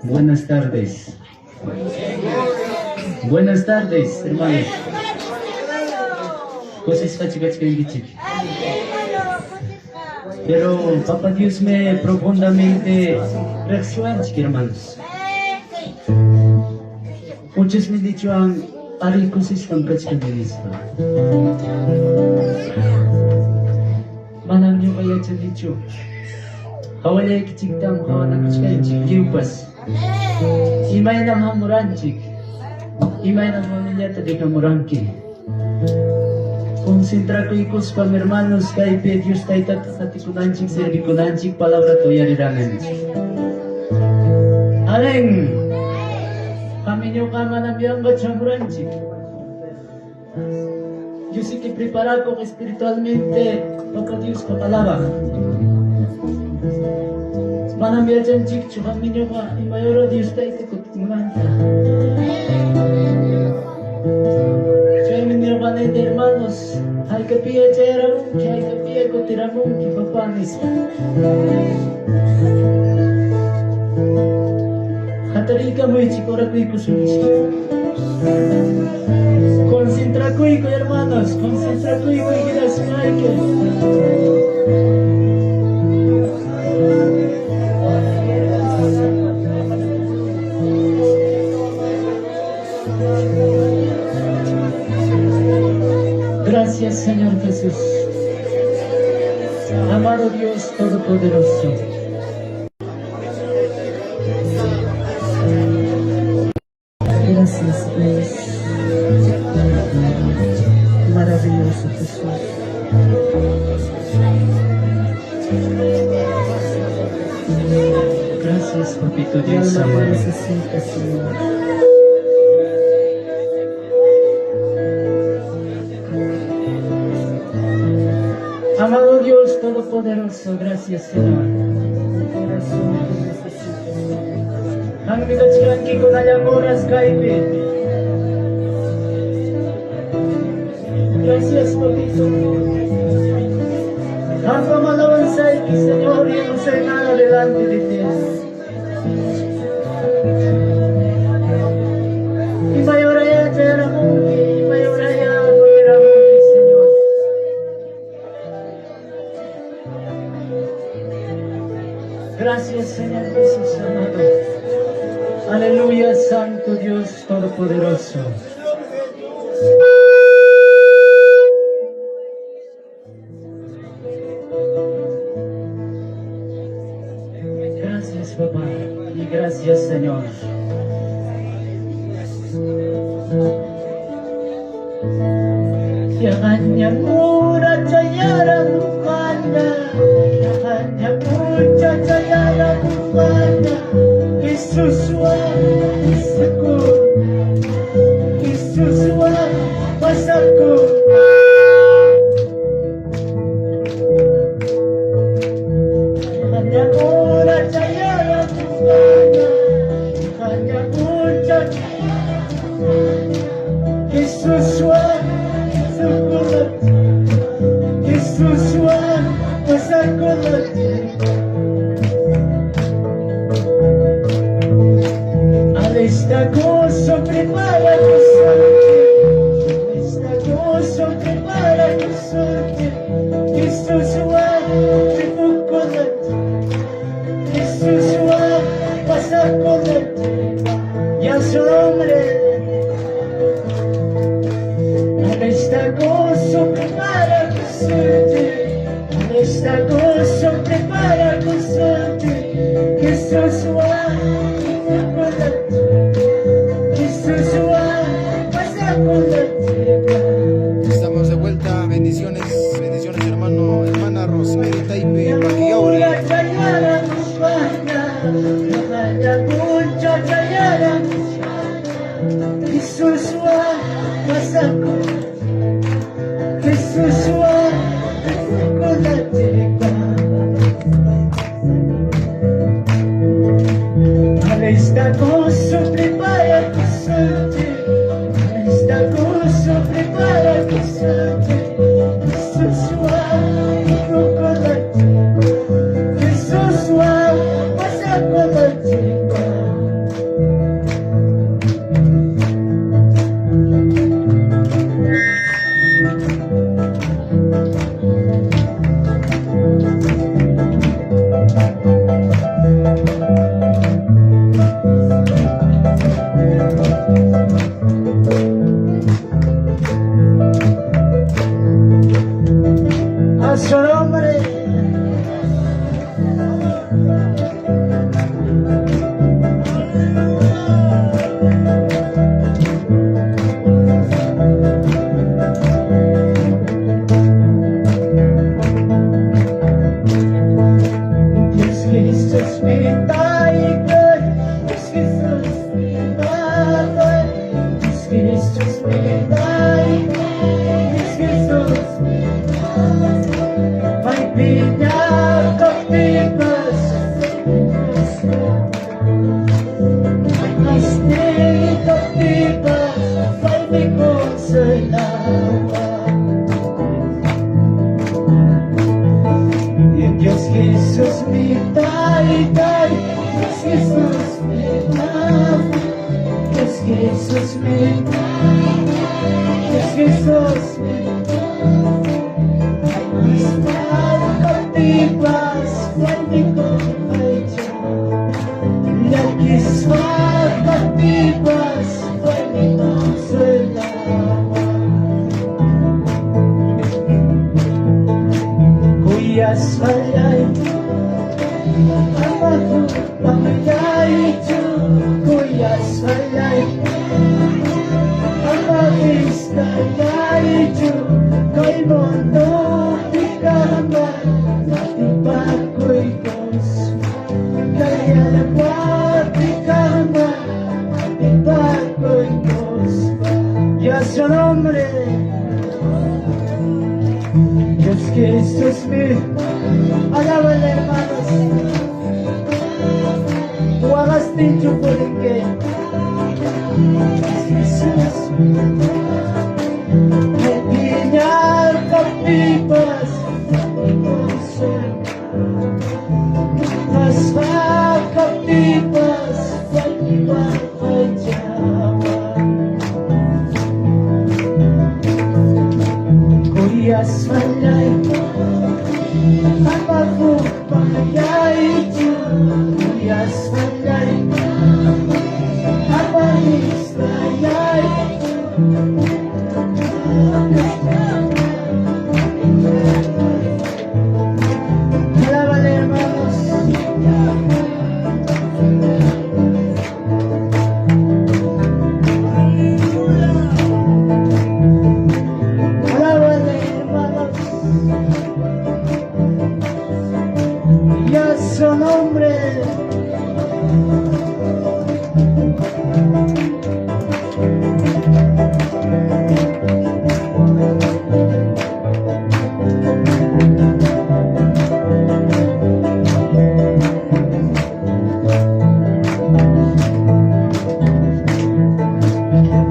Buenas tardes. Buenas tardes, hermanos. Kusisqachu kachkankichik? Pero Papa Dios me profundamente riqsiwanchik, hermanos. Muchasmi nichwan arí kusisqam kachkani nispa. Manam ñuqa yachanichu. Hawallaykichiktam hawanakuchkanchik lliwpas. Imaynam hamuranchik? Imaynam familiata dejamuranki? Concentrakuykuspam, hermanos, kaypi Dios Taytata qatikunanchik, servikunanchik, palabrata uyarirananchik. Amén. Qami ñuqa manam yanqachu hamuranchik. Yo sé que preparakuq espiritualmente Papa Diospa palabra. Manam yachanchikchu qami ñuqa imay hora Dios Tayta kutimunanta. Chaymi nirqani, hermanos, haykapiya chayaramunki, haykapiya kutiramunki, papá nispa. Hatariykamuychik, orakuykusunchik. Concentrakuyku, hermanos, concentrakuyku hinaspayki. Gracias, Señor Jesús. Amado Dios Todopoderoso. Gracias, Dios. Maravilloso Jesús. Gracias, Papito Mi Dios alma te amado. necesita, Señor. Amado Dios Todopoderoso, gracias, Señor. Mi corazón te necesita, Señor. Qammi kachkanki kunallan horas kaypi. Gracias, Papito. Qampa alabanzayki, Señor, y no sé nada delante de ti. Imay horaya chayaramunki, imay horaya kutiramunki, Señor. Gracias, Señor Jesús amado. Aleluya, Santo Dios Todopoderoso. Gracias, papá, y gracias, Señor. Yaqañamura chayaramuqana, yaqañamucha chayaramuqana, Jesuswan pasakuna, Jesuswan pasakuna. Yaqañamura chayaramuqana, yaqañamucha Jesuswan pasakuna, Jesuswan pasakuna. Alista gozo, prepara tu suerte. Alista gozo, prepara tu suerte. Jesuswan ripukuna. Jesuswan pasakuna. Y a su nombre. Alista gozo, prepara tu suerte. Alista gozo, prepara tu suerte. Jesuswan ripukuna. Jesuswan pasakuna. Estamos de vuelta, bendiciones, bendiciones hermano, hermana Rosemary Taipe Paquiauri. Chayaramuqana, yaqañamucha chayaramuqana, Jesuswan pasakuna, Jesuswan ripukuna. Alista gozo, prepara tu suerte. Alista gozo, prepara tu suerte. Jesuswan ripukuna. Jesuswan pasakuna. Isma kaptipas paymi consolawan. Kuyasqallay, ama hukpaqllaychu. Kuyasqallay, ama iskayaychu. Kay mundopi kaqman atipakuykos. Kay allpapi kaqman atipakuykos. Y a su nombre, Dios Jesús mi, alábale hermanos. Waqastinchu purinki. Jesús, piñarqapipas Kasqapipas paypaqachawan. Kuyasqallay, ama hukpaqllaychu. Kuyasqallay, ama iskayaychu. Alábale, hermanos. Alábale, hermanos. Y a su nombre.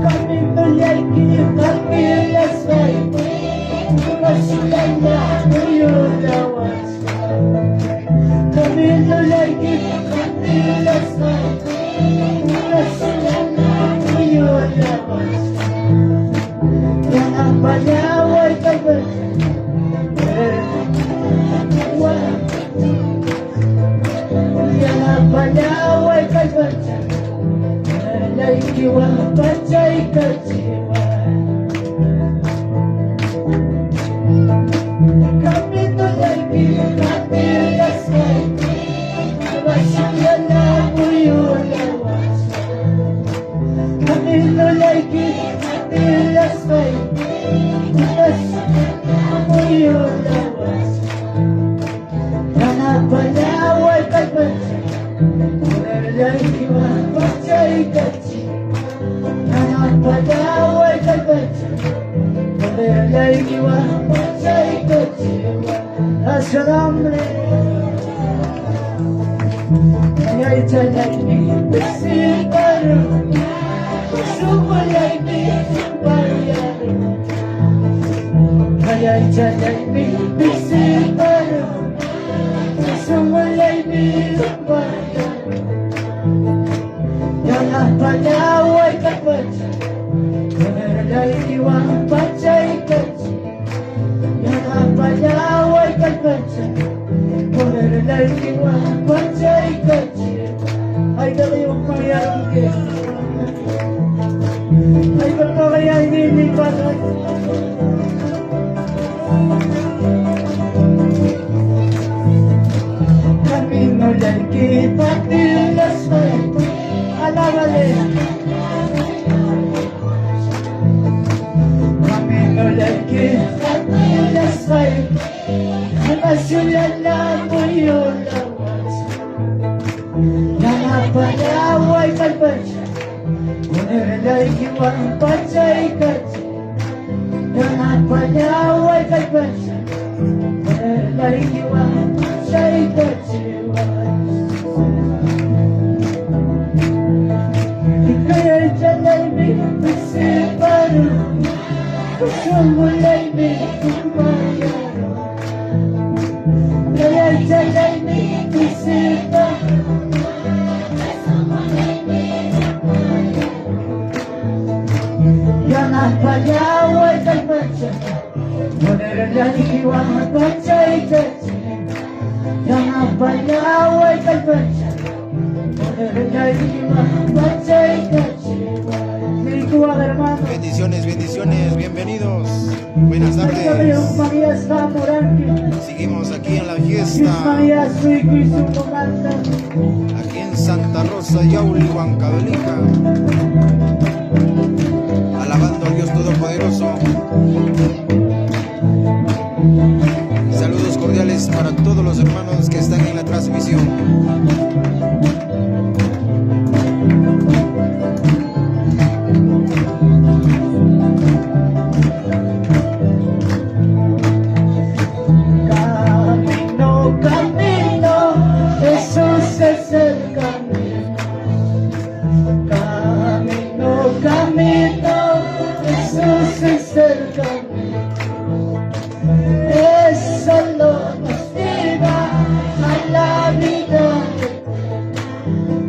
Camino yayki hapillaspay, masulalla muyulawaspa. Camino yayki hapillaspay, masulalla muyulawaspa. Yanapallaway kallpacha, yanapallaway kallpacha, laykiwan pachaykachiwan. Camino yayki hapillaspay, masulalla muyulawaspa. Camino yayki hapillaspay, masulalla muyulawaspa. Yanapallaway kallpacha, laykiwan pachaykachi. Yanapallaway kallpacha, laykiwan pachaykachiwan. A su nombre. Kayaychallaymi pisiparu, sunqullaymi paruyaru. Kayaychallaymi pisiparu, sunqullaymi paruyaru. Yanapallaway kallpacha, laykiwan pachaykachi. Yanapallaway kallpacha, laykiwan pachaykachi. Ay kakayo pangyayari. Ay baka kaya nililipat. Camino yayki patilaspay, alábale. Camino yayki patilaspay, masulala muyulawas. Yanapallaway kallpacha, laykiwan pachaykachi. Yanapallaway kallpacha, laykiwan pachaykachiwan. Kayaychallaymi pisiparu, sunqullaymi kumayaru. Kayaychallaymi pisiparu, yanapallaway kallpacha, laykiwan pachaykachi. Bendiciones, bendiciones, bienvenidos. Buenas tardes. Seguimos aquí en la fiesta. Aquí en Santa Rosa, Yauli, Huancavelica. Alabando a Dios Todopoderoso. Saludos cordiales para todos los hermanos que están en la transmisión. Camino, camino, Jesús es el camino. Camino, camino, Jesús es el camino. Es solo nos lleva a la vida.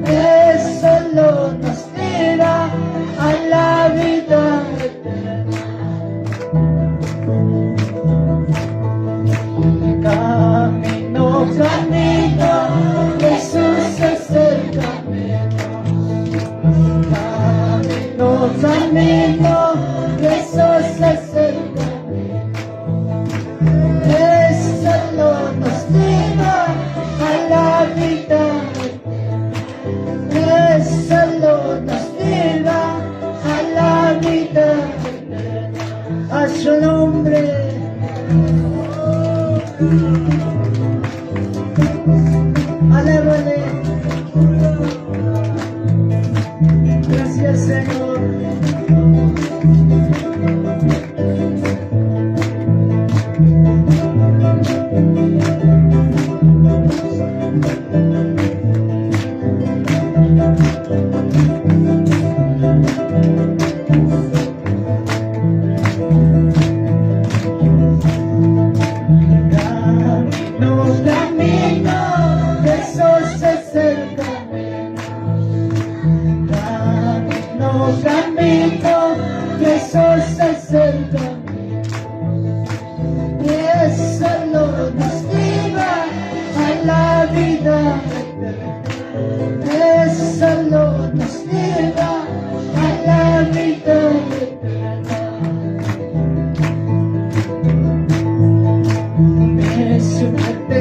Es solo nos lleva a la vida eterna. Camino, camino, Jesús es el camino. Camino, camino, Jesús es el camino. Es solo nos lleva a la vida. Es solo nos lleva a la vida eterna. A su nombre. Alábale. Gracias, Señor. Camino, camino, Jesús es el camino. Camino, camino, Jesús es el camino. Y solo nos lleva a la vida eterna. Es solo nos lleva a la vida eterna. Es fuerte,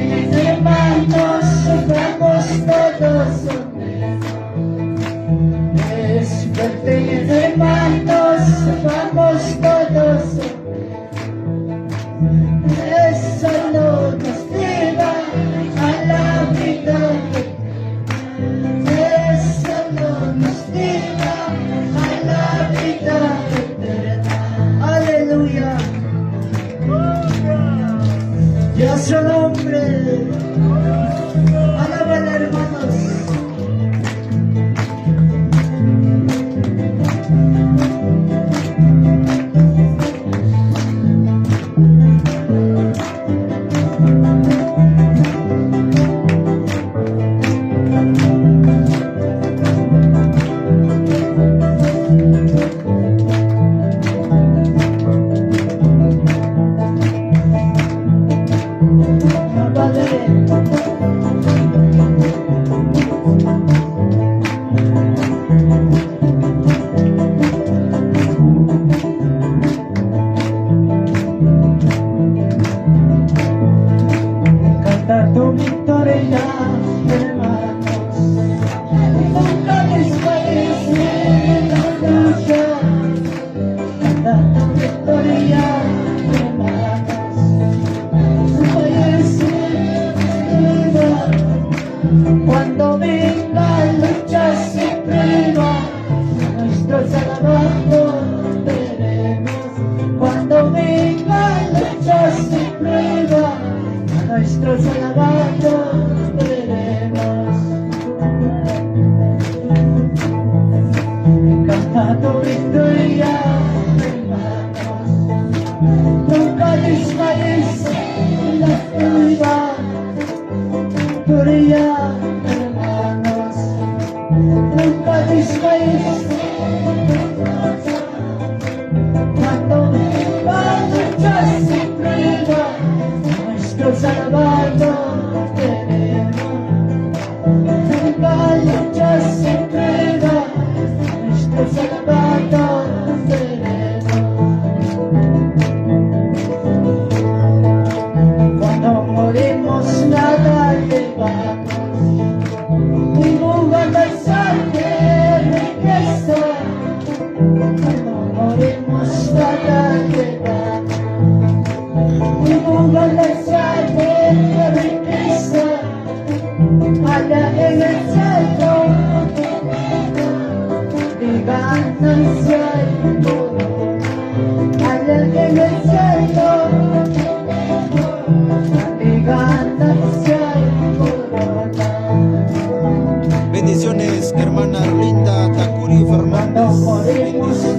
hermanos, vamos todos unidos. Es fuerte, hermanos, vamos todos unidos. Es solo nos lleva a la vida eterna. Es solo nos lleva a la vida eterna. Aleluya. Y a su nombre. Alábale, hermanos. Alábale. Canta tu victoria, hermanos. Nunca desfalleces en la lucha. Canta tu victoria, hermanos. Desfallece en la Cuando venga lucha y prueba, nuestro Salvador veremos. Cuando venga lucha y prueba, a nuestro Salvador veremos. Canta tu victoria, hermanos. Nunca desfallece la prueba. Victoria, hermanos. Nunca desfallece. Cuando venga lucha y prueba, nuestro Salvador tenemos. Nunca lucha Bendiciones, hermana Arlinda Tacuri Fernández. Bendiciones.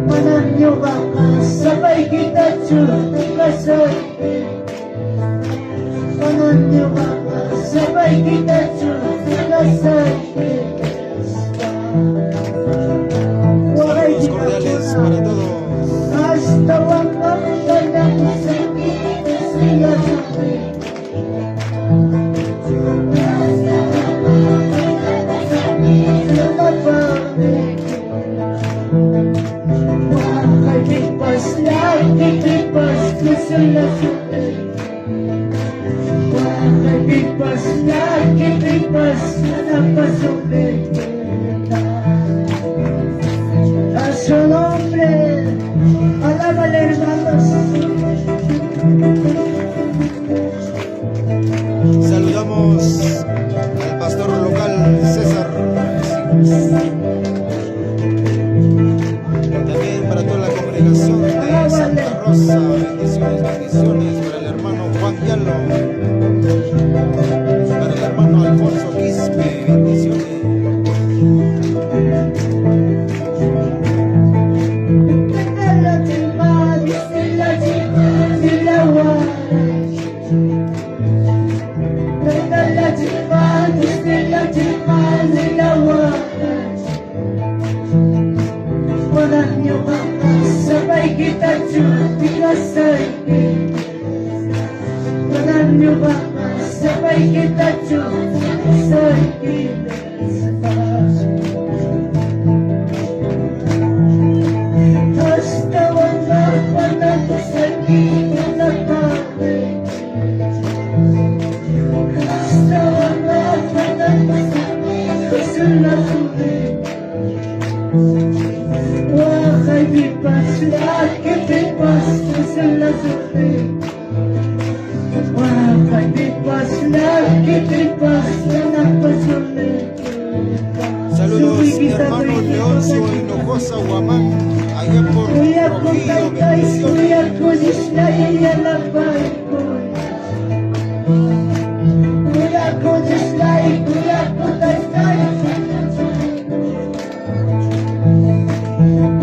Manam ñuqaqa sapaykitachu kasayki. Manam ñuqaqa sapaykitachu kasayki. Saludos cordiales para todos. Hasta A su nombre, alábale hermanos. Saludamos al pastor local César. También para toda la congregación de Santa Rosa. Bendiciones, bendiciones para el hermano Juan Yalo. Para el hermano Alfonso Quispe. Bendiciones. Saludos, mi hermano Leoncio Hinojosa Guamán, allá por Trujillo, bendiciones.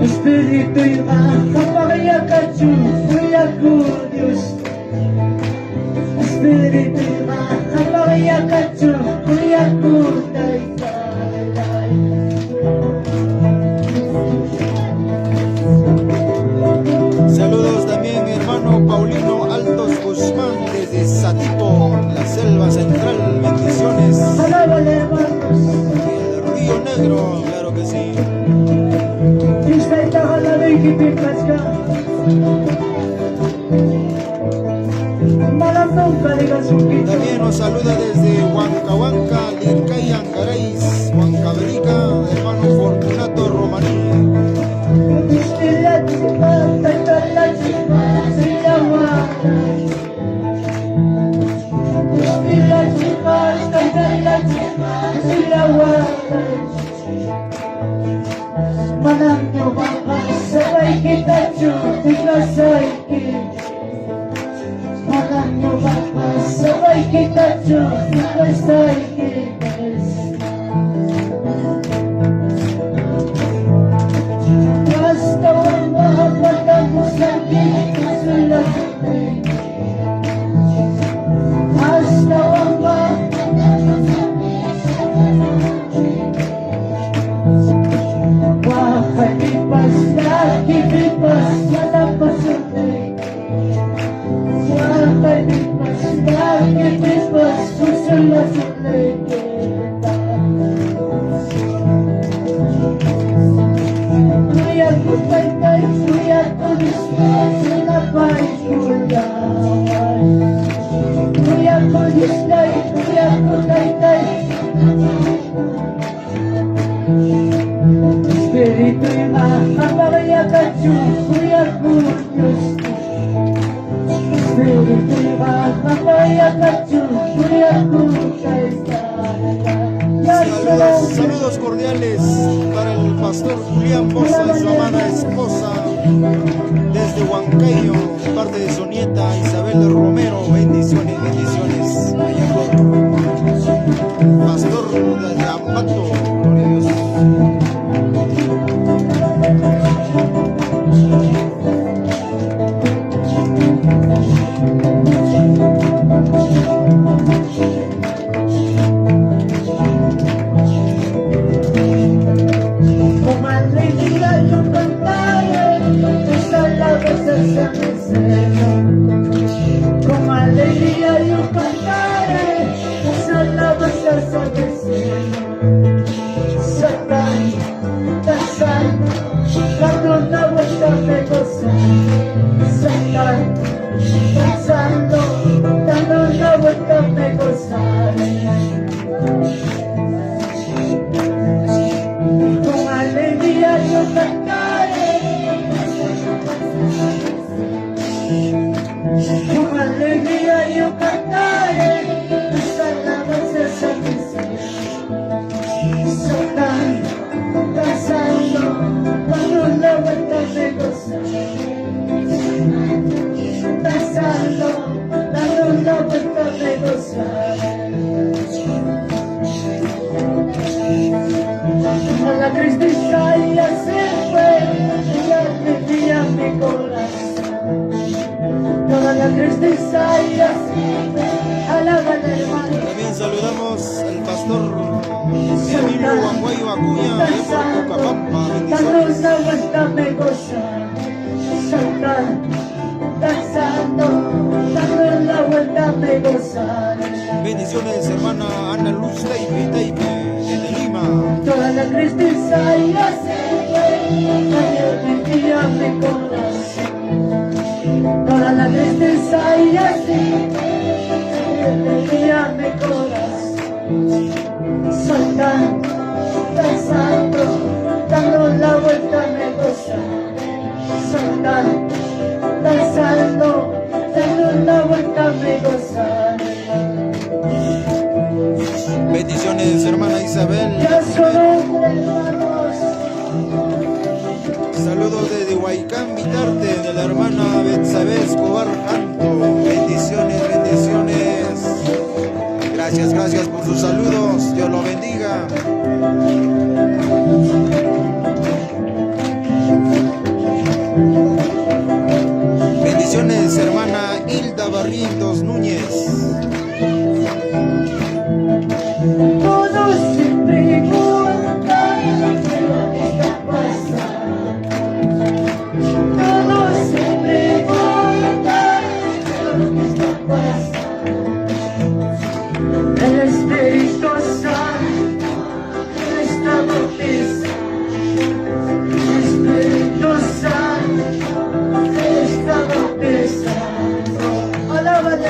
Espiritu kapakayakachu, kuya ko Diyos. Espiritu kapakayakachu, kuya ko Taytay. Saludos también mi hermano Paulino Altos Guzmán desde Satipo, la selva central. Bendiciones. Alábale, hermanos. El Río Negro, claro que sí. Diyos tayo kalabay kipipas ka. Malamnong kaligasukito. También nos saluda desde Huancahuanca, Lircay, Angaray, Huancavelica, hermano Fortunato Romaní. Espiritu kapakayakachu, kuya ko Diyos. Espiritu kapakayakachu, kuya ko Taytay. Saludos, saludos cordiales para el pastor Julián Bosa y su amada esposa desde Huancavelica. Moncayo, de parte de su nieta Isabel Romero. Bendiciones, bendiciones. Allá por Pastor de Ambato. Gloria a Dios. Con alegría yo cantaré tus alabanzas a mi Señor. Con alegría yo cantaré tus alabanzas a mi Señor. Saltando, danzando, dando una vuelta me gozaré. Saltando, danzando, dando una vuelta me gozaré. Con alegría yo cantaré. Con alegría yo cantaré tus alabanzas a mi Señor. Saltando, danzando, dando la vuelta me gozaré. Danzando, dando la vuelta me gozaré. A la tristeza ya se fue, y alegría mi corazón. Toda la tristeza ya se fue, alaba al hermano. También saludamos al pastor Emilio Huanguayo Acuña, allá por Cocapampa. Dando Bendiciones. una vuelta me gozaré, saltando, danzando, dando la vuelta me gozaré. Bendiciones, hermana Ana Luz Taipe, Taipe, desde Lima. Toda la tristeza ya se fue, alegría mi corazón. Toda la tristeza ya se fue, alegría mi corazón. Saltando, danzando, dando la vuelta me gozaré. Saltando, danzando, dando la vuelta me gozaré. Bendiciones, hermana Isabel. Ya su nombre, hermanos. Saludos desde Huaycán, Vitarte, de la hermana Betsabe Escobar Janto. Bendiciones, bendiciones. Gracias, gracias por sus saludos. Dios lo bendiga. Bendiciones, hermana Hilda Barrientos Núñez. Todos se preguntan qué es lo que está pasando. Todos se preguntan qué es lo que está pasando. El Espíritu Santo está bautizando. El Espíritu Santo está bautizando. Alábale,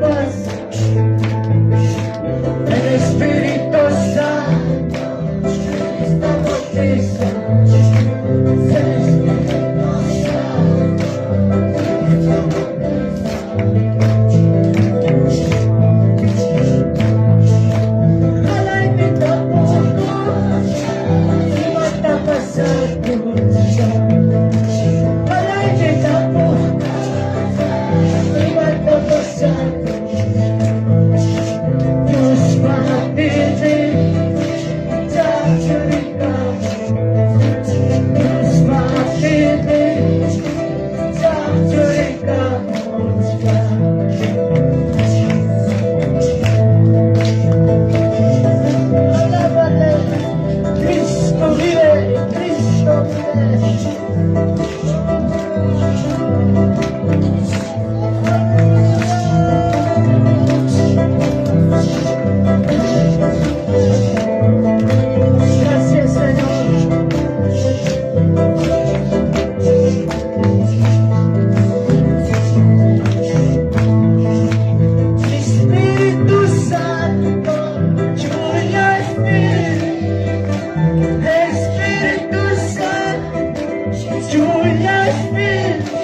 paz. El Espíritu Santo está bautiza. El Espíritu Santo está bautiza. Alay tampoco, imata pasar. Alay tampoco, imata pasar. Dios va a pedir, ya Dios va a pedir, ya. Alábale, Cristo vive, Cristo vive. Gracias, Señor. Espíritu Santo, lluvia Espíritu, Espíritu Santo, lluvia Espíritu,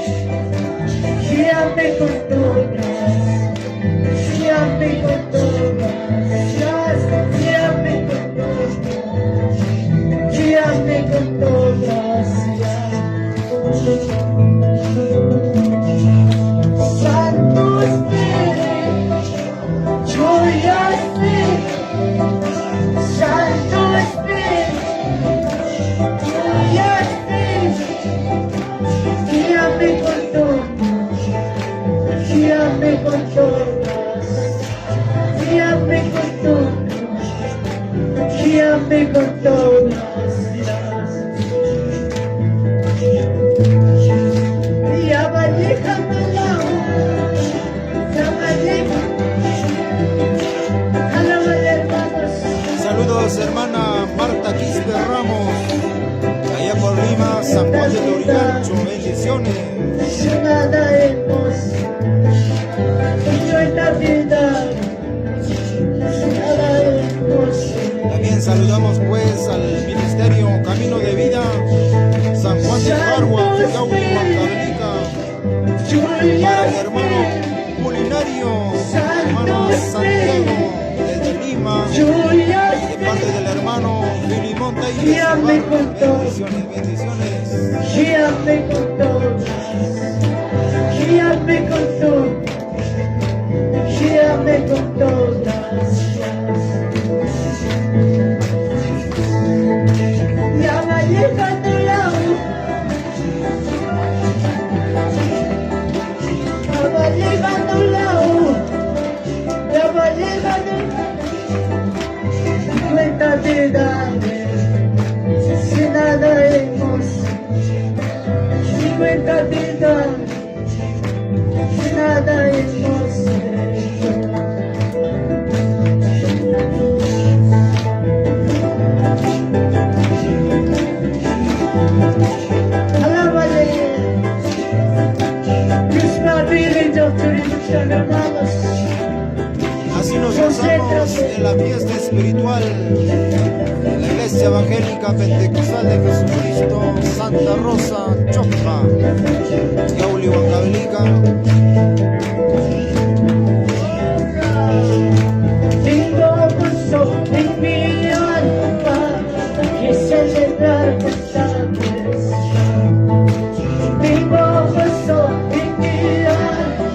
guíame con tu gracia, guíame con tu gracia, guíame con tu gracia, guíame con tu gracia. Santo Espíritu, lluvia Espíritu, Santo Espíritu, lluvia Espíritu, guíame con tu, guíame con tu gracia, guíame con tu, guíame con tu gracia. Ya va llegando la hora, ya va llegando. Alábale, hermanos. Saludos, hermana Marta Quispe Ramos, allá por Lima, San Juan de Lurigancho. Bendiciones. Nada hemos hecho en la vida, nada hemos También saludamos pues al Ministerio Camino de Vida, San Juan de Jarua, Yauli, Huancavelica, para el hermano culinario, hermano Santiago, desde Lima, Lluvia de parte del hermano Filimón Taibe Guíame con todo. Bendiciones, bendiciones. Guíame con todo, guíame con todo, guíame con todas. Ya va llegando la hora, ya va llegando la hora, ya va llegando. Cuenta te daré, si nada hemos. Cuenta te daré, si nada hemos hecho. Alábale. Dios me vive, yo estoy hermanos. Así nos gozamos en la fiesta espiritual de la Iglesia Evangélica Pentecostal de Jesucristo, Santa Rosa, Chocpa, Yauli, Huancavelica. Tengo gozo en mi alma que celebrar esta fiesta. Tengo gozo en mi alma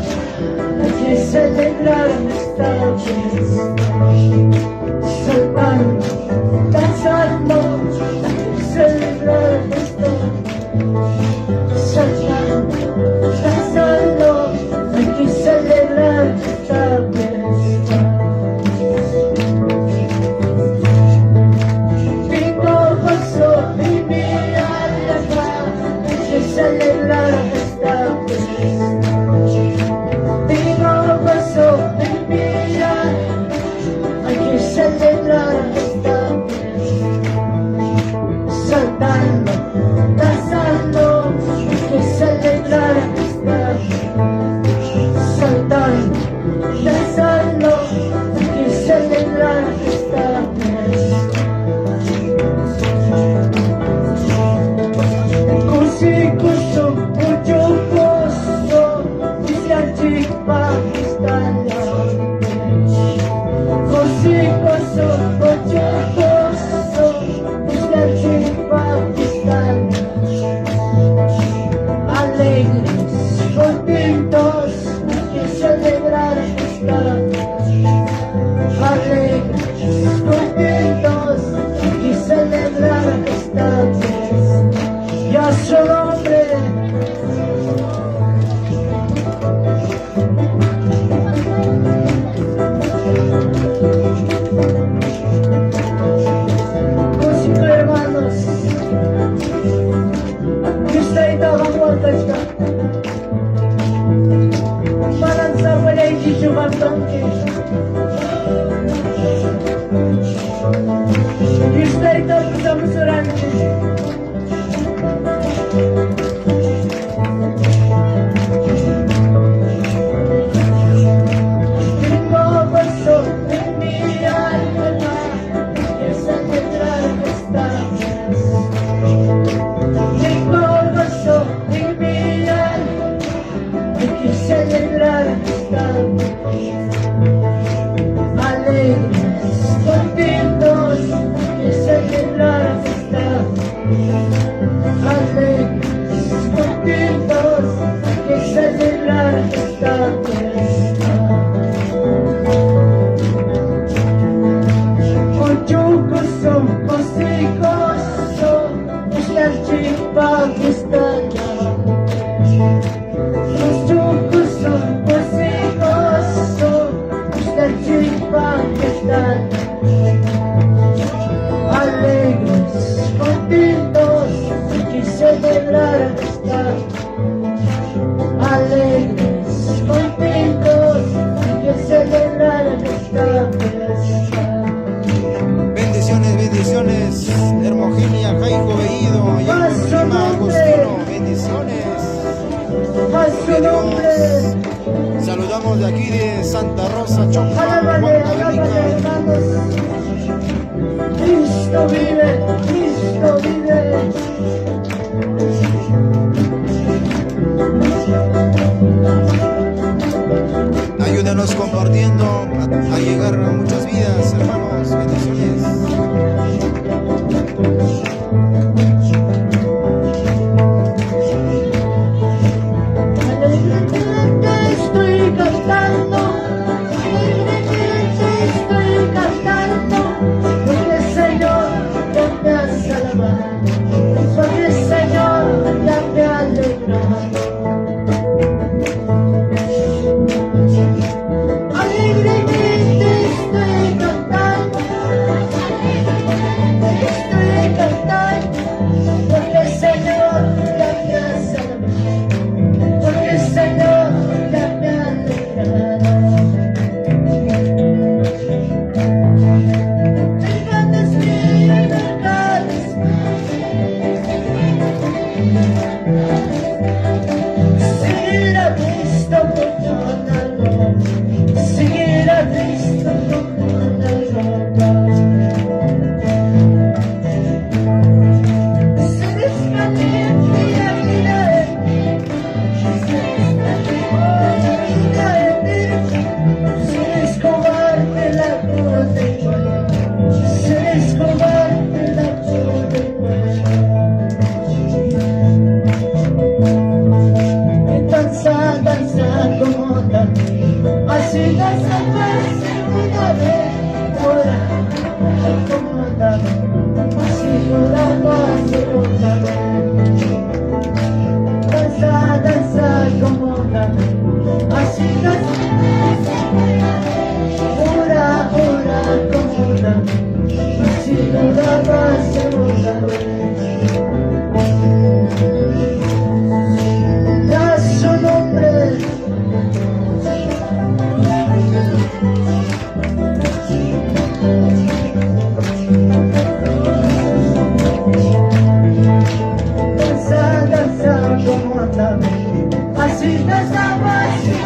que celebrar esta fiesta. Saltando, danzando, celebrar esta. Saltando, danzando, hay que celebrar esta fiesta. Tengo gozo en mi alma, hay que celebrar esta fiesta. Tengo gozo en mi alma, hay que fiesta. Alegres, contentos y celebrar esta fiesta. Y a su nombre. Música, hermanos. Dios Tayta qamwan kachkan. Manam sapallaykichu kanki. Dios Tayta pusamusuranki. Tengo gozo en mi alma que celebrar esta fiesta. Tengo gozo en mi alma, hay que celebrar esta fiesta. Alegres, contentos, hay que celebrar esta Alegres, contentos, hay que celebrar esta fiesta. Mucho gozo, gozo, gozo, es la chipa fiesta ya. Mucho gozo, gozo, gozo, es la chipa fiesta ya. Alegres, contentos, hay que celebrar esta. Alegres, contentos, hay que celebrar esta fiesta. Bendiciones, bendiciones. Hermogenia Jaico Bellido y A su Lima nombre. Agostino. Bendiciones. A su nombre. Saludamos de aquí de Santa Rosa, Choclo, Alábale, alábale, Huancavelica. hermanos. Cristo vive, Cristo vive. Ayúdanos compartiendo a llegar a muchas vidas, hermanos. Bendiciones. Alegremente estoy cantando, alegremente estoy cantando, porque el Señor ya me ha salvado, porque el Señor ya me ha alegrado. Alegremente estoy cantando, estoy cantando, porque el Señor ya me ha salvado. Porque el Señor ya me ha alegrado. Hermanos, libertades, seguir a Cristo como una roca, seguir a Cristo como una roca. Se desvanece la vida en mí, se desvanece la vida eterna, se descobarde la cruz de se descobarde la cruz de Danza, danza como David, así danza por segunda vez, ora como David, así ora por segunda vez. Danza, danza como David, así danza, ora, ora como David, así ora por segunda vez. Da su nombre. Danza, danza como David, así danzaba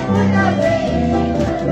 una vez.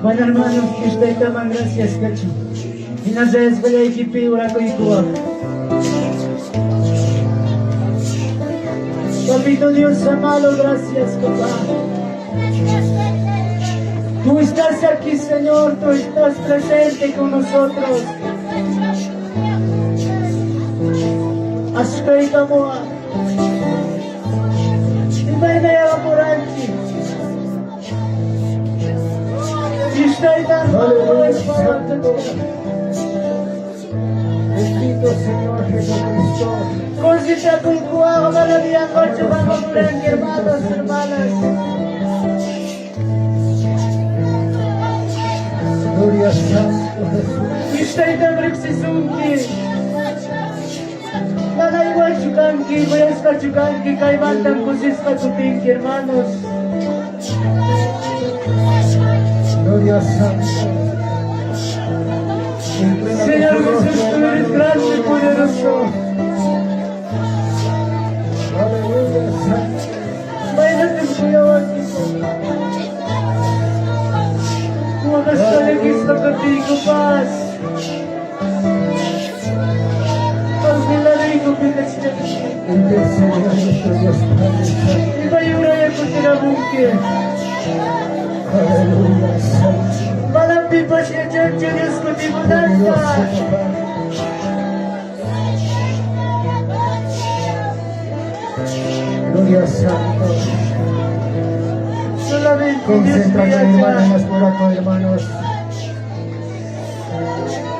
Bueno, hermanos, Dios Taytaman gracias kachun. Hinasqallaykipi orakuykuwaq. Papito Dios amado, gracias, papá. Tú estás aquí, Señor, tú estás presente con nosotros. Asukaykamuwa. Imaynayaramuranchik. Dios Tayta Aleluya, Santo. Bendito Señor Jesucristo. Concentracuykuwaqa mana diyanqachu qanqamuranki, hermanos, hermanas. Gloria Santo Jesús. Dios Taytam riqsisunki. Mana igualchu kanki, kuyasqachu kanki, kaymantam kusisqa kutinki, hermanos. Gloria Santo. Inclina Señor tu rostro, Jesús, tú eres hermano. grande y poderoso. Aleluya, Santo. Maynatam kuyawankiku. Waqasqa llakisqa kaptiykupas. Qampi kachkanki. Bendito Señor nuestro Dios Padre Santo. Imay uraya kutiramunki. Aleluya, Santo. Manam pipas yachanchu Dios kutimunanta. Glorioso Papá. Gloria Santo. Solamente Dios Concéntrate, hermanos, yacha. más por acá, hermanos.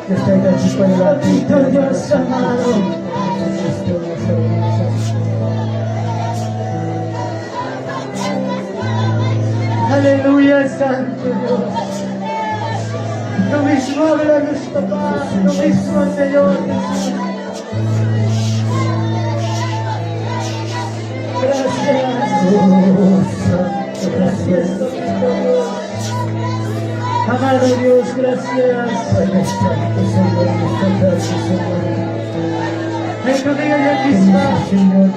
Que está ahí chico en la Papito Dios amado. Jesucristo, nuestro Santo. Aleluya, Santo Dios. Tú mismo háblanos, papá. Tú mismo, Señor Jesús. Gracias. Oh, Santo Gracias, Jesús. papito Dios. Amado Dios, gracias. Padre Santo, Señor, en esta tarde, Señor. Haykamiga llakisqa. Señor.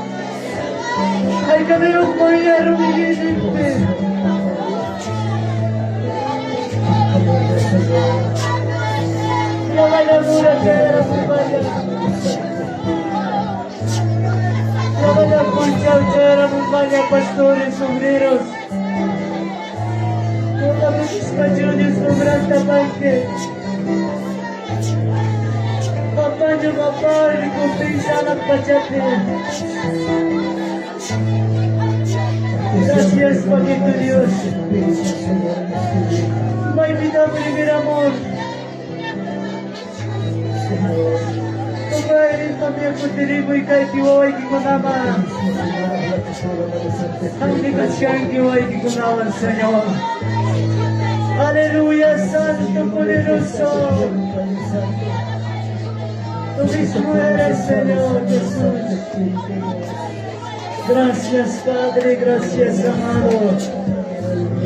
Haykamiga hukmanya rumiyninpi. Aleluya, Señor. Llamallamura chayaramunmaya. Llamallampunchaw chayaramunmaya, pastores, obreros. Ñuqapichus Dios nombranta panque. Papá, ñuqapa recompensa pachapi. Gracias, Papito Dios. Espíritu, Señor, en este día. May vida primer amor. Señor, Kumain kami kutirimuy kay kiwawaykikunama. mismo, Señor, habla tu palabra de Santo Hampi Espíritu. kachkanki wawaykikunawan, Señor. Aleluya, Santo poderoso. Padre Santo. Tú mismo eres, Señor Jesús. Gracias, Padre, gracias, amado.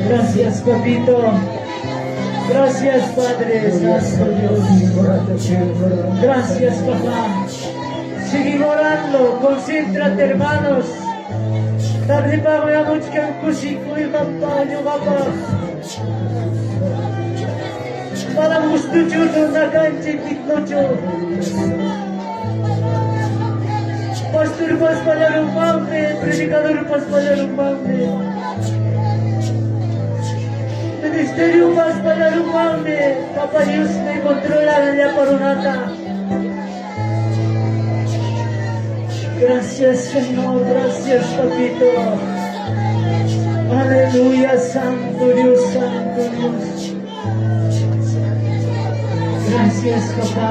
Gracias, Papito. Gracias, Padre, Santo Dios. Gracias, papá. Sigue orando, concéntrate, hermanos. Tarde pa yamuchkan kushikuyman pa ñuqapa. Manam gustuchu runakanchik tiknuchu. Pastorpas pallarunmanmi, predicadorpas pallarunmanmi. Ministeriopas pallarunmanmi, Papa Diosmi controla llapa runata. Gracias, Señor, gracias, Papito. Aleluya, Santo Dios, Santo Dios. Gracias, papá.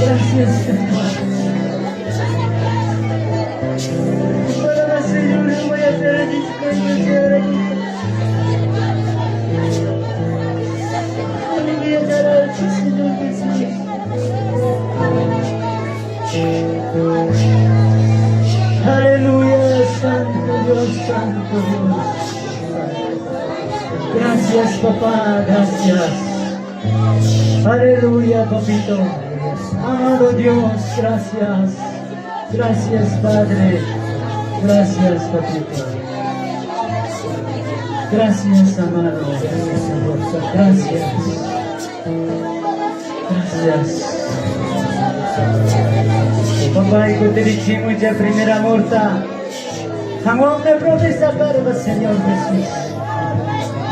Gracias, Señor. Para Señor, voy a hacer el Aleluya, Señor Jesús. Aleluya, Santo Dios, Santo Dios. Gracias, papá, gracias. Aleluya, papito. Amado Dios, gracias. Gracias, Padre. Gracias, papito. Gracias, amado. Gracias. Gracias. Papá, kutirichimuy chay primer amorta. Qanwanmi promesa karqa, Señor Jesús.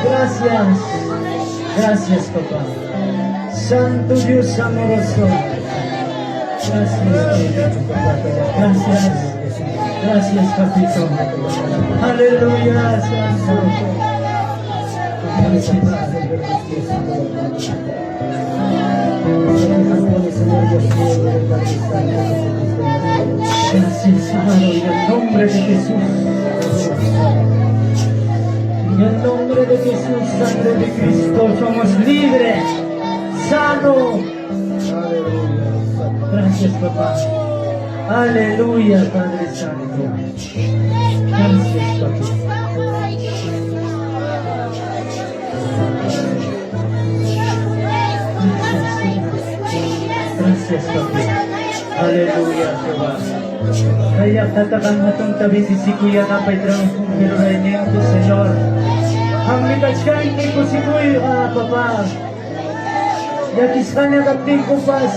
Gracias. Gracias, papá. Santo Dios amoroso. Gracias. Gracias. Gracias, papito. Aleluya, Santo. Gracias. Gracias, amado, en el nombre de Jesús. En el nombre de Jesús, sangre de Cristo, somos libres, sano. Gracias, papá. Aleluya, Padre Santo. Gracias, papi. Gracias, Señor. Gracias, papi. Aleluya, Jehová. Kaya tatakan hatong bendisikuy yanapay trabajo Señor. Ang mitachkanki kusikuy, papá. Llakisqaña kaptinkupas,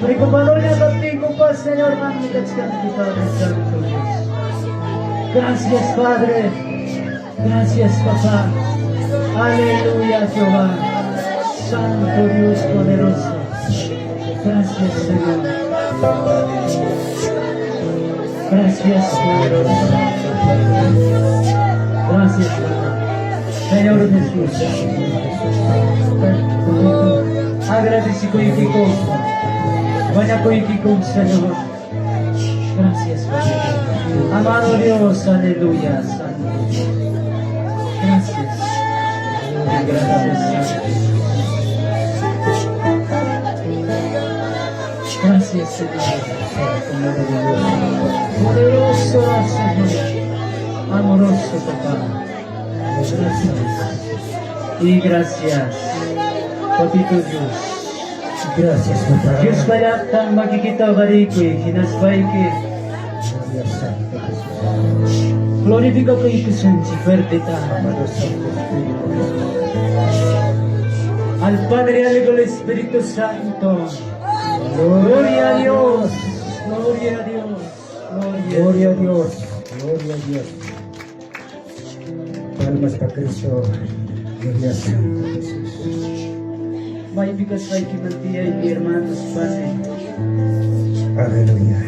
preocupadoña kaptinkupas, Señor, qammi Padre Santo Dios. Gracias, Padre. Gracias, papá. Aleluya, Jehová. Santo Dios poderoso. Gracias, Señor. Gracias, poderoso. Gracias, Señor. Señor Jesús. Agradecikuykiku. Mañakuykiku, Señor. Gracias, Padre. Amado Dios, aleluya, Santo Dios. Gracias. Gracias, Santo. Gracias, Señor. Poderoso Señor. Amoroso papá. Gracias. Y gracias, Papito Dios. Gracias, papá. Diospa llaqtan makikita hoqarikuy, hinaspayki Gloria Santo Jesús. glorifikakuykusunchik fuerteta. Amado Santo Espíritu Jesús. Al Padre, al Hijo, al Espíritu Santo. Gloria a Dios. Gloria a Dios. Gloria, Gloria a Dios. Gloria a Dios. Palmas para Cristo. Gloria Santo Jesús. Maypi kasqaykiman tiyayki hermanos, Padre. Aleluya.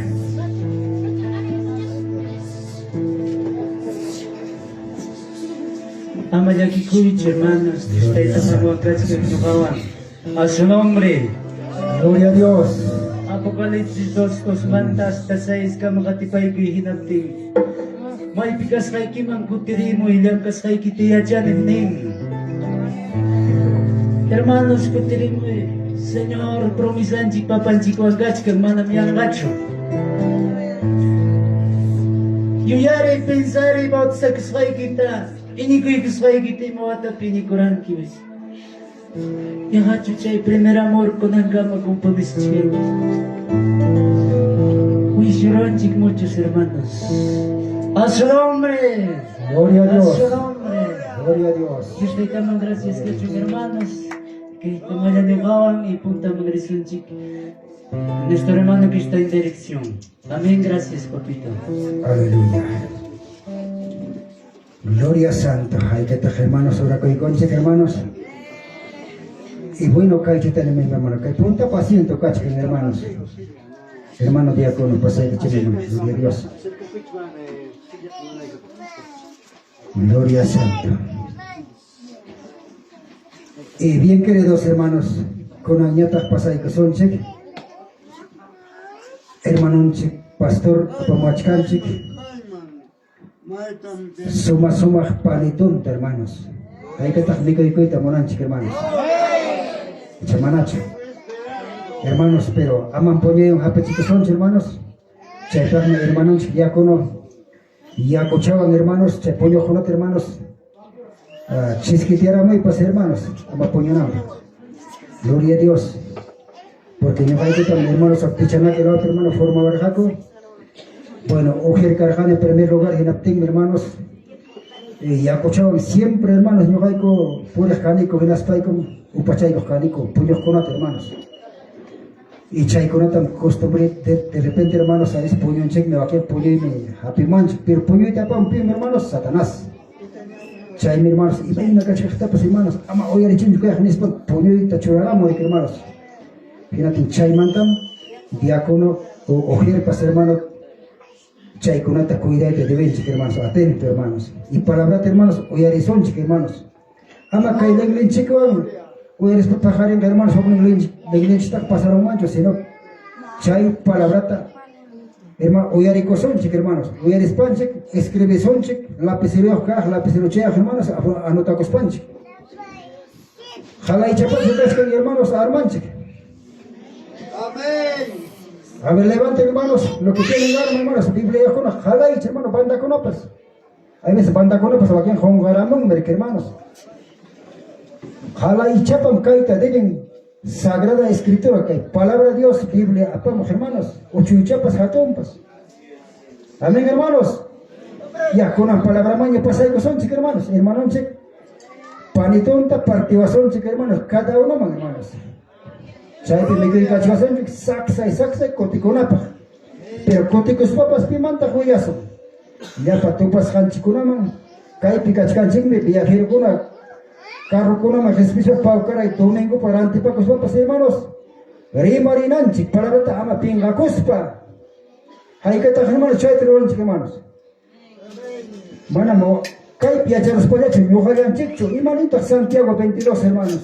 Ama llakikuychu, hermanos. Tayta qamwan kachkan ñuqawan. A su nombre. Gloria a Dios. Apocalipsis 2, 2 manta hasta 6 kama qatipaykuy hinaptin. Maypi kasqaykiman kutirimuy llamkasqaykita yachani nin. Hermanos, kutirimuy. Señor, promisanchik papanchikwan kachkan manam yanqachu. Yuyariy, pensariy bautizakusqaykita, iñikuykusqaykita ima watapi iñikuranki. Yanqachu chay primer amor kunankama compromiso Wishuranchik muchos hermanos. A su nombre. Gloria a A Dios. su nombre. Gloria a Dios. Dios taytaman gracias kachun hermanos. Que tomayan y puntaman risunchik. Nuestro hermano que está en dirección. Amén, gracias, papito. Aleluya. Gloria Santo. Hay que hermanos, ahora conchik hermanos. Y bueno, kaychu tenemos mi hermano. Kay punta paciente, kachkan hermanos. Hermano diácono, pasay hermano. Gloria a Dios. Gloria Santo. Y bien queridos hermanos, kunanñataq pasaykusunchik. Hermanonchik, pastor apamuachkanchik. Suma sumaq panitunta, hermanos. Haykataq mikuykuyta munanchik, hermanos. Chamanachu. Hermanos, pero aman puñuywan hap'ichikusunchu, hermanos. Chaypaqmi hermanonchik diácono yakuchawan, hermanos, chay puñuqkunata, hermanos. Chiskitiaramuypas, hermanos, ama puñunanpaq. Gloria a Dios. Porque ñuqaykutam, hermanos, pichanaki lawpi, hermano, formawarqaku. Bueno, ujier karqani en primer lugar, hinaptinmi, hermanos. Yakuchawan siempre, hermanos, ñuqayku puriq kaniku, hinaspaykum upachaykuq kaniku puñuqkunata, hermanos. Y chaykunatam costumbre de repente, hermanos, a veces puñunchikmi, wakin puñuymi hapimanchik, pero puñuyta apan pim, hermanos, Satanás. Chaymi, hermanos, imayna kachkaqtapas, hermanos, ama uyarichinchu kayaq nispa puñuyta churaramun, hermanos. Hinaptin chaymantam diácono o ujierpas, hermano, chaykunata cuidayta debenchik, hermanos, atento, hermanos. Y palabrata, hermanos, uyarisunchik, hermanos. Ama kay lenglenchikwan uyarispa paqarinqa, hermanos, huknin lenglenchiktaqa pasarunmanchu, sino chay palabrata, hermano, uyarikusunchik, hermanos. Uyarispanchik, escribisunchik, lapiceruyuq kaq, lapiceruchayaq, hermanos, anotakuspanchik. Jalaychapachu kachkan, hermanos, armanchik. Amén. A ver, levanten, hermanos, lo que tienen arma, hermanos, Biblia, jalaycha, hermano, bandakunapas. Hay veces bandakunapas wakin qunqaramunmi, hermanos. Jalaychapam kayta deben Sagrada Escritura, kay Palabra de Dios, Biblia apamuq, hermanos, uchuychapas hatunpas. Amén, hermanos. Ya, kunan palabramaña pasaykusunchik, hermanos. Hermanonchik, panitonta partiwasunchik, hermanos, cada unoman, hermanos. Chaypi mikuykachiwasunchik saksay saksay kutikunapaq. Pero kutikuspapas pimantaq willasun. Llapa tupasqanchikkunaman kaypi kachkanchikmi viajerokuna carrokunaman qispispa pawkaray domingopa rantipakuspapas, hermanos, rimarinanchik palabrata ama pinqakuspa. Haykataq, hermanos, chayta ruranchik, hermanos? Manam kaypi yacharuspallachu ñuqallanchikchu. Imanintaq Santiago 22, hermanos?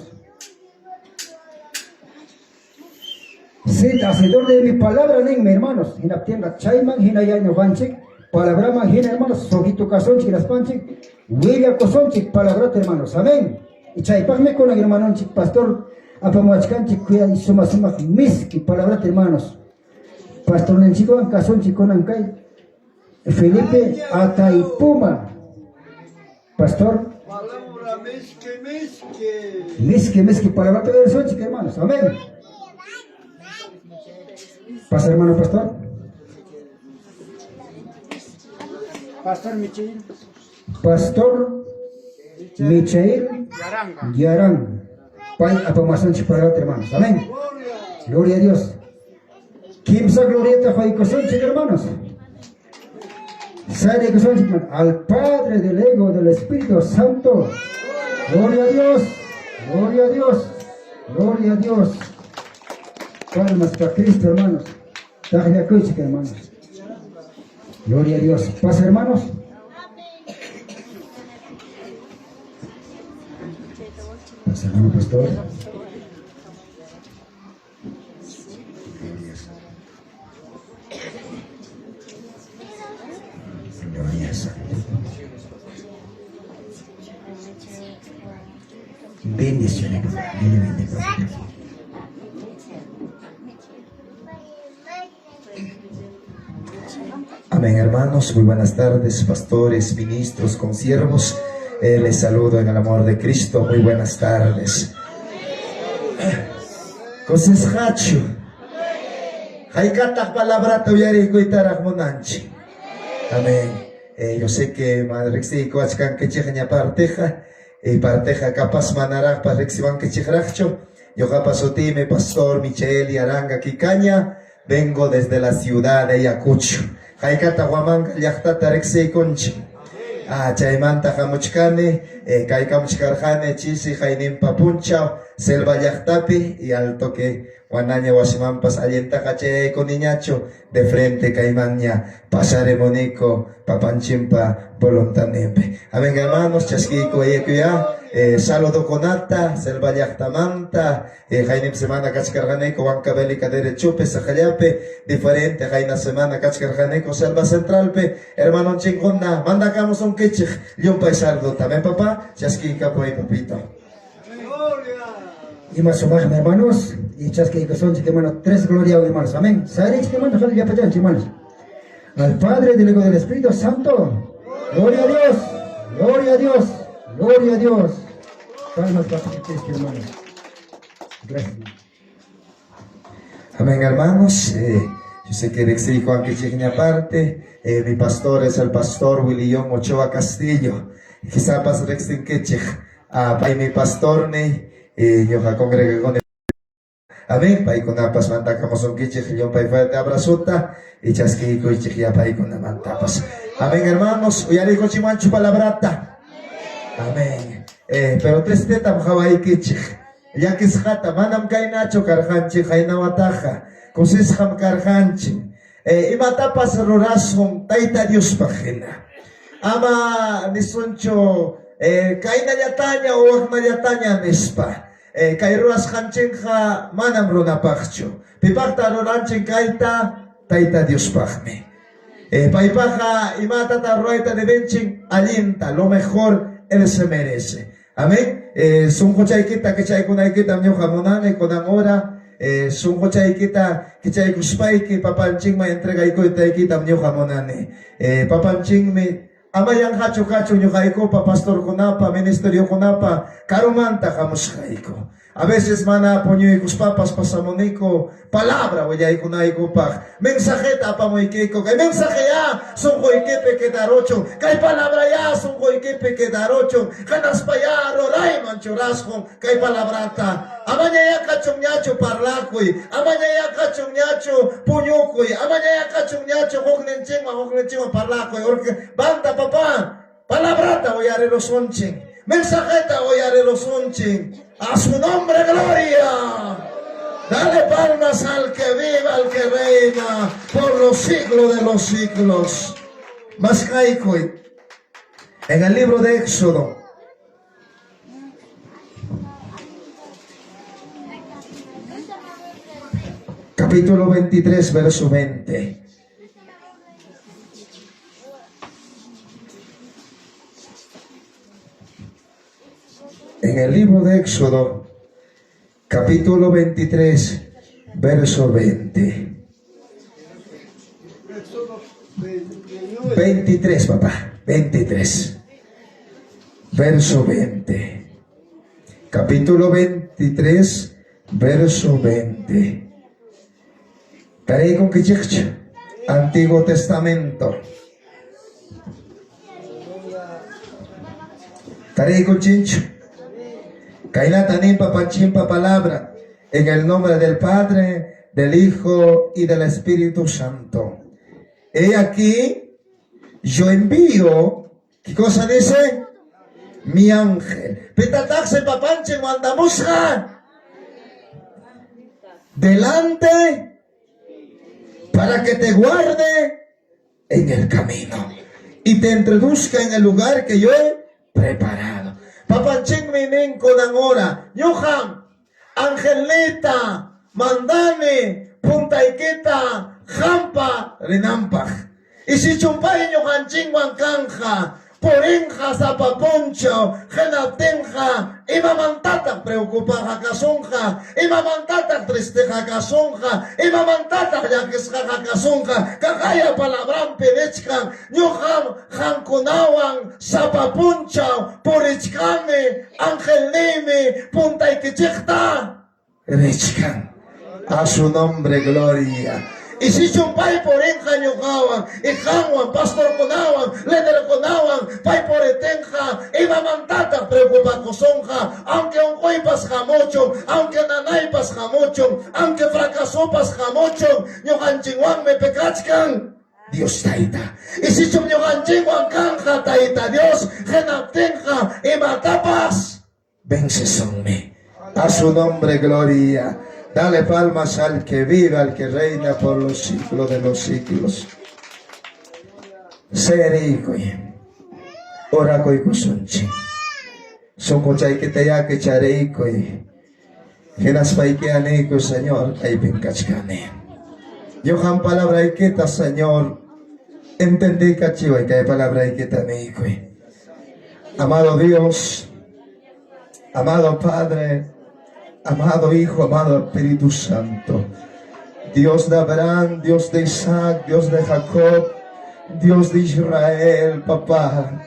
Sed hacedor de mi palabra ninmi, hermanos. Hinaptinqa chayman hinaya ñuqanchik palabraman hina, hermanos, sujeto kasunchik hinaspanchik willakusunchik palabrata, hermanos. Amén. Y chaypaqmi kunan hermanonchik pastor apamuwachkanchik kuyay suma sumaq miski palabrata, hermanos. Pastorninchikwan kasunchik kunan kay Felipe Ataypuma. Pastor. Palabra miski miski. Miski miski palabrata uyarisunchik, hermanos. Amén. Pasa, hermano pastor. Pastor Michael. Pastor Michael Yarán. Pay apamuwasunchik palabrata, hermanos. Amén. Gloria a Dios. Kimsa glorieta quykusunchik, hermanos. Sayaykusunchik al Padre, del Hijo, del Espíritu Santo. Gloria a Dios. Gloria a Dios. Gloria a Dios. Palmas para Cristo, hermanos. Taqllakuychik, hermanos. Gloria a Dios. Pasa, hermanos. Pasa, hermano pastor. Gloria a Bendiciones, papá. Dios le bendiga, papá. Amén, hermanos. Muy buenas tardes, pastores, ministros, consiervos. Les saludo en el amor de Cristo. Muy buenas tardes. Kusisqachu. Haykataq palabrata uyarikuytaraq munanchik. Amén. Yo sé que riqsiykuwachkankichikña parteqa, y parteqa capaz manaraqpas riqsiwankichikraqchu. Ñuqapa sutiymi Pastor Michael Yaranga Kikaña. Vengo desde la ciudad de Ayacucho. Haykata Huamanga llaqtata riqsiykunchik. Ah, chaymanta hamuchkani, kaykamuchkarqani chisi hayninpa punchaw selva llaqtapi y al toque wanaña wasimanpas allintaqa chayaykuniñachu de frente kaymanña pasaremuniku papanchimpa voluntadninpi. Amén, hermanos, chaskiyku ayakuyá. Saludokunata selva llaqtamanta, haynin semana kachkarqaniku Huancavelica derechopi Saqallapi, diferente hayna semana kachkarqaniku selva centralpi, hermanonchikkuna mandakamusunkichik llumpay saludo. Amén, papá, chaskiykapuy, papito. Ima sumaqmi, hermanos, y chaskiykusunchik, hermanos, tres gloria, hermanos. Amén. Sayarichik, hermanos, llapachanchik, hermanos. Al Padre, del Hijo, del Espíritu Santo. Gloria a Dios, gloria a Dios, gloria a Dios. Palmas para Cristo, hermanos. Gracias. Amén, hermanos. Yo sé que riqsiykuwankichikña parte. Mi pastor es el pastor William Ochoa Castillo. Quizapas riqsinkichik. Paymi pastorniy y ñuqa congregakuni. Amén. Paykunapas mandakamusunkichik llumpay fuerte abrazota y chaskiykuychik ya paykunamantapas. Amén, hermanos. Uyariykuchikmanchu palabrata. Amén. Eh, pero tristetam qawaykichik. Llakisqata manam kaynachu karqanchik qaynawataqa. Kusisqam karqanchik. Eh, imatapas rurasun Tayta Diospaq hina. Ama nisunchu eh, kaynallataña o waknallataña nispa. Eh, kay rurasqanchikqa manam runapaqchu. Pipaqta ruranchik kayta? Tayta Diospaqmi. Eh, paypaqqa imatata rurayta debenchik allinta, lo mejor él se merece. Amén. Eh, sunquchaykita kichaykunaykitam ñuqa munani kunan hora. Eh, sunquchaykita kichaykuspayki papanchikman entregaykuytaykitam ñuqa munani. Eh, papanchikmi ama yanqachu kachun ñuqaykupa pastorkunapa, ministeriokunapa karumanta hamusqayku. A veces mana puñuykuspapas pasamuniku palabra willaykunaykupaq. Mensajeta apamuykiku. Kay mensaje ya sunquykipi quedaruchun. Kay palabra ya sunquykipi quedaruchun. Qanaspa ya rurayman churasqun kay palabrata. Amaña ya kachunñachu parlakuy. Amaña ya kachunñachu puñukuy. Amaña ya kachunñachu hukninchikwan hukninchikwan parlakuy. Porque banda papá palabrata uyarirusunchik. Mensajeta uyarirusunchik. A su nombre gloria. Dale palmas al que viva, al que reina por los siglos de los siglos. Maskaykuy. En el libro de Éxodo. Capítulo 23, verso 20. En el libro de Éxodo, capítulo 23, verso 20. 23, papá, 23. Verso 20. Capítulo 23, verso 20. Tariykunkichikchu Antiguo Testamento. Tariykunchinchu. Kaynata nin papanchinpa palabra. En el nombre del Padre, del Hijo y del Espíritu Santo. He aquí, yo envío, ¿qué cosa dice? Mi ángel. Pitataqsi papanchik mandamusqa delante para que te guarde en el camino y te introduzca en el lugar que yo he preparado. Papanchikmi nin kunan hora, ñuqam angelniyta mandani puntaykita qampa rinanpaq. Y sichum pay ñuqanchikwan kanqa, purinqa sapa punchaw, hinaptinqa imamantataq preocupaqa kasunqa? Imamantataq tristeqa kasunqa? Imamantataq llakisqaqa kasunqa? Kaqaya palabranpi nichkan, ñuqam qamkunawan sapa punchaw purichkani, angelniymi puntaykichikta richkan. A su nombre, gloria. Y sichum pay purinqa ñuqawan y qanwan, pastorkunawan, liderkunawan, pay puritinqa, imamantataq preocupakusunqa? Aunque unquypas hamuchun, aunque nanaypas hamuchun, aunque fracasopas hamuchun, ñuqanchikwanmi pekachkan Dios Tayta. Y sichum ñuqanchikwan kanqa Tayta Dios, hinaptinqa imatapas vencesunmi. A su nombre, gloria. Dale palmas al que vive, al que reina por los siglos de los siglos. Sayariykuy. Orakuykusunchik. Sunquchaykitayá kichariykuy. Hinaspayki aniykuy, Señor, kaypim kachkani. Ñuqam palabraykita, Señor, entendiykachiway kay palabraykita niykuy. Amado Dios, amado Padre, amado Hijo, amado Espíritu Santo, Dios de Abraham, Dios de Isaac, Dios de Jacob, Dios de Israel, papá,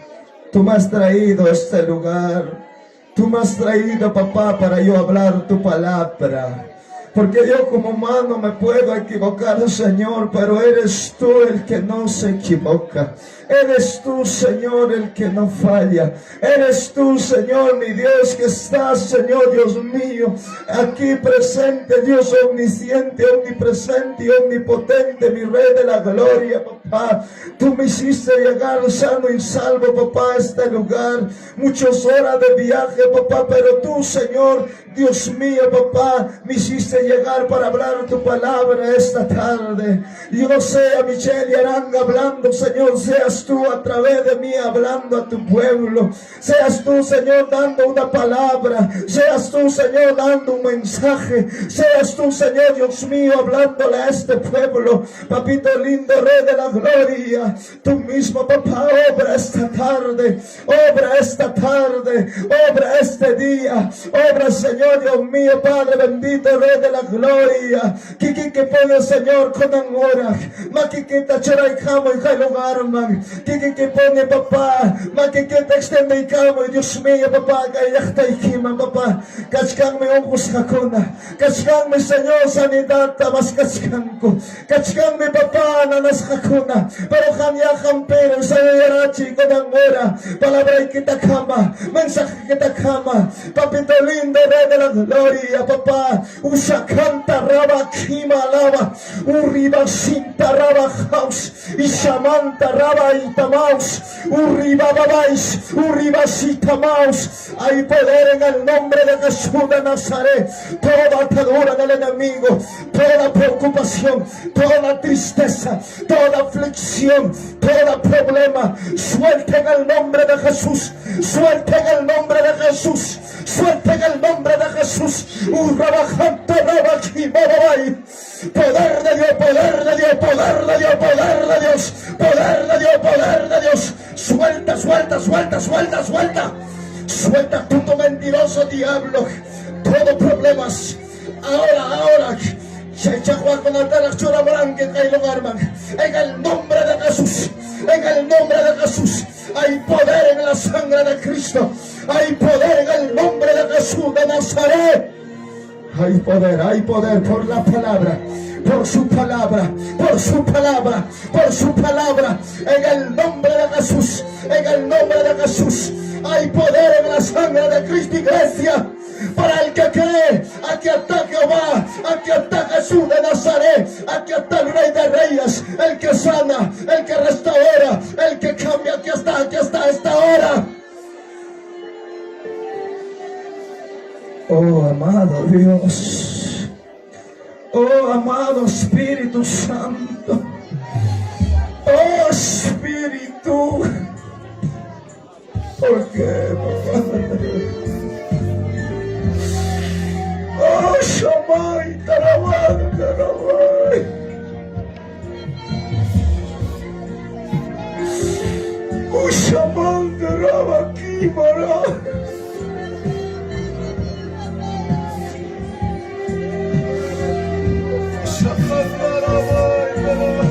tú me has traído a este lugar. Tú me has traído, papá, para yo hablar tu palabra. Porque yo como humano me puedo equivocar, Señor, pero eres tú el que no se equivoca. Eres tú, Señor, el que no falla. Eres tú, Señor, mi Dios, que estás, Señor, Dios mío, aquí presente, Dios omnisciente, omnipresente y omnipotente, mi Rey de la gloria, papá. Tú me hiciste llegar sano y salvo, papá, a este lugar. Muchas horas de viaje, papá, pero tú, Señor, Dios mío, papá, me hiciste llegar para hablar tu palabra esta tarde. Yo no sé a Michelle y Aranga hablando, Señor, seas tú a través de mí hablando a tu pueblo. Seas tú, Señor, dando una palabra. Seas tú, Señor, dando un mensaje. Seas tú, Señor, Dios mío, hablándole a este pueblo. Papito lindo, Rey de la gloria. Tú mismo, papá, obra esta tarde. Obra esta tarde. Obra este día. Obra, Señor, Dios mío, Padre bendito, Rey de la gloria. Kiki que pone, Señor, con ahora. Makikita churaykamuy kay lugarman. Kiki que pone, papá. Makikita extendeykamuy, Dios mío, papá, kay llaqtaykiman, papá. Kachkanmi unqusqakuna. Kachkanmi, Señor, sanidad maskachkanku. Kachkanmi, papá, nanasqakuna. Pero qamya hampero, sayarachi con ahora. Palabraykitakama, mensajekitakama. Papito lindo, Rey de la gloria, papá. Usakanta raba kima lava. Uriba sinta raba house. Ishamanta raba itamaus. Uriba babais. Uriba sitamaus. Hay poder en el nombre de Jesús de Nazaret. Toda atadura del enemigo, toda preocupación, toda tristeza, toda aflicción, todo problema, suelta en el nombre de Jesús. Suelta en el nombre de Jesús. Suelta en el nombre de Jesús. Urrabajante rabachimababay. Poder de Dios, poder de Dios, poder de Dios, poder de Dios, poder de Dios, poder de Dios. Suelta, suelta, suelta, suelta, suelta. Suelta todo mentiroso diablo. Todo problemas. Ahora, ahora. En el nombre de Jesús. En el nombre de Jesús. Hay poder en la sangre de Cristo. Hay poder en el nombre de Jesús de Nazaret. Hay poder por la palabra, por su palabra, por su palabra, por su palabra. En el nombre de Jesús, en el nombre de Jesús. Hay poder en la sangre de Cristo, iglesia. Para el que cree, aquí está Jehová, aquí está Jesús de Nazaret, aquí está el Rey de Reyes, el que sana, el que restaura, el que cambia. Aquí está esta hora. Oh, amado Dios. Oh, amado Espíritu Santo. Oh, Espíritu. ¿Por qué, papá? Oh, Shamay, Tarawán, Taraway. Oh, Shaman, Tarawaki, Mara. Shaman, Taraway, Taraway.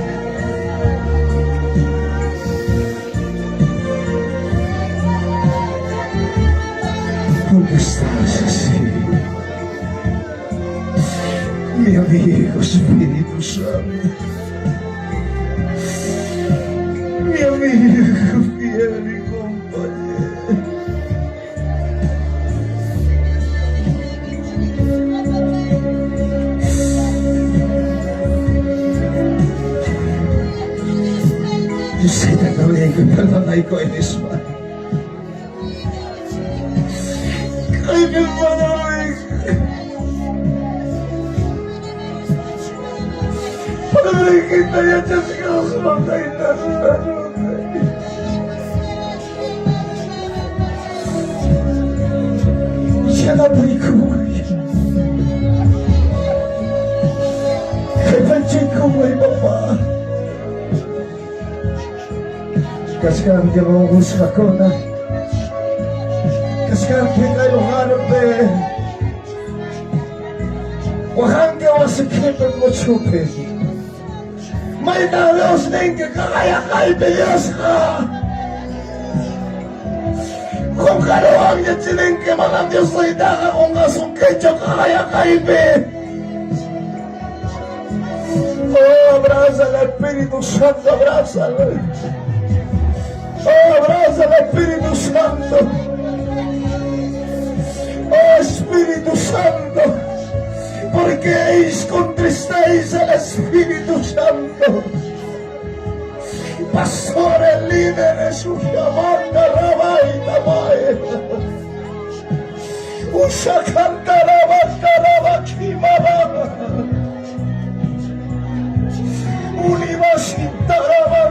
¿Por qué estás así? Mi amigo Espíritu Santo. Mi amigo fiel y compañero. Yo sé que perdonay ko inisma. Ay, mi madre. Padre, kita yachasqasman Yanapaykuway. Kaypanchikuway, papá. Kachkanki unqusqakuna. Kachkanki kay lugarpi. Wahanki wasikipi kuchupi. Mayta Dios ninki kaqayaqaypi Diosqa. Qunqaruwan yachininki manam Dios taytaqa qunqasunkichu qaqayaqaypi. Oh, abraza al Espíritu Santo, abrázalo. Oh, abraza al Espíritu Santo. Oh, Espíritu Santo, ¿por qué contristáis al Espíritu Santo? Pastores, líderes, Sujamanda, Rabay, Tabay. Ushakantaraba, Kimaba. Unibashintaraba,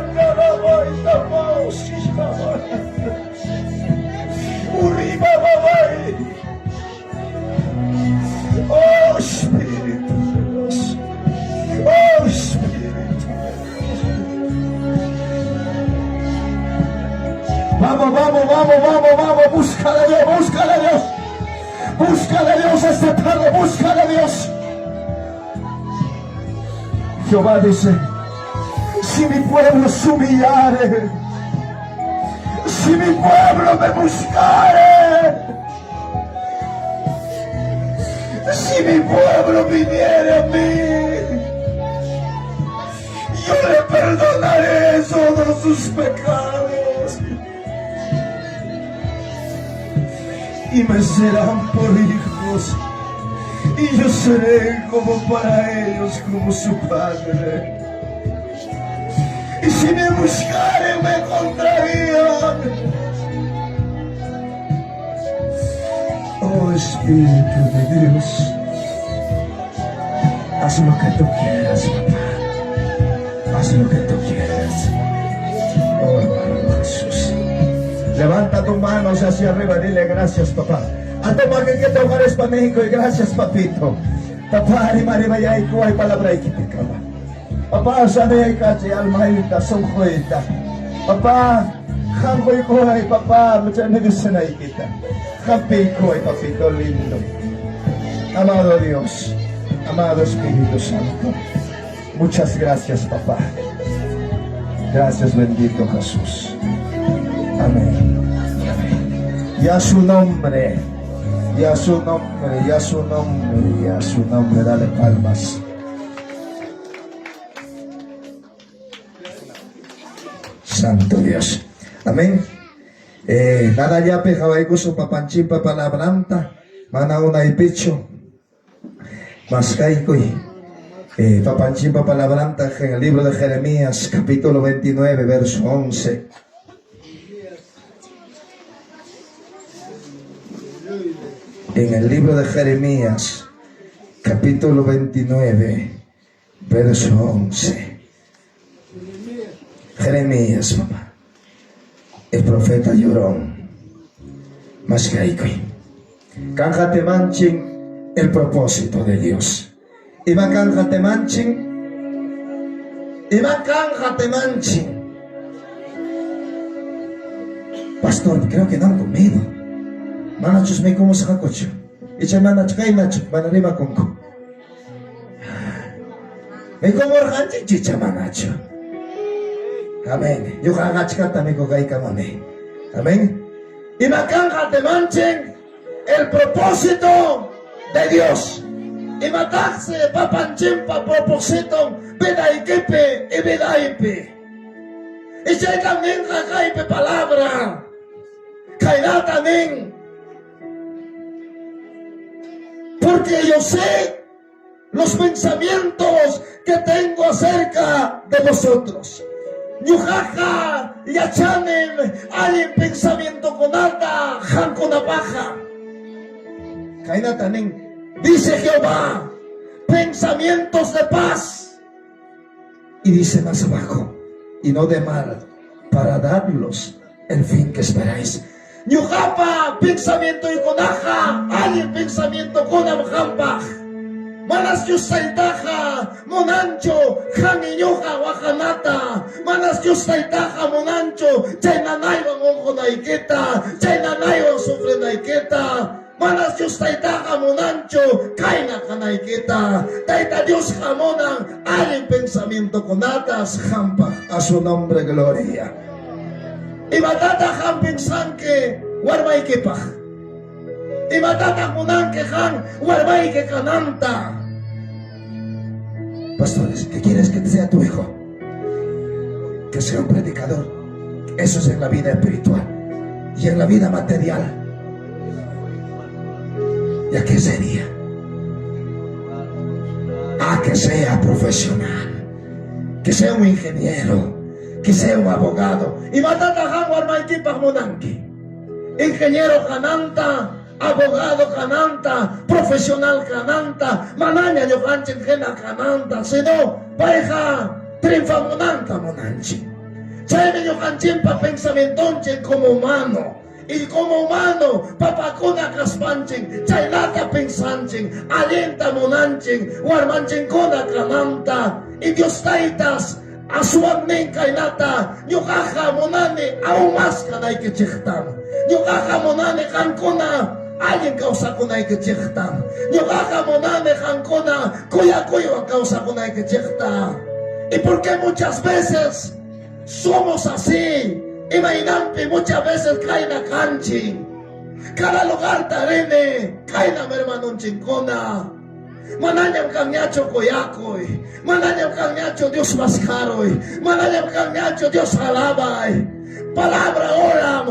Tabao, Sijaba. Uribababay. Oh Espíritu de Dios. Oh Espíritu de Dios. Vamos, vamos, vamos, vamos, vamos. Busca de Dios, busca de Dios. Busca de Dios esta tarde, busca de Dios. Jehová dice, si mi pueblo se humillare, si mi pueblo me buscare, si mi pueblo viniere a mí, yo le perdonaré todos sus pecados y me serán por hijos y yo seré como para ellos como su padre. Y si me buscaren me encontrarían. Oh Espíritu de Dios, haz lo que tú quieras, papá. Haz lo que tú quieras. Oh hermano Jesús. Levanta tus manos hacia arriba, dile gracias, papá. A toma que te hogares pa México y gracias, papito. Papá, rimayayku ay palabra ikitikama. Papá, sanay ka si almaita, sungkoita. Papá, hamboy ko ay papá, sanay kita. Hampi ko ay papito lindo. Amado Dios, amado Espíritu Santo, muchas gracias, papá. Gracias, bendito Jesús. Amén. Amén. Y a su nombre, y a su nombre, y a su nombre, y a su nombre, dale palmas. Santo Dios. Amén. Nada yape hawaykusun papanchimpa palabranta, mana unaypichu. Maskaykuy. Papanchimpa palabranta en el libro de Jeremías, capítulo 29, verso 11. En el libro de Jeremías, capítulo 29, verso 11. Jeremías, papá. El profeta llorón. Maskaykuy. Kanqa manchin el propósito de Dios. Ima kanqa manchin. Ima kanqa manchin. Pastor, creo que no han comido. Manachus me como sacocho. Icha manach kaynach mana rimakunku. Me como chicha manacho. Amén. Ñuqa achkata mikukaykamani. Amén. Ima kanqa manchin el propósito de Dios. Imataqsi papanchimpa propósito vidaykipi y vidaypi. Y chaytam ninqa kaypi palabra. Kaynata nin. Porque yo sé los pensamientos que tengo acerca de vosotros. Ñuqaqa yachanim allin pensamiento kunata qamkunapaqqa. Kaynata nin. Dice Jehová, pensamientos de paz. Y dice más abajo, y no de mal, para darlos el fin que esperáis. Ñuqapa pensamiento ykunaqa, allin pensamiento kunam qampaq. Manas Dios taytaqa munanchu qam ñuqa waqanata. Manas Dios taytaqa munanchu chay nanaywan unqunaykita, chay nanaywan sufrinaykita. Manas Dios taytaqa munanchu kayna kanaykita. Tayta Dios munan allin pensamiento kunatas qampaq a su nombre gloria. Imatataq qam pensanki warmaykipaq. Imatataq munanki qam warmayki kananta. Pastores, ¿qué quieres que sea tu hijo? Que sea un predicador. Eso es en la vida espiritual y en la vida material. ¿Ya qué sería? A que sea profesional, que sea un ingeniero, que sea un abogado. Imatataq qam warmaykipaq munanki? Ingeniero kananta, abogado kananta, profesional kananta, manaña ñuqanchik hina kananta, sino payqa triunfamunanta munanchik. Chaymi ñuqanchikpa pensamientonchik como humano. Y como humano, papakuna kaspanchik, chaynata pensanchik, allinta munanchik, warmanchikkuna kananta. Y Dios Taytas aswannin kaynata, ñuqaqa munani aún más kanaykichiktam. Ñuqaqa munani qamkuna allin kawsakunaykichiktam. Ñuqaqa munani qamkuna kuyakuywan kawsakunaykichikta. ¿Y por qué muchas veces somos así? Imaynanpi muchas veces kayna kanchik. Cada lugar tarini, kaynam hermanonchikkuna. Manañam kanñachu kuyakuy. Manañam kanñachu Dios maskaruy. Manañam kanñachu Dios alabay. Palabra oram.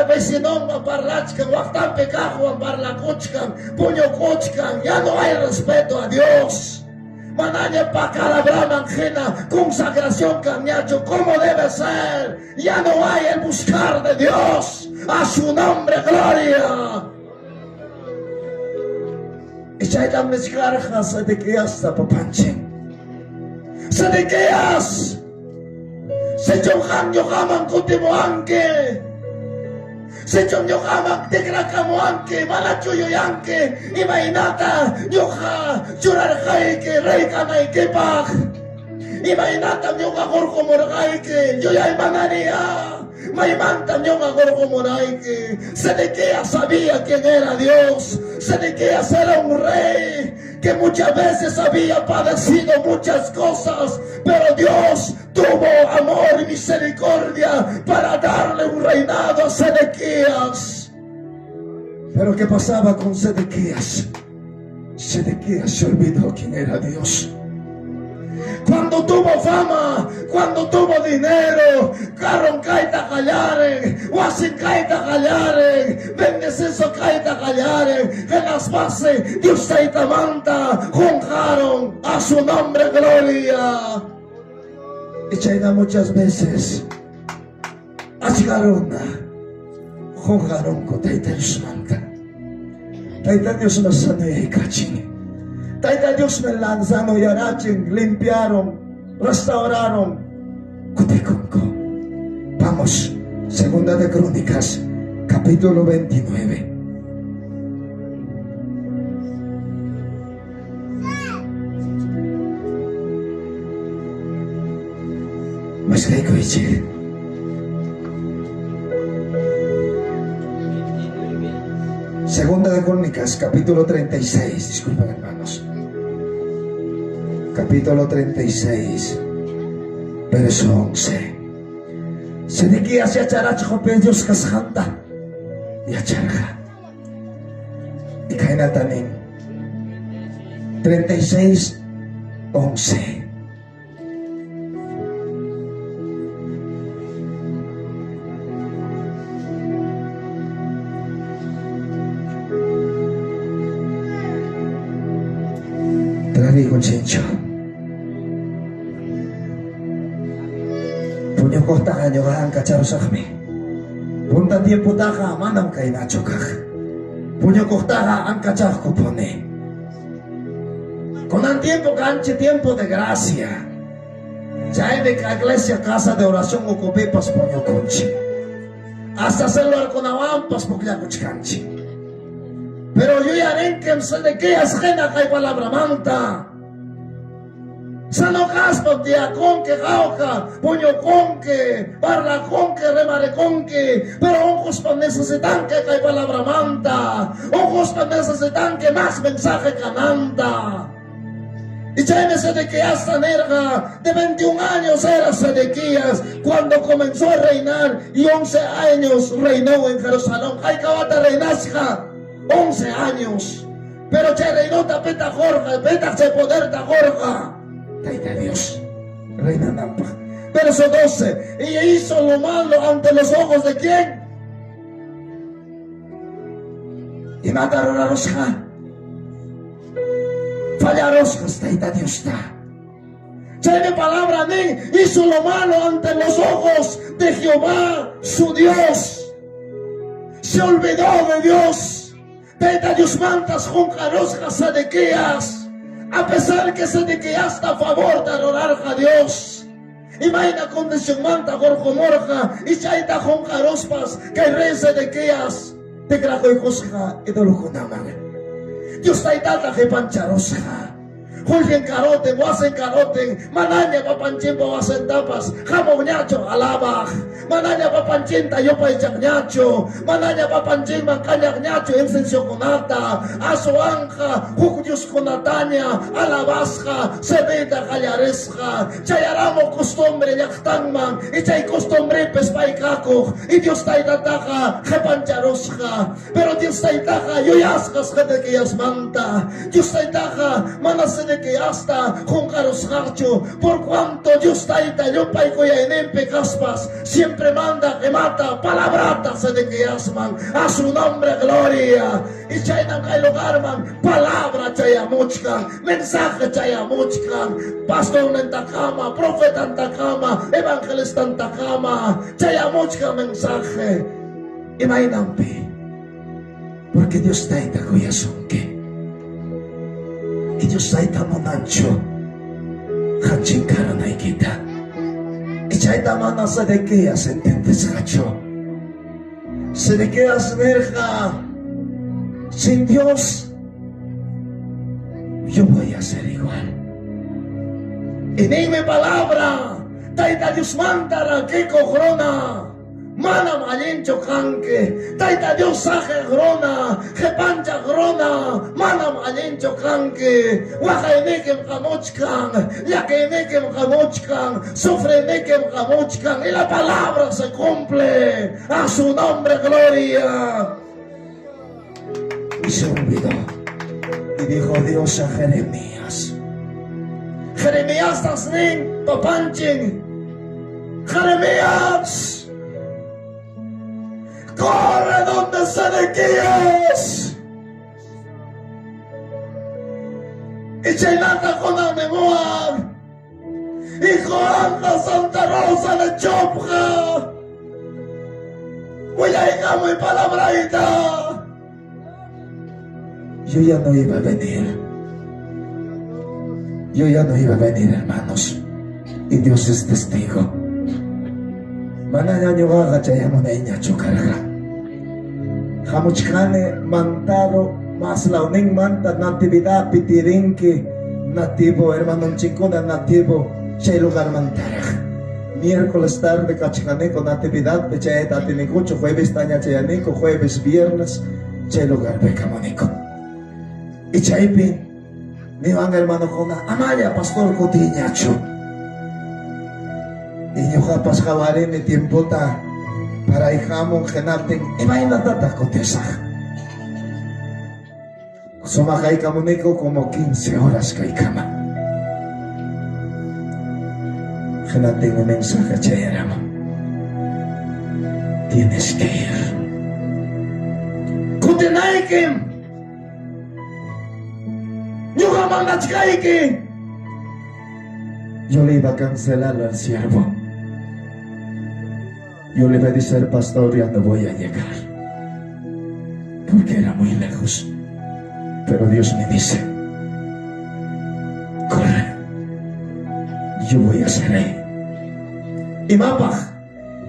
Vecinonwan parlachkan, waqtanpi kaqwan parlakuchkan, puñukuchkan. Ya no hay respeto a Dios. Manaña pacalabraman hina consagración kanñachu como debe ser. Ya no hay el buscar de Dios. A su nombre, gloria. Y chaytam nichkarqa Sedequíasta papanchik. Sedequías, sichum qam ñuqaman kutimuwanki, sichum ñuqaman tikrakamuwanki, manachu yuyanki imaynata ñuqa churarqayki rey kanaykipaq, imaynatam ñuqa hurqumurqayki, yuyaymananiya, maymantam ñuqa hurqumurayki. Sedequías sabía quién era Dios. Sedequías era un rey que muchas veces había padecido muchas cosas, pero Dios tuvo amor y misericordia para darle un reinado a Sedequías. Pero ¿qué pasaba con Sedequías? Sedequías se olvidó quién era Dios. Cuando tuvo fama, cuando tuvo dinero, carron kayta qallaren, wasin kayta qallaren, bendeciso kayta qallaren, en las bases Dios manta, qunqarun a su nombre gloria. Y chayna muchas veces, achka runa, qunqarunku Tayta Diosmanta. Tayta Dios me sanoyaykachin. Tayta Dios me sanoyarachin, limpiaron, restauraron. Kutikunku. Vamos, Segunda de Crónicas, capítulo 29. Maskaykuychik. Segunda de Crónicas, capítulo 36. Disculpen, hermanos. Capítulo 36, verso 11. Sedequías yacharachqa Dios kasqanta. Yacharqa. Y kaynata nin. 36, 11. Trarigo chincho. Puñukuqtaqa ñuqaqa ankacharusaqmi. Punta tiempotaqa manam kaynachu kaq. Puñukuqtaqa ankachaqkupuni. Kunan tiempo kanchi tiempo de gracia. Chaymi iglesia casa de oración ukupipas puñukunchik. Hasta celularkunawanpas pukllakuchkanchik. Pero yuyarinkim Sedequías hina kay palabramanta. Sano kaspam tiyakunki hawka, puñukunki, parlakunki, rimarikunki, pero unquspam necesitanki kay palabramanta. Unquspam necesitanki más mensaje kananta. Y chaymi Sedequías nirqa, de 21 años era Sedequías cuando comenzó a reinar y 11 años reinó en Jerusalén. Haykawata reinasqa, 11 años. Pero chay reinota pitaq qurqa, pitaq chay poderta qurqa. Tayta Dios, reinananpaq. Verso 12. Y hizo lo malo ante los ojos de quién? Imata rurarusqa? Fallarusqas Tayta Diosta. Chaymi palabra nin, hizo lo malo ante los ojos de Jehová, su Dios. Se olvidó de Dios. Tayta Diosmantas qunqarusqa Sedequías. A pesar que Sedequíasta favorta rurarqa Dios. Imayna condicionmanta hurqumurqa y chayta qunqaruspas kay rey Sedequías tikraquykusqa idolokunaman. Dios Taytata qipancharusqa. Qullqin karoten, wasin karoten, manaña papanchinpa wasintapas hamuqñachu alabaq, manaña papanchinta yupaychaqñachu, manaña papanchinman kañaqñachu incenciokunata, aswanqa huk dioskunataña alabasqa, serviyta qallarisqa. Chayaramuq costumbre llaqtanman y chay costumbrepis pay kakuq y Dios Taytataqa qipancharusqa. Pero Dios Taytaqa yuyasqas Sedequiasmanta. Dios Taytaqa mana Sedequiasta qunqarusqachu. Por cuanto Dios Tayta llumpay kuyayninpi kaspas siempre manda imata palabrata Sedequiasman. A su nombre gloria. Y chaynam kay lugarman palabra chayamuchkan, mensaje chayamuchkan, pastornintakama, profetantakama, evangelistantakama, chayamuchkan mensaje. Imaynanpi? Porque Dios Tayta kuyasunki. Y Dios Tayta munanchu qanchinkaranaykita. Y chayta mana Sedequías entendesqachu. Sedequías nirqa, sin Dios yo voy a ser igual. Y ninmi palabra, Tayta Diosmanta rakikuq runa, manam allinchu kanki. Tayta Dios saqeq runa, qipanchaq runa, manam allinchu kanki. Waqaynikim qamuchkan, llakiynikim qamuchkan, sufriynikim qamuchkan. Y la palabra se cumple. A su nombre, gloria. Y se olvidó. Y dijo Dios a Jeremías. Jeremías tasnin papanchin. Jeremías, corre donde Sedequías. Y chaynata kunan nimuwan. Y Joanqa Santa Rosa de Chopqa. Willaykamuy palabrayta. Yo ya no iba a venir. Yo ya no iba a venir, hermanos. Y Dios es testigo. Manaña ñuqaqa chayamunayñachu karqa. Hamuchkani Mantaro mas lawninmanta Natividad pitirinki nativo hermanonchikkuna nativo chay lugarmantaraq. Miércoles tarde kachkaniku Natividadpi chayayta atinikuchu juevestaña chayaniku jueves viernes chay lugarpi kamuniku. Y chaypi niwan hermanokuna amalla pastor kutiñachu. Y ñuqapas qawarini tiempota paray hamun hinaptin imaynatataq kutisaq. Sumaq haykamuniku como 15 horas kaykama. Hinaptinmi mensaje chayaramun. Tienes que ir. Kutinaykim. Ñuqa mandachkayki. Yo le iba a cancelar al siervo. Yo le iba a decir, pastor, ya no voy a llegar. Porque era muy lejos. Pero Dios me dice, corre. Yo voy a ser ahí. Imapaq,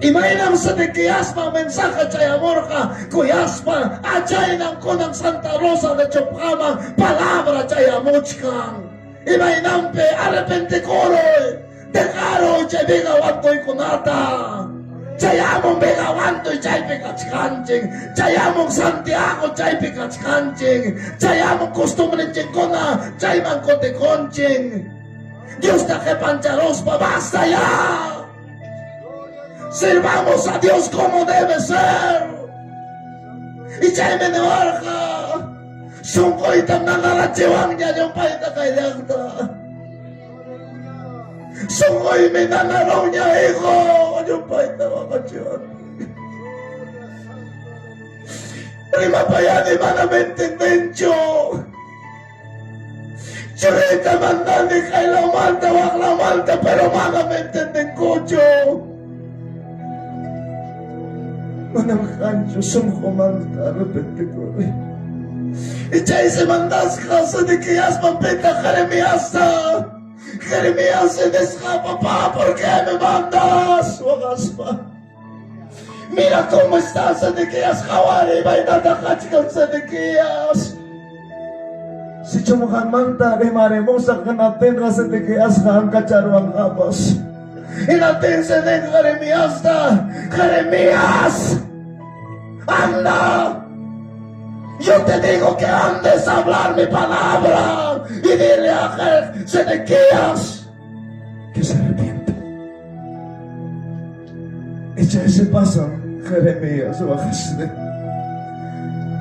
imaynam Sedequiasman mensaje chayamurqa, kuyaspa, achaynam kunan Santa Rosa de Chopqaman palabra chayamuchkan. Imaynanpi arrepentikuruy, dejaruy chay viga wantuykunata. Chayamun viga wantuy chaypi kachkanchik, chayamun Santiago chaypi kachkanchik, chayamun costumbrenchikkuna chayman kutikunchik. Diosta qipancharuspa basta ya. Sirvamos a Dios como debe ser. Y chaymi niwarqa, sunquytam nanarachiwanña llumpayta kay llaqta. Sunquymi nanarunña, hijo. Llumpayta waqachiwanki. Rimapayani manam entendenchu. Churiyta mandani kaylawmanta waklawmanta, pero manam entendenkuchu. Manam kanchu sunqumanta arrepentikuni. Y chaysi mandasqa Sedequiasman pitaq Jeremiasta. Jeremías se nisqa, papá, ¿por qué me mandas? Waqaspa. Mira cómo está Sedequías, qhawari, imaynata kachkan Sedequías. Sichum qanmanta rimarimusaq hinaptinqa Sedequiasqa ankacharuwanqapas. Hinaptinsi nin Jeremiasta, Jeremías, anda. Yo te digo que andes a hablar mi palabra y dile a Sedequías que se arrepienta. Echa ese paso, Jeremías, waqaste.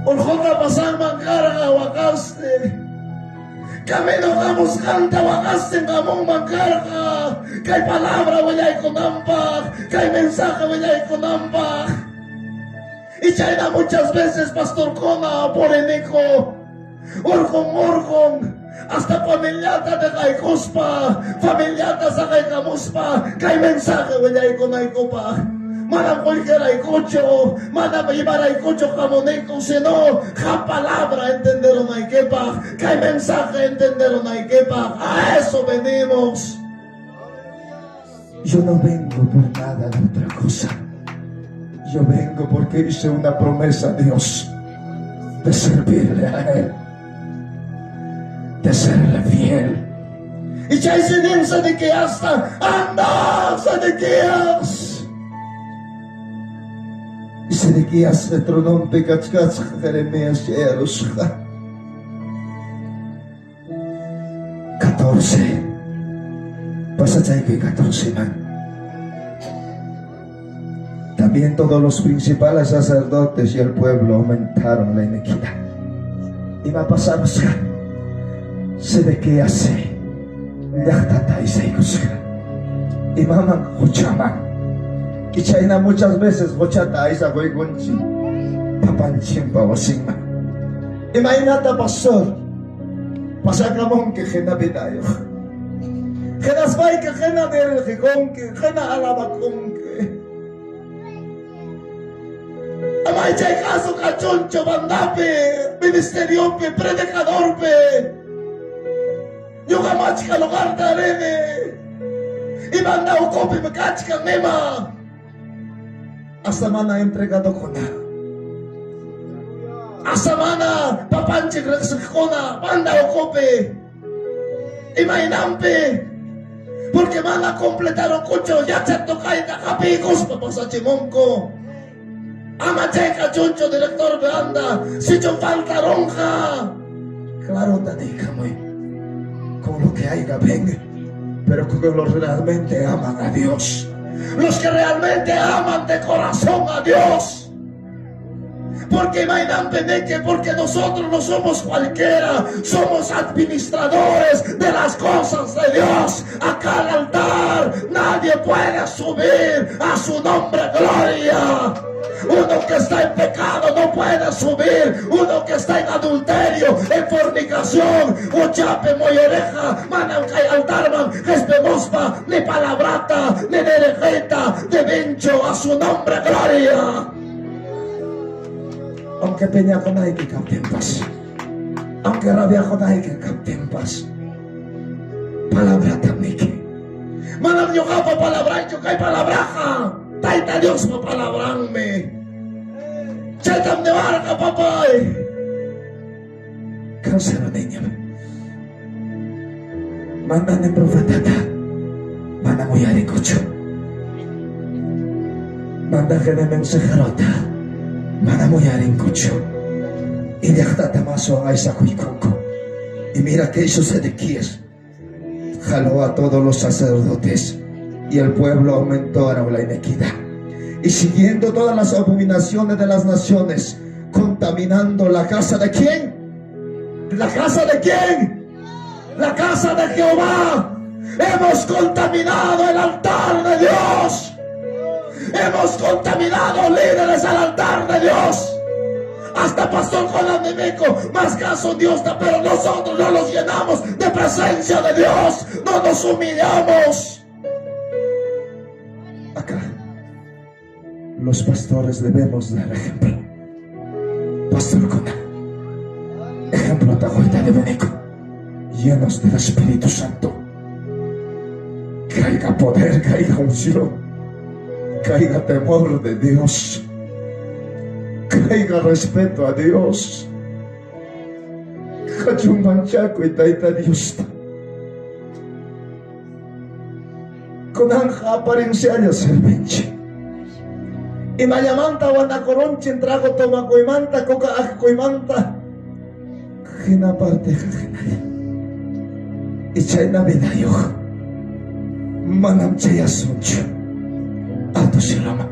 Urquta pasanman karqa waqaste. Camino hamusqanta waqastin hamunman karqa. Kay palabra willaykunanpaq, kay mensaje willaykunanpaq. Y chayna muchas veces pastorkuna puriniku urqun urqun hasta familiata dejaykuspa, familiata saqaykamuspa kay mensaje willaykunaykupaq. Manam qullqiraykuchu, manam imaraykuchu hamuniku, sino qam palabra entenderunaykipaq, kay mensaje entenderunaykipaq. A eso venimos. Yo no vengo por nada de otra cosa. Yo vengo porque hice una promesa a Dios de servirle a Él, de serle fiel. Y chaysi nin Sedequiasta, anda Sedequías. Y Sedequías trononpi kachkasqa Jeremías chayarusqa. 14. Pasachaykuy 14 man. También todos los principales sacerdotes y el pueblo aumentaron la iniquidad. Ima pasarusqa? Sedequías llaqtata aysaykusqa. Imaman huchaman. Y chayna muchas veces huchata aysakuykunchik papanchimpa wasinman. Imaynata pastor? Pasakamunki hina vidayuq. Hinaspayki hina dirgikunki, hina alabakunki. Amay chay caso kachunchu bandapi, ministeriopi, predicadorpi. Ñuqa machka lugarta rini. Y banda ukupi me kachkan nima. Hasta mana entregadokuna. Hasta mana papanchik riqsiqkuna banda ukupi. Imaynanpi? Porque mana completaronkuchu yachaq tocayta hapiykuspa pasachimunku. Ama chayqa chunchu director banda, sichum faltaronqa. Claro niykamuy. Con lo que haya ven, pero con los realmente aman a Dios. Los que realmente aman de corazón a Dios. Porque imaynanpi porque nosotros no somos cualquiera, somos administradores de las cosas de Dios. Acá al altar nadie puede subir a su nombre gloria. Uno que está en pecado no puede subir. Uno que está en adulterio, en fornicación, huchapi mollereja, manam kay altarman, qespimuspa, ni palabrata, ni derejeta, de vincho a su nombre gloria. Aunque piñakunayki kaptinpas, aunque rabiakunayki kaptinpas, palabratam niki. Manam ñuqapa palabraychu kay palabraqa, Tayta Diospa palabranmi. Chaytam niwarqa papay. Kawsaruniñam. Mandani profetata manam uyarikuchu. Mandaqini mensajerota manam uyarinkuchu. Y llaqtata aswan aysakuykunku. Y mira que hizo Sedequías. Jaló a todos los sacerdotes y el pueblo aumentó a la iniquidad. Y siguiendo todas las abominaciones de las naciones, contaminando la casa de quién? ¿La casa de quién? La casa de Jehová. Hemos contaminado el altar de Dios. Hemos contaminado líderes al altar de Dios. Hasta pastor Juan Nimico, más caso Dios está, pero nosotros no los llenamos de presencia de Dios. No nos humillamos. Acá, los pastores debemos dar ejemplo. Pastor Cona, ejemplo Tajuita de Benico, llenos del Espíritu Santo. Caiga poder, caiga unción, caiga temor de Dios, caiga respeto a Dios. Kachun manchakuy Tayta Diosta. Kunanqa apariencialla servinchik. Imallamanta wanakurunchin trago tomakuymanta, coca akkuymanta. Hina parteqa hinalla. Y chayna vidayuq manam chayasunchu alto cieloman.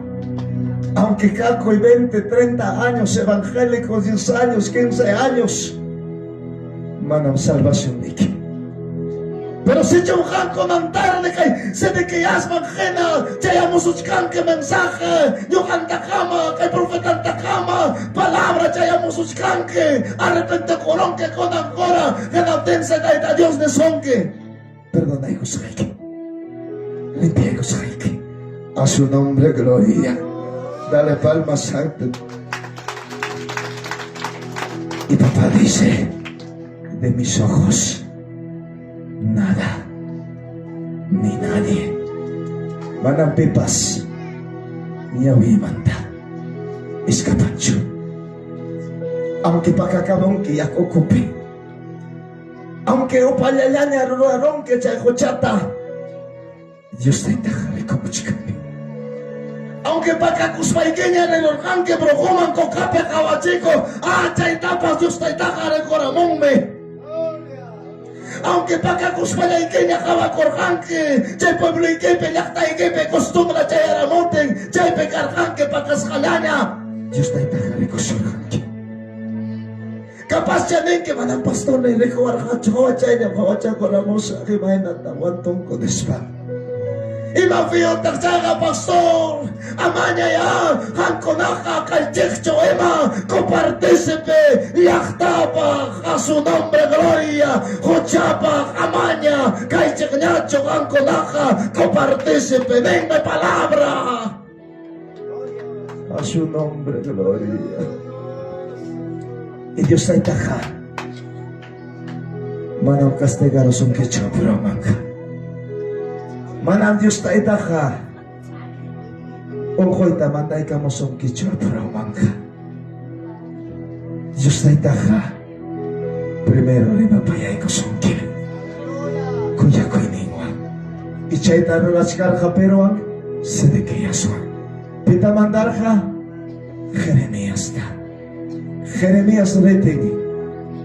Aunque kakuy 20, 30 años evangélicos, 10 años, 15 años, manam salvacionniki. Pero si chunqanku tarde kay Sedequiasman hina chayamusuchkanki mensaje ñuqantakama kay profetantakama palabra chayamusuchkanki arrepentekuronki kunankura hinaptinsi Tayta Dios nisunki perdonaykusqayki, limpiaykusqayki. A su nombre gloria. Dale palmas santo. Y papá dice, de mis ojos nada ni nadie manam pipas ñawiymanta escapanchu. Aunque pakakamunki yaku ukupi, aunque upallallaña rurarunki chay huchata, Dios taytaqa rikumuchkanmi. Aunque pakakuspaykiña rirurqanki brujoman cocapi qawachikuq, ah, chaytapas Dios taytaqa rikuramunmi. Aunque pakakuspallaykiña qawakurqanki, chay puebloykipi, llaqtaykipi costumbre chayaramutin, chaypi karqanki pakasqallaña, Dios taytaqa rikusurqanki. Capaz ninki, manam pastor ni rikuwarqachu, qawachayña qawachakuramusaq imaynata aguantunku nispa. Ima fiyutaq chayqa pastor, amaña ya qamkunaqa kaychikchu ima copartícipe llaqtapaq, a su nombre gloria, huchapaq amaña kaychikñachu qamkunaqa copartícipe, denme palabra. A su nombre gloria. Y Dios taytaqa manam castigarusunkichu bromanqa. Manam Dios taytaqa unquyta mandaykamusunkichu bromanqa. Dios taytaqa primero rimapayaykusunki kuyakuyninwan. Y chayta rurachkarqa piwan Sedequiaswan. Pita mandarqa Jeremiasta. Jeremías ritin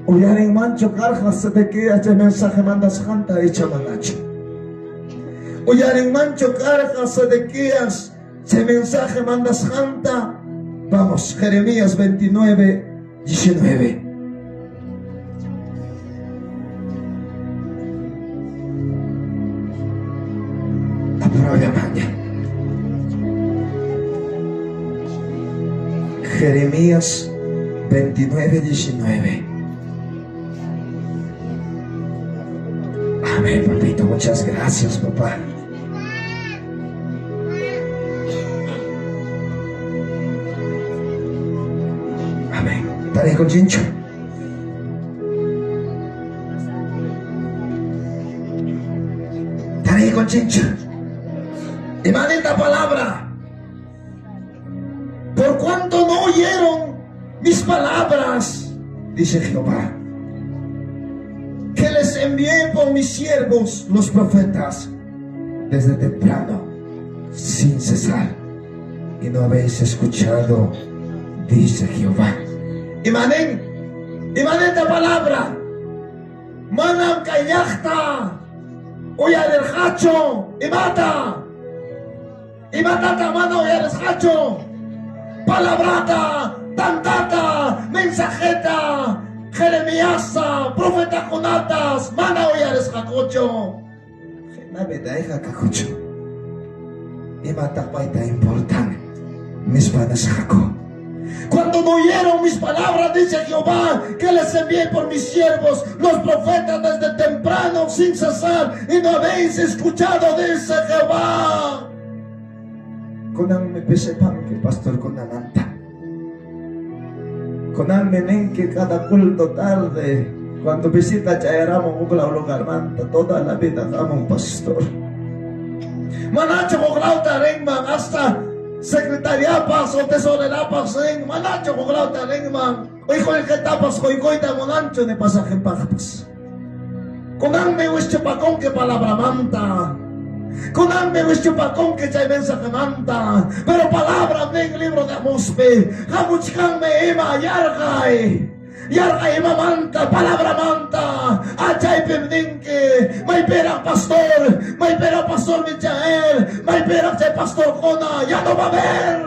uyarinmanchu karqa Sedequías chay mensaje mandasqanta icha manachu. Uyarinmanchu karqa Sedequías chay mensaje mandasqanta. Vamos, Jeremías 29, 19. Aprueba. Jeremías 29, 19. Amén, papito. Muchas gracias, papá. Amén. Tarikunchikchu. Tarikunchikchu. Y maldita palabra. Por cuanto no oyeron mis palabras, dice Jehová, que les envié por mis siervos los profetas desde temprano, sin cesar, y no habéis escuchado, dice Jehová. Imanen, imanen la palabra, manam kayakta, uyarirqachu, imata, imatata mana uyarisqachu, palabrata, tantata, mensajeta, Jeremías, profeta Jonatas, mana uyarisqakuchu. Maypitaq hija kakuchu? Imataq payta importan? Nispa nisqaku. Cuando no oyeron mis palabras, dice Jehová, que les envié por mis siervos, los profetas desde temprano sin cesar, y no habéis escuchado, dice Jehová. Kunanmi pisipanki pastorkunamanta. Kunanmi ninki cada culto tarde, cuando visita chayaramun huk law lugarmanta, toda la vida hamun pastor. Manachu huk lawta rinman hasta secretariapas o tesorerapas rin, manachu huk lawta rinman, qullqitapas quykuyta munanchu ni pasajepaqpas. Kunanmi wischupakunki palabramanta. Kunanmi wischupakunki chay mensajemanta. Pero palabra nin libro de Amospi. Hamuchkanmi ima yarqay. Yarqay imamanta, palabramanta. Achaypim ninki. Maypiraq pastor, maypiraq pastor Michael, maypiraq chay pastor Jona, ya no va a haber.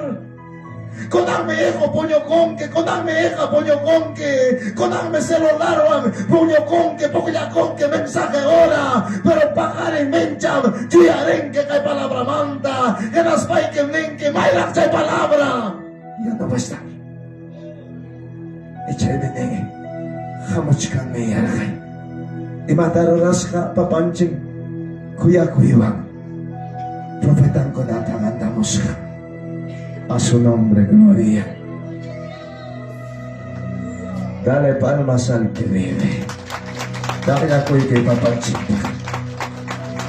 Kunanmi hijo puñukunki, kunanmi hija puñukunki, kunanmi celularwan puñukunki, pukllakunki, mensaje hora, pero paqarin mincham, yuyarinki kay palabramanta, hinaspaykim ninki, mayraq chay palabra. Ya no va a estar. Y chaymi nin, hamuchkanmi yarqay. Imata rurasqa papanchik kuyakuywan profetankunata mandamusqa. A su nombre, gloria. Dale palmas al que vive. Dale akuyki papanchikta.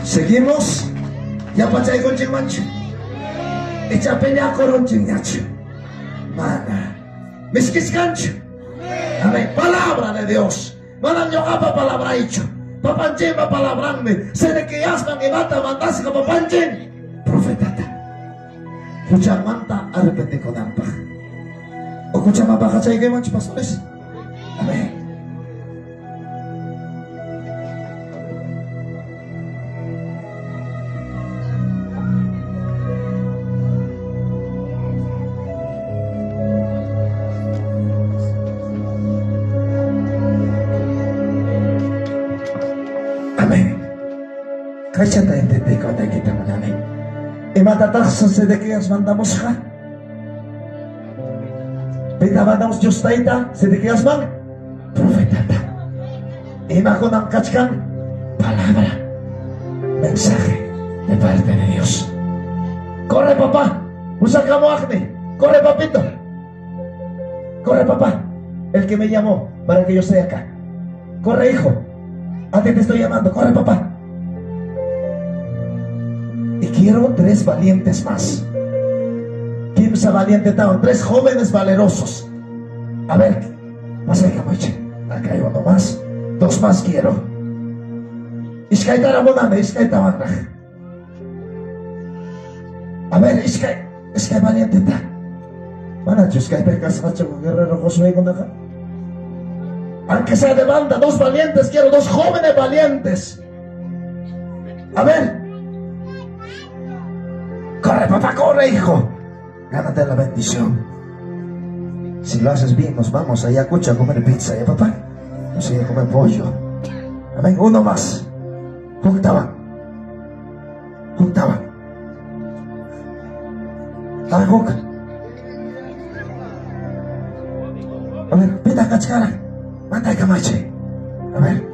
Seguimos. Yapachaykunchikmanchu. Icha piñakurunchikñachu. Mana. Miskiskanchu. Amén. Palabra de Dios. Manam ñuqapa palabraychu. Papanchikpa palabranmi. Sedequiasman imata mandasqa papanchik profetata. Huchanmanta arrepentikunanpaq. O huchaman bajachaykimanchu pastores? Amén. Amén. Kaychata entendiykunaykita munani. Imatataq Sedequías mandamusqa? Pita mandamos Dios Tayta Sedequíasman? Profetata. Imakunam kachkan? Palabra. Mensaje de parte de Dios. Corre papá. Usakamuaqni. Corre papito. Corre papá. El que me llamó para que yo esté acá. Corre hijo. A ti te estoy llamando. Corre papá. Y quiero 3 valientes más. Kimsa valiente tawan, 3 jóvenes valerosos. A ver, pasa ahí, camoche. Acá hay uno más. 2 más quiero. Iskaytara munani, iskaytawanraq. A ver, iskay, iskay valienteta. Manachu iskaypi kasqachu guerrero Josué kunaqa? Aunque sea de banda, 2 valientes quiero, 2 jóvenes valientes. A ver. Corre, papá, corre, hijo. Gánate la bendición. Si lo haces bien, nos vamos allá a Cucha a comer pizza, ¿ya, papá? Nos irá a comer pollo. Amén. Uno más. Juntaban. Juntaban. A ver, A ver, pita kachkara. Manda kamachi. A ver.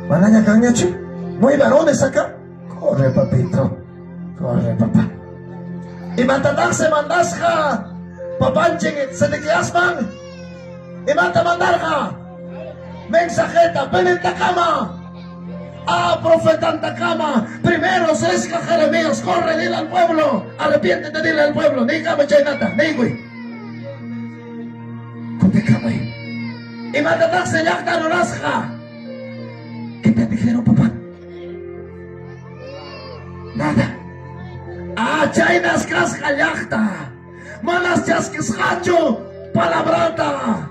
Manaña kanñachu. No hay varones acá. Corre, papito. Corre, papá. Y mantatarse mandasja. Papanching Sedequiasman. Y manda mandarja. Mensajeta, penentakama. Ah, profetantakama. Primero se esca Jeremías. Corre, dile al pueblo. Arrepiéntete, dile al pueblo. Dígame, chaynata. Nigui. Kutekamay. Y mantatarse llaqta rurasja. ¿Qué te dijeron, papá? Nada. Ah, chaynas kasqa llaqta. Manas chaskisqachu palabrata.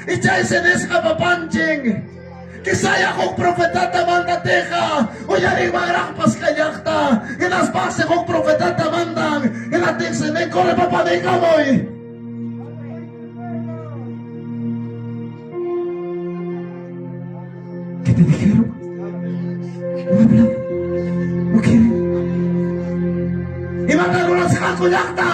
Y chay se nisqa papanchin. Quizaya huk profetata mandateja. Uyarinmanraqpas kay llaqta. Hinaspaqsi huk profetata mandan. Hinatinsi nin, corre papá, niykamuy. ¿Qué te dijeron? rurasqaku llaqta?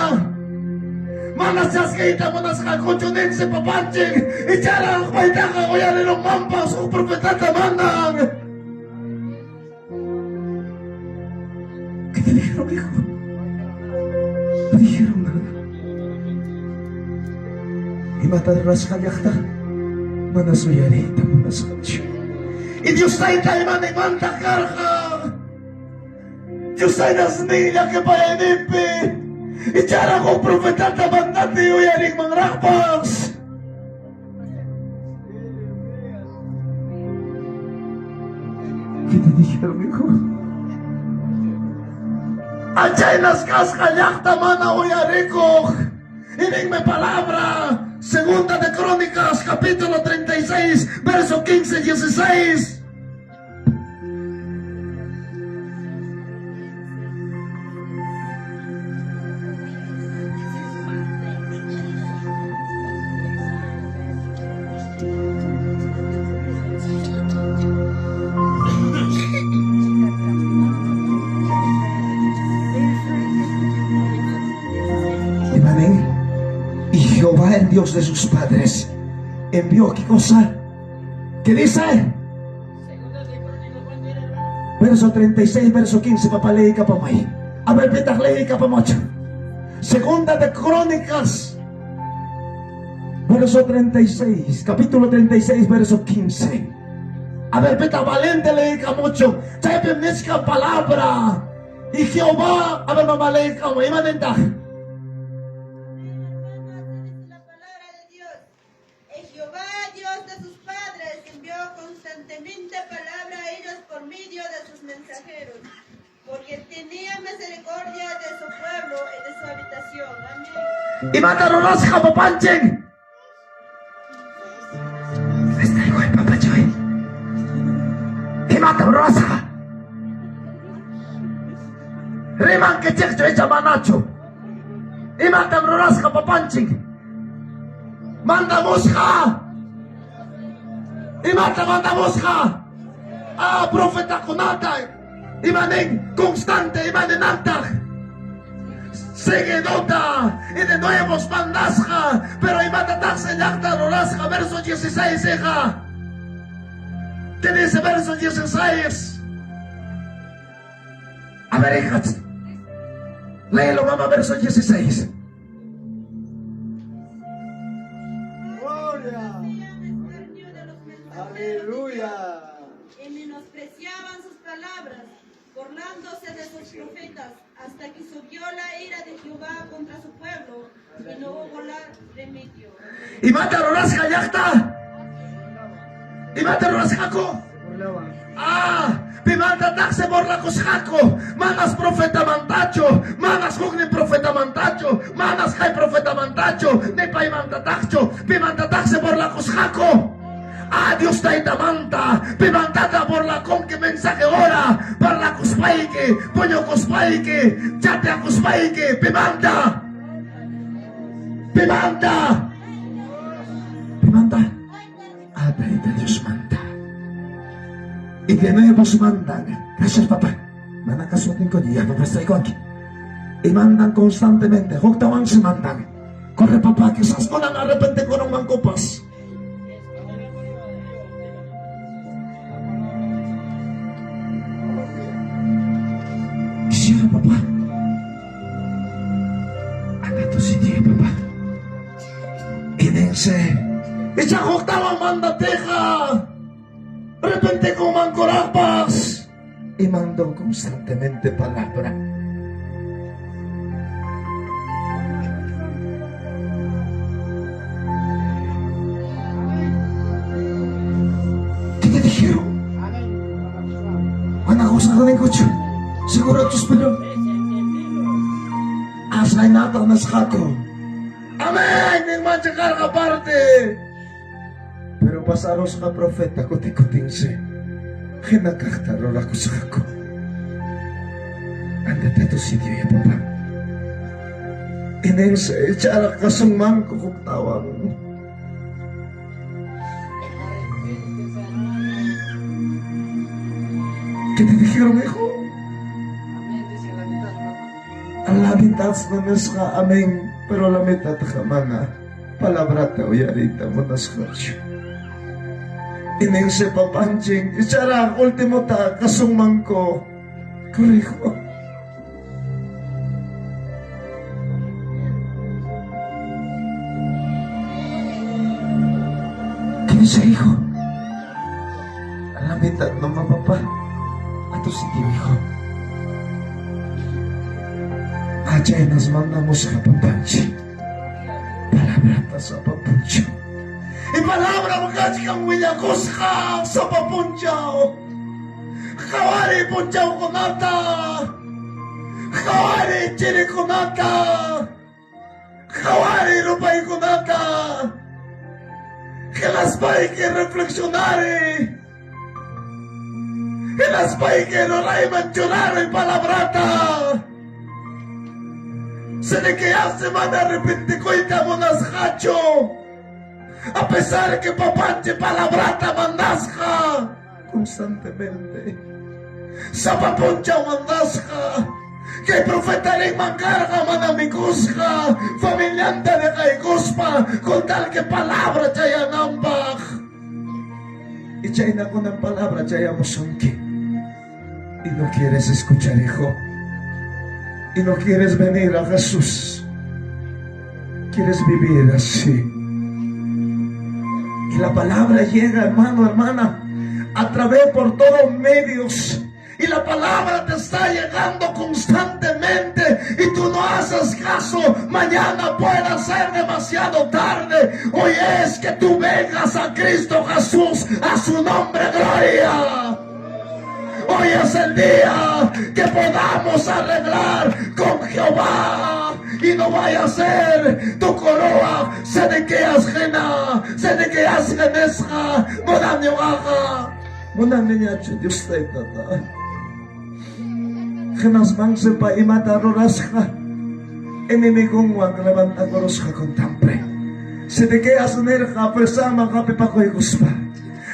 Mana chaskiyta munasqakuchu ninsi papanchik, icharaq paytaqa uyarirunmanpas huk profetata mandan. ¿Qué te dijeron, hijo? No dijeron nada. Imata rurasqa llaqta? Mana suyariyta munasqachu. Y Dios tayta imanimanta karqa? Dios taytas nin llakipayayninpi. Icharaq huk profetata mandati uyarinmanraqpas. ¿Qué te dijeron, hijo? Achaynas kasqa llaqta mana uyarikuq. Y ninmi palabra. Segunda de Crónicas, capítulo 36, verso 15 y 16. Y Jehová, el Dios de sus padres, envió ¿qué cosa? ¿Qué dice? Verso 36, verso 15, papá leí kapamay. A ver, pitaq leí kapamocho. Segunda de Crónicas, verso 36, capítulo 36, verso 15. A ver, pita valiente leí kamocho. Chaypi nisqa palabra. Y Jehová, a ver, mamá leí kamo, imanintaq. La palabra de Dios. Y Jehová, Dios de sus padres, envió constantemente palabra a ellos por medio de sus mensajeros, porque tenía misericordia de su pueblo y de su habitación. Amén. Imata rurasqa papanchik. Está igual, papachoy. Imata rurasqa. Rimankichikchu icha manachu. Imatam rurasqa papanchik. Mandamusqa. Imata mandamusqa. Ah, profetakunata. Imanin constante, imaninantaq. Seguidota y de nuevo mandasqa, pero imatataq se llaqta rurasqa, verso 16, hija. ¿Qué dice verso 16? A ver, hija. Léelo, mamá, verso 16. Gloria. Hacían escarnio de los mensajeros de Aleluya. Dios y menospreciaban sus palabras, burlándose de sus profetas, hasta que subió la ira de Jehová contra su pueblo y no hubo la remedio. Imata rurasqa llaqta. Imata rurasqaku. Ah, pimantataq se burlakusqaku. Manas profeta mantachu, manas huknin profeta mantachu, manas kay profeta mantachu, ni paymantataqchu, pimantataq se burlakusqaku. Ah, Dios taytamanta, pimantata burlakunki mensaje ora, parlakuspayki, puñukuspayki, chateakuspayki, pimanta. Pimanta. Pimanta. Ah, Tayta Dios manda. Y de nuevo mandan. Gracias, papá. Mana kasutin ko niya, papá, ko aquí. Y mandan constantemente. Huktawan se mandan. Corre, papá, quizás con arrepente con un mancopas. Quisiera, papá. Anda tu sitio, papá. Inense. Icha huktawan mandateja. Repente con mancorapas. Y mandó constantemente palabra. ¿Qué te dijeron? Ana cosa con coche. Seguro tus pero. Asay nata nasqaku. Amén. Ning mancha carga aparte. Pero pasaros ka profeta kuti-kutinse. Hinakakta rurakusqaku. Andate a tu sitio ya papá. Inense, echara kasung mangko kuktawang. ¿Qué te dijeron, hijo? Amén, dice la mitad, mamá. La mitad nisqa amén, pero la mitadqa mana palabrata uyariyta munasqachu. Ininsi papanchik, icharaq ultimota kasunmanku. Corrijo. ¿Qué dice, hijo? A la mitad nomás, papá. A tu sitio, hijo. Achay nos mandamos a papanchi. Palabrata sapapunchaw. Y palabra kachkan willakusqa sapapunchaw. Qhawariy punchawkunata. Qhawariy chirikunata. Qhawariy rupaykunata. Hinaspayki reflexionariy. Hinaspayki rurayman churaruy palabrata. Sedequías mana arrepentikuyta munasqachu. A pesar que papanchi palabrata mandasqa constantemente. Sapa punchaw mandasqa. Kay profeta rinman karqa mana mikusqa, familianta deqaykuspa, con tal que palabra chayananpaq. Y chaynakunan palabra chayamusunki. Y no quieres escuchar, hijo. Y no quieres venir a Jesús. Quieres vivir así. Y la palabra llega, hermano, hermana, a través por todos medios. Y la palabra te está llegando constantemente y tú no haces caso. Mañana puede ser demasiado tarde. Hoy es que tú vengas a Cristo Jesús, a su nombre, gloria. Hoy es el día que podamos arreglar con Jehová. Y no vaya a ser tu coroa Sedequías hina, Sedequías hinesqa, manam ñuqaqa, munaniñachu Dios Taytata. Hinaspansi pay imata rurasqa, enemigonwan levantakurusqa contampre. Sedequías nirqa presaman hapipakuykuspa.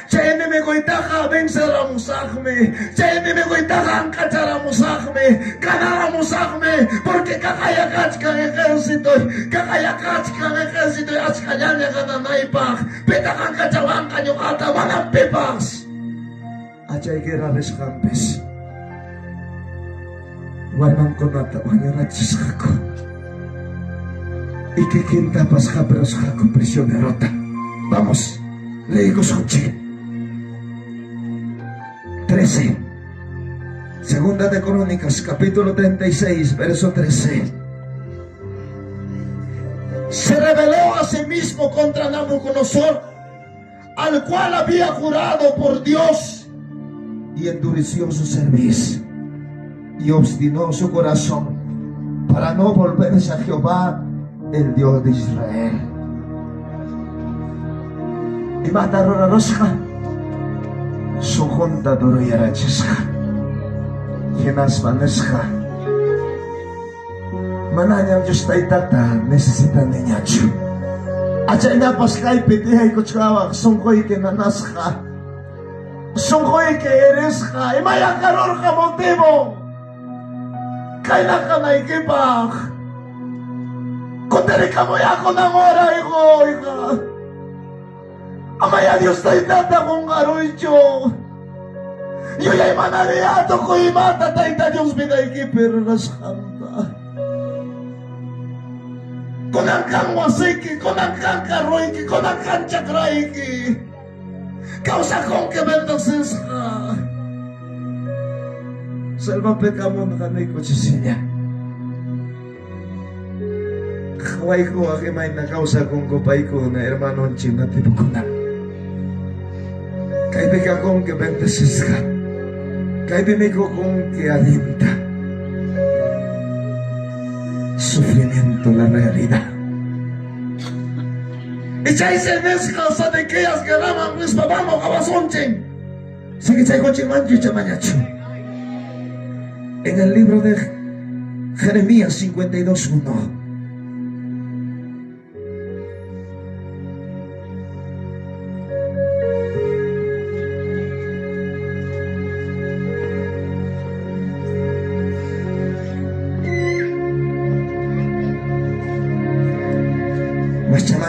Chay enemigoytaqa venceramusaqmi, chay enemigoytaqa ankacharamusaqmi, ganaramusaqmi, porque kaqayakachkan ejércitoy, kaqayakachkan ejércitoy achkallaña gananaypaq. Pitaq ankachawanqa ñuqata? Manam pipas. Achay guerra risqanpis warmankunata wañurachisqaku y kikintapas hapirusqaku prisionerota. Vamos, leeykusunchik. 13. Segunda de Crónicas, capítulo 36, verso 13. Se rebeló a sí mismo contra Nabucodonosor, al cual había jurado por Dios, y endureció su cerviz y obstinó su corazón para no volverse a Jehová, el Dios de Israel. Imata rurarusqa? Sunqunta duruyarachisqa. Hinaspa nisqa, manañam Dios Taytata necesitaniñachu. Achaynapas kaypi tiyaykuchkawaq sunquyki nanasqa, sunquyki erisqa, imayan karurqa motivo kayna kanaykipaq. Kutirikamuy kunan hora, hijo, hija. Amaya Dios Taytata qunqaruychu. Yuyaymanariya tukuy imata Tayta Dios vidaykipi rurasqanta. Kunan kan wasiyki, kunan kan carroyki, kunan kan chakrayki. Kawsakunki bendecisqa. Selvapiqa munqaniku chisilla. Qhawaykuwaq imayna kawsakunku paykuna hermanonchik nativokuna. Kaypi kakunki bendecisqa. Kaypi mikukunki allinta. Sufrimiento la realidad. Y chaysi nisqa Sedequías guerraman nispa vamos qawasunchik. Sigue chaykunchikmanchu icha mañachu. En el libro de Jeremías 52.1.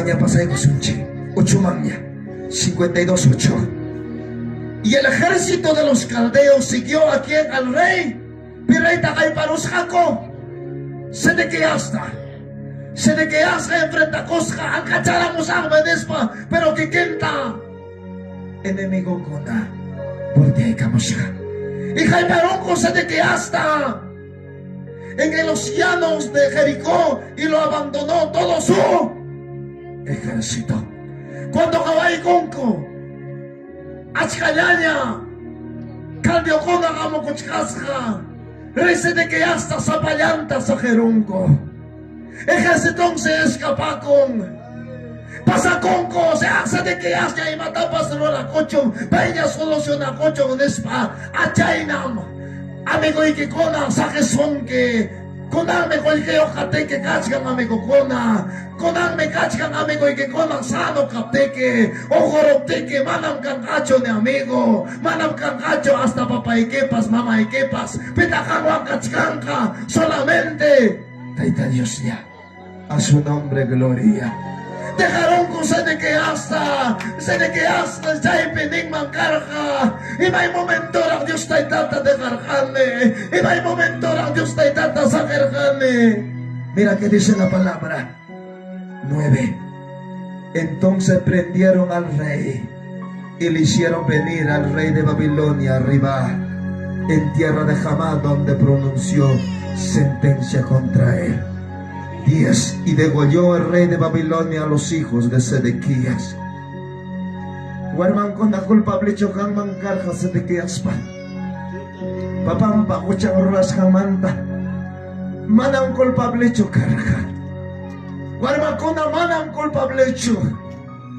Chaymanña pasaykusunchik. Ochomanña. 52, 8. Y el ejército de los caldeos siguió a quien al rey. Pirreyta qayparusqaku. Sedequiasta. Sedequiasqa enfrentakusqa anqacharamusaqmi nispa, pero kikinta enemigokuna volteaykamusqa. Y qayparunku Sedequiasta en los llanos de Jericó y lo abandonó todo su ejército. Cuando qawaykunku achkallaña caldeokuna hamukuchkasqa, rey Sedequiasta sapallanta saqirunku. Ejercitonsi escapakun. Pasakunku, sea Sedequiasña imatapas rurakuchun, payña solucionakuchun nispa, achaynam amigoykikuna saqisunki. Kunanmi qullqiyuq kaptiki kachkan amigokuna. Kunanmi kachkan amigoykikuna sano kaptiki, unquruptiki manam kanqachu ni amigo, manam kanqachu hasta papaykipas, mamaykipas, pitaq qanwan kachkanqa solamente Tayta Dioslla. A su nombre gloria. Dejaronku Sedequiasta, Sedequiasta chaypi ninman karqa, imay momentoraq Dios Taytata dejarqani, imay momentoraq Dios Taytata saqirqani. Mira que dice la palabra. 9. Entonces prendieron al rey y le hicieron venir al rey de Babilonia arriba en tierra de Jamá, donde pronunció sentencia contra él. 10. Y degolló el rey de Babilonia a los hijos de Sedequías. Warmankuna culpablechu kanman karqa Sedequiaspa papampa huchan rurasqanmanta? Manam culpablechu karqa. Warmakuna manam culpablechu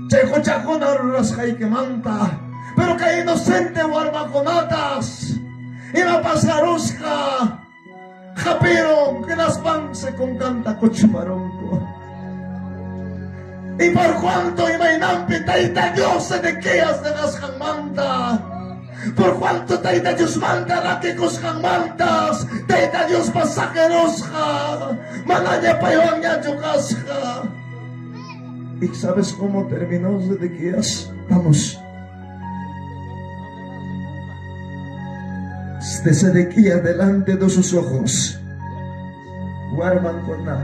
chay huchakuna rurasqaykimanta. Pero kay inocente warmakunatas ima pasarusqa hapirun hinaspansi kunkanta kuchparunku. Y por cuanto imaynanpi Tayta Dios Sedequías negasqanmanta, por cuanto Tayta Diosmanta rakikusqanmantas, Tayta Diospa saqirusqa, manaña paywanñachu kasqa. ¿Y sabes cómo terminó Sedequías? Vamos. De Sedequías delante de sus ojos. Warmankuna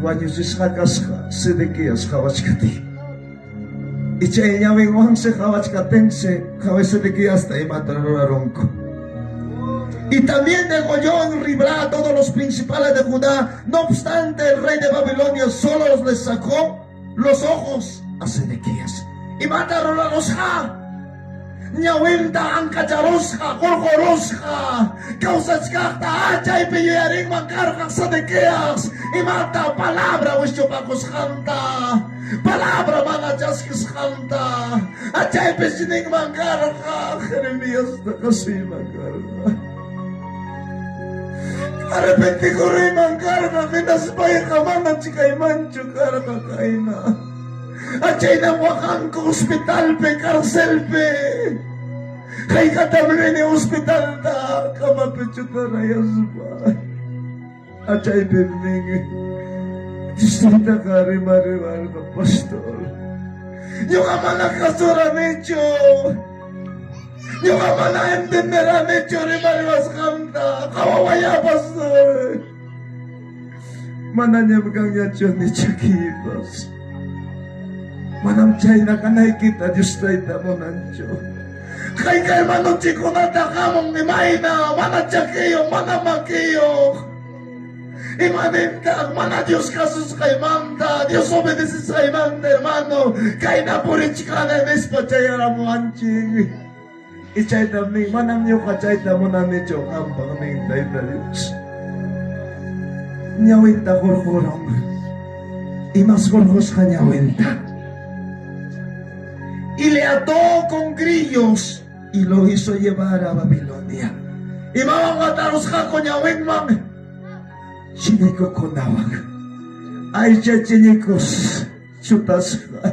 wañuchisqa kasqa Sedequías qawachkati. Y chay ñawinwansi qawachkatinsi qaway Sedequíasta imata rurarunku. Y también degolló en Riblá a todos los principales de Judá. No obstante, el rey de Babilonia solo les sacó los ojos a Sedequías. Y mataron a los ja. Ñawinta ankacharusqa, qurqurusqa, kawsachkaqta achaypi yuyarinman karqa Sedequías imata palabra wischupakusqanta, palabra mana chaskisqanta, achaypis ninman karqa Jeremiasta kasuyman karqa. Arrepentikuruyman karqa, hinaspayqa mana chikaymanchu karqa kayna. Achaynam waqanku hospitalpi, carcelpi. Haykatam rini hospitalta camapi chutarayaspa. Achaypim nin, Diosniytaqa rimariwarqa, pastor. Ñuqa mana kasuranichu. Ñuqa mana entenderanichu rimariwasqanta. Qawawayá, pastor. Manañam kanñachu ni chakiypas. Manam chayna kanaykita Dios Tayta munanchu. Hayka hermanonchikkunata hamun imayna mana chakiyuq, mana makiyuq. Imanintaq mana Dios kasusqaymanta, Dios obedecesqaymanta, hermano, kayna purichkani nispa chayaramuwanchik. Y chaytam nin, manam ñuqa chayta munanichu qampaq nin Tayta Dios. Ñawinta qurqurun. Imas qurqusqa ñawinta. Y le ató con grillos y lo hizo llevar a Babilonia. Imawan watarusqaku ñawinman? Chinikukunawan. Aycha chinikus chutasqa.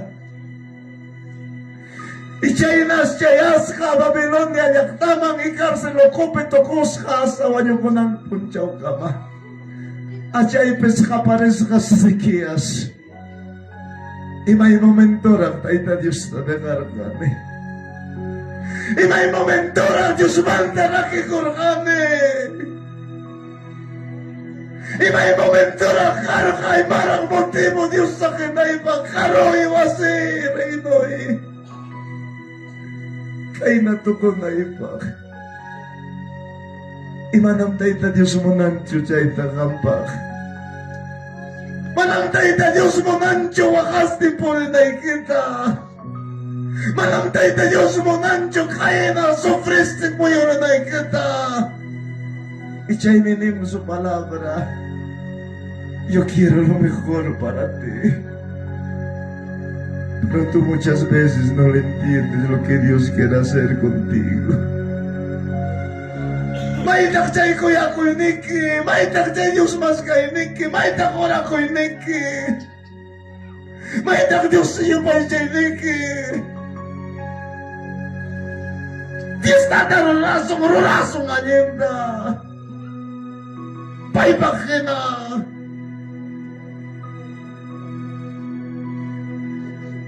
Y chaynas chayasqa Babilonia llaqtaman y cárcel ukupi tukusqa hasta wañukunan punchawkama. Achaypis qaparisqa Sedequías. Imay momentoraq Tayta Diosta dejarqani. Imay momentoraq Diosmanta rakikurqani. Imay momentoraq karqa imaraq motivo Dios saqinaypaq karuy wasiy reinoy. Kayna tukunaypaq. Imanam Tayta Dios munanchu chayta qampaq. Manam Tayta Dios munanchu waqastin purinaykita. Manam Tayta Dios munanchu kayna sufristin muyurinaykita. Y chaymi nin su palabra. Yo quiero lo mejor para ti. Pero tú muchas veces no le entiendes lo que Dios quiere hacer contigo. Maytaq chay kuyakuyniki, maytaq chay Dios maskayniki, maytaq orakuyniki, maytaq Dios yupaychayniki. Fiestata rurasun, rurasun allinta. Paypaq hina.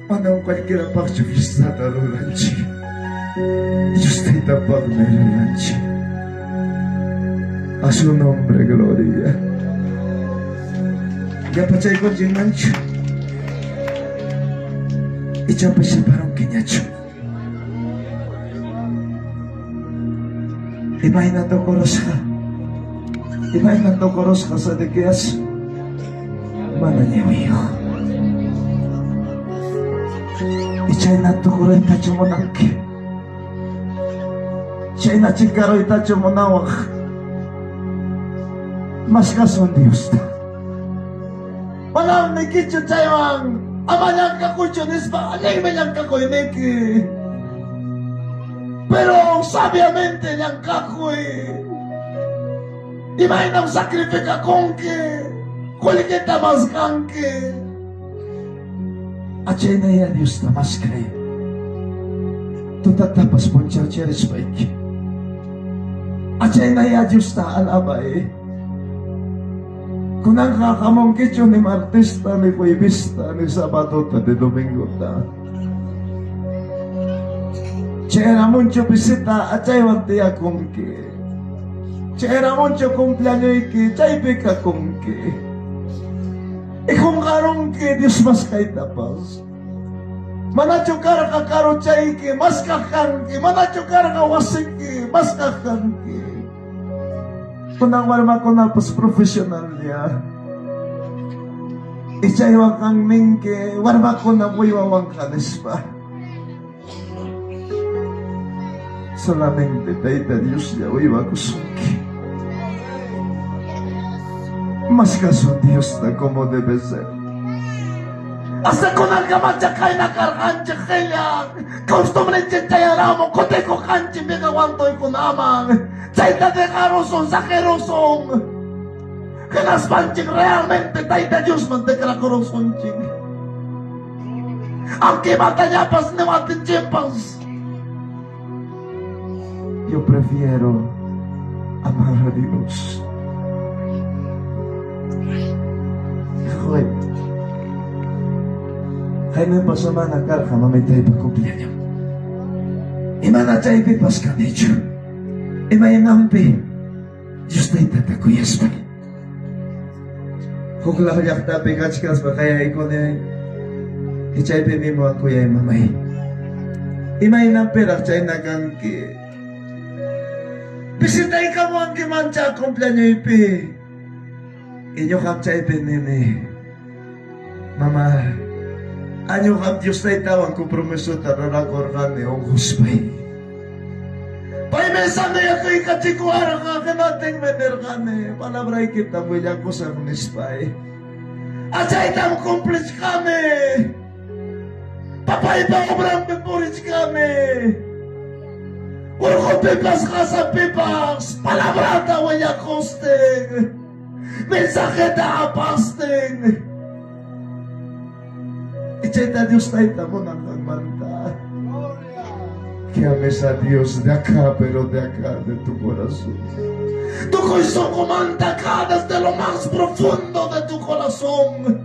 Manam cualquierapaqchu fiestata ruranchik. Dios Taytapaqmi ruranchik. A su nombre, gloria. Yapachaykunchikmanchu? Ichapas yaparunkiñachu? Imayna tukurusqa? Imayna tukurusqa Sedequías? Mana ñawiyuq. Ichayna tukuruytachu munanki? Chayna chinkaruytachu munawaq? Maskasun Diosta. Manam nikichu chaywan ama llankakuychu nispa, allinmi llankakuyniki. Pero sabiamente llankakuy. Imaynam sacrificakunki, qullqita maskanki. Achaynaya Diosta maskay. Tutatapas punchawcharispayki. Achaynaya Diosta alabay. Kunanqa hamunkichu ni martesta, ni juevesta, ni sabadota, ni domingota. Chayaramunchu visita achaywan tiyakunki. Chayaramunchu cumpleañoyki chaypi kakunki. Ikunqarunki Dios maskaytapas. Manachu karqa karuchayki maskaq kanki, manachu karqa wasiki maskaq kanki. Kunan warmakunapas profesionalña. Ichaywan qan ninki warmakuna uywawanqa nispa. Solamente Tayta Dioslla uywakusunki. Maskasun Diosta como debe ser. Hasta kunankamacha kayna karqanchik qillan. Costumbrenchik chayaramun kutikuqanchik miqa wantuykunaman. Chayta dejarusun, saqerusun. Hinaspanchik realmente Tayta Diosman tikrakurusunchik. Aunque imatallapas niwaptinchikpas. Yo prefiero amar a Dios. Joder. Jaime semana karqa mamitaypa cumpleaños. Imana chaypipas kanichu. Imaynanpi Dios Taytata kuyaspay. Huk law llaqtapi kachkaspa qayaykuni chaypi mimuwan kuyay mamay. Imaynanpiraq chayna kanki? Visitaykamuwanki mancha cumpleañoypi. Y ñuqam chaypi nini, Mama, añuqam Dios Taytawan compromisota rurakurqani unquspay. Paymi sanoyakuykachikurqa, hinatinmi nirqani, palabraykitam willakusaq nispay. Achaytam cumplichkani. Papaypa obranpi purichkani. Urqupipas qasapipas palabrata willakustin. Mensajeta apastin. Chayta Dios Tayta munanqanmanta. Que ames a Dios de acá, pero de acá, de tu corazón. Tukuy sunqumanta acá, desde lo más profundo de tu corazón.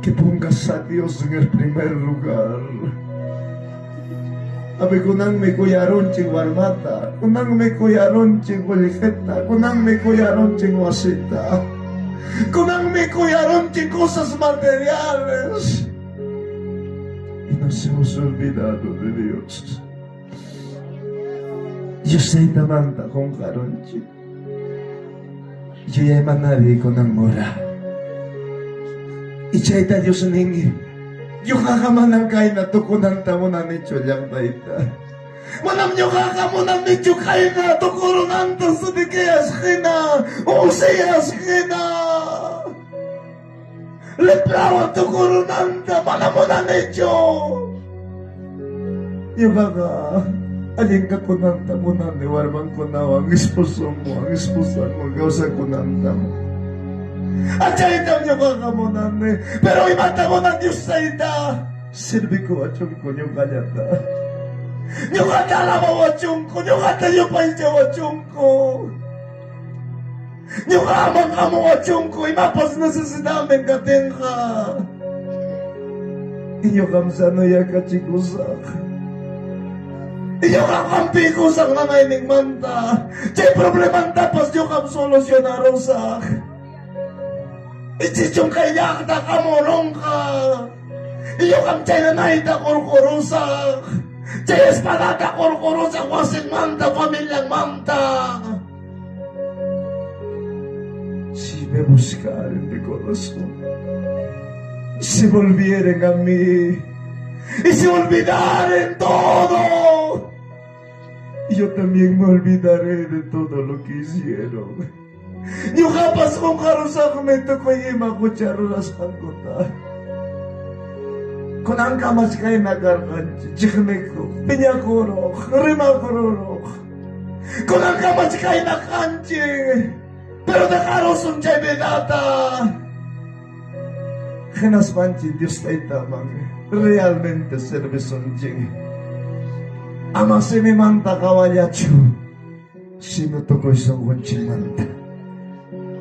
Que pongas a Dios en el primer lugar. Abi kunanmi kuyarunchik warmata, kunanmi kuyarunchik qullqita, kunanmi kuyarunchik wasita, kunanmi kuyarunchik cosas materiales. Y nos hemos olvidado de Dios. Dios taytamanta qunqarunchik. Yuyaymanari kunan hora. Y chayta Dios nin, ñuqaqa manam kayna tukunanta munanichu llaqtayta. Manam ñuqaqa munanichu kayna tukurunanta Sedequías hina, Uzías hina. Leprawan tukurunanta mana munanichu. Ñuqaqa allin kakunanta munani warmankunawan, esposonwan, esposanwan kawsakunantam. Achaytam ñuqaqa munani, pero imata munan Dios tayta? Servikuwachunku ñuqallata. Ñuqata alabawachunku, ñuqata yupaychawachunku. Ñuqaman hamuwachunku imapas necesidadnin katinqa. Y ñuqam sanoyakachikusaq. Y ñuqam hampiykusaq nanayninmanta. Chay problemantapas ñuqam solucionarusaq. Y chichun kay llaqta hamurunqa. Y ñuqam chay nanayta qurqurusaq. Chay espadata qurqurusaq wasinmanta, familianmanta. Si me buscaren de corazón, si volvieren a mí y si olvidaren todo, yo también me olvidaré de todo lo que hicieron. Ñuqapas qunqarusaqmi tukuy ima hucha rurasqankuta. Kunankamas kayna karqanchik, chiqnikuq, piñakuruq, rimakururuq. Kunankamas kayna kanchik, pero dejarusun chay vidata. Hinaspanchik Dios Taytaman realmente servisunchik. Ama simimanta qawallachu, sino tukuy sunqunchikmanta.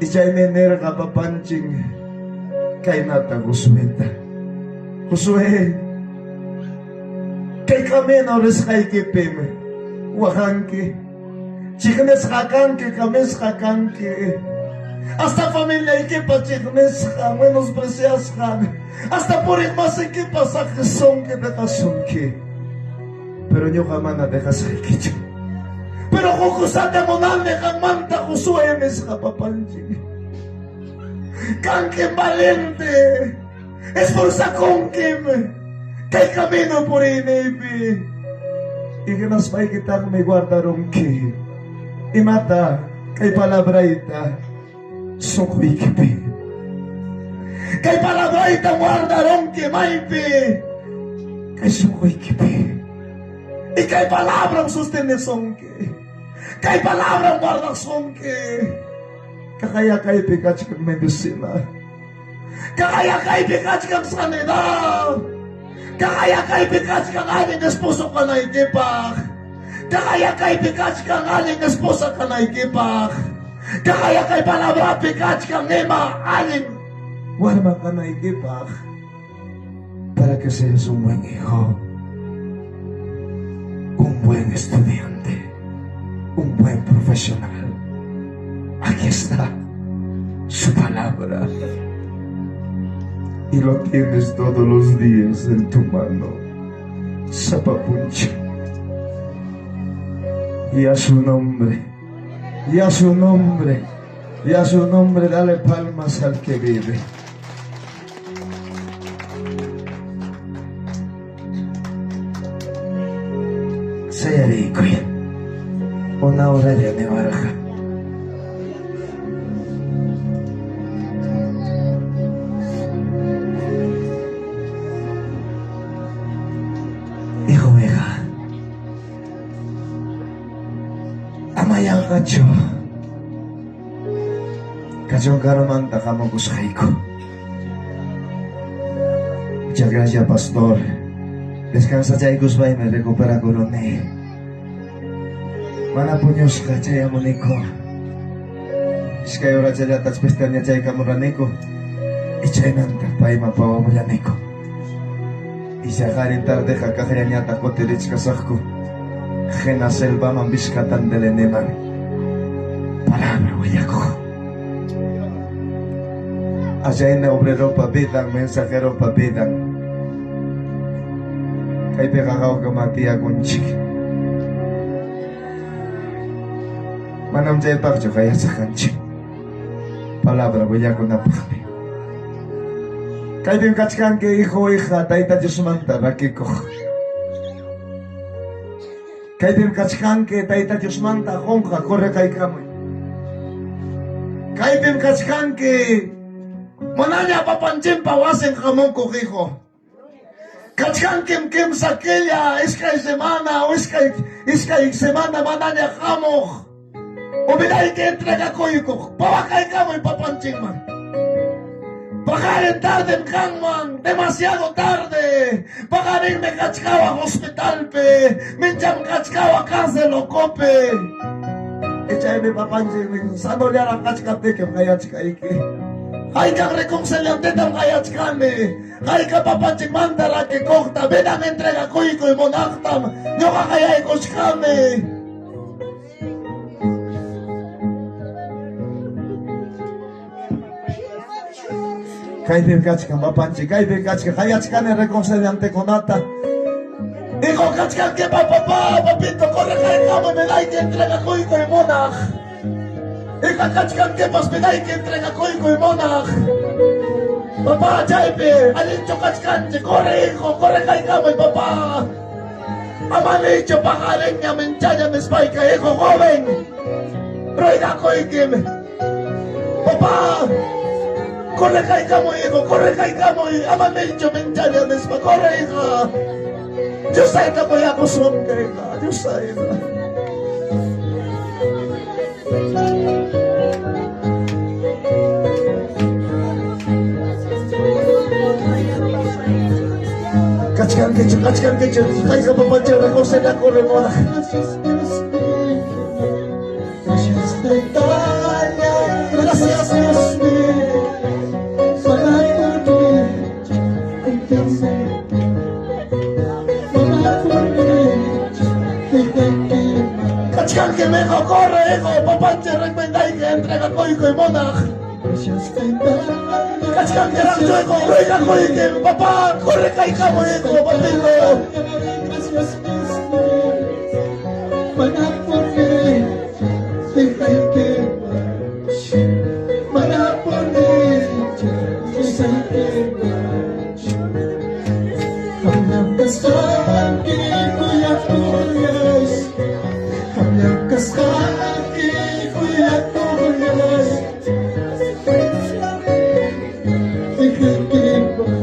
Y chaymi nirqa papanchik kaynata Josueta. Josué, kay camino risqaykipim waqanki, chiqnisqa kanki, kamisqa kanki. Hasta familiaykipa chiqnisqan, menospreciasqan, hasta puriq masikipa saqisunki, dejasunki. Pero ñuqa mana dejasqaykichu. Pero hukusata munani qanmanta Josué nisqa papanchik. Kankim valiente, esforzakunkim kay camino puriyniypi. Y hinaspaykitaqmi guardarunki imata kay palabrayta sunquykipi. Kay palabrayta guardarunki maypi kay sunquykipi. Y kay palabram sostenesunki. Kay palabram guardasunki. Kakaya kaypi kachkan medicina. Kakaya kaypi kachkan sanidad. Kakaya kaypi kachkan allin esposo kanaykipaq. Kakaya kaypi kachkan allin esposa kanaykipaq. Kakaya kay palabrapi kachkan ima allin warma kanaykipaq. Para que seas un buen hijo, un buen estudiante, un buen profesional. Aquí está su palabra. Y lo tienes todos los días en tu mano. Zapapuncha. Y a su nombre, y a su nombre, y a su nombre dale palmas al que vive. Sayariykuy. Una horalla niwarqa. Hijo, hija. Ama yanqachu. Kachun karumanta hamukusqayku. Muchas gracias, pastor. Descansa chaykuspaymi recuperakuruni. Mana puñusqa chayamuniku. Iskay horachallata pestañachaykamuraniku. Y chaymanta payman pawamullaniku. Ichaqarin tardeqa kaqllañataq kutirichkasaqku hina selvaman Vizcatandeleniman palabra willakuq. Achayna obreropa vidan, mensajeropa vidan. Kaypiqa hawkama tiyakunchik. Manam chaypaqchu qayasqanchik. Palabra willakunapaqmi. Kaypim kachkanki, hijo, hija, Tayta Diosmanta rakikuq. Kaypim kachkanki, Tayta Diosmanta qunqa, correqaykamuy. Kaypim kachkanki, manaña papanchimpa wasin hamunkuq, hijo. Kachkankim kimsa killa, iskay semana, o iskay, iskay semana manaña hamuq. Ubidayki entregakuykuq, pawaqaykamuy papanchikman. Paqarin tardem kanman, demasiado tarde. Paqarinmi kachkawaq hospitalpi, mincham kachkawaq cárcel ukupi. Chaymi papanchik nin, sanollaraq kachkaptikim qayachkayki. Haykaq reconciliantetam qayachkani. Hayka papanchikmanta rakikuqta, vidan entregakuykuy munaqtam ñuqa qayaykuchkani. Kaypim kachkan papanchik, kaypim kachkan, qayachkani reconciliantekunata. Hijo kachkanki papá, papito, corre qaykamuy, vidayki entregakuykuy munaq. Hija kachkankipas vidayki entregakuykuy munaq. Papá, chaypi, allinchu kachkanchik, corre hijo, corre qaykamuy papá. Amanichu paqarinña minchalla nispayka, hijo joven. Ruegakuykim. Papá, corre qaykamuy, hijo, corre qaykamuy, amanichu minchalla nispa, corre hija. Dios ayta kuyakusunki, hija, Dios ayta. Kachkankichu, kachkankichu, kayqa papanchik reconciliakuy munaq. Gracias, Dios mío. Gracias, Taytalla. Gracias, Dios mío. Para por mí, entiende. Para por mí, Kachkanki, mijo, corre, hijo, papanchik recomendayki, entregakuykuy munaq. Gracias, Taytalla. Kachkankiraqchu, hijo, ruegakuyki, papá, corre qaykamuy, hijo, papito. Gracias, Dios mío. Para por mí, dejaykipas. Para por mí, sakaykipas. Qamllam kasqanki kuyakullay. Qamllam kasqanki kuyakullay. Dejaykipas.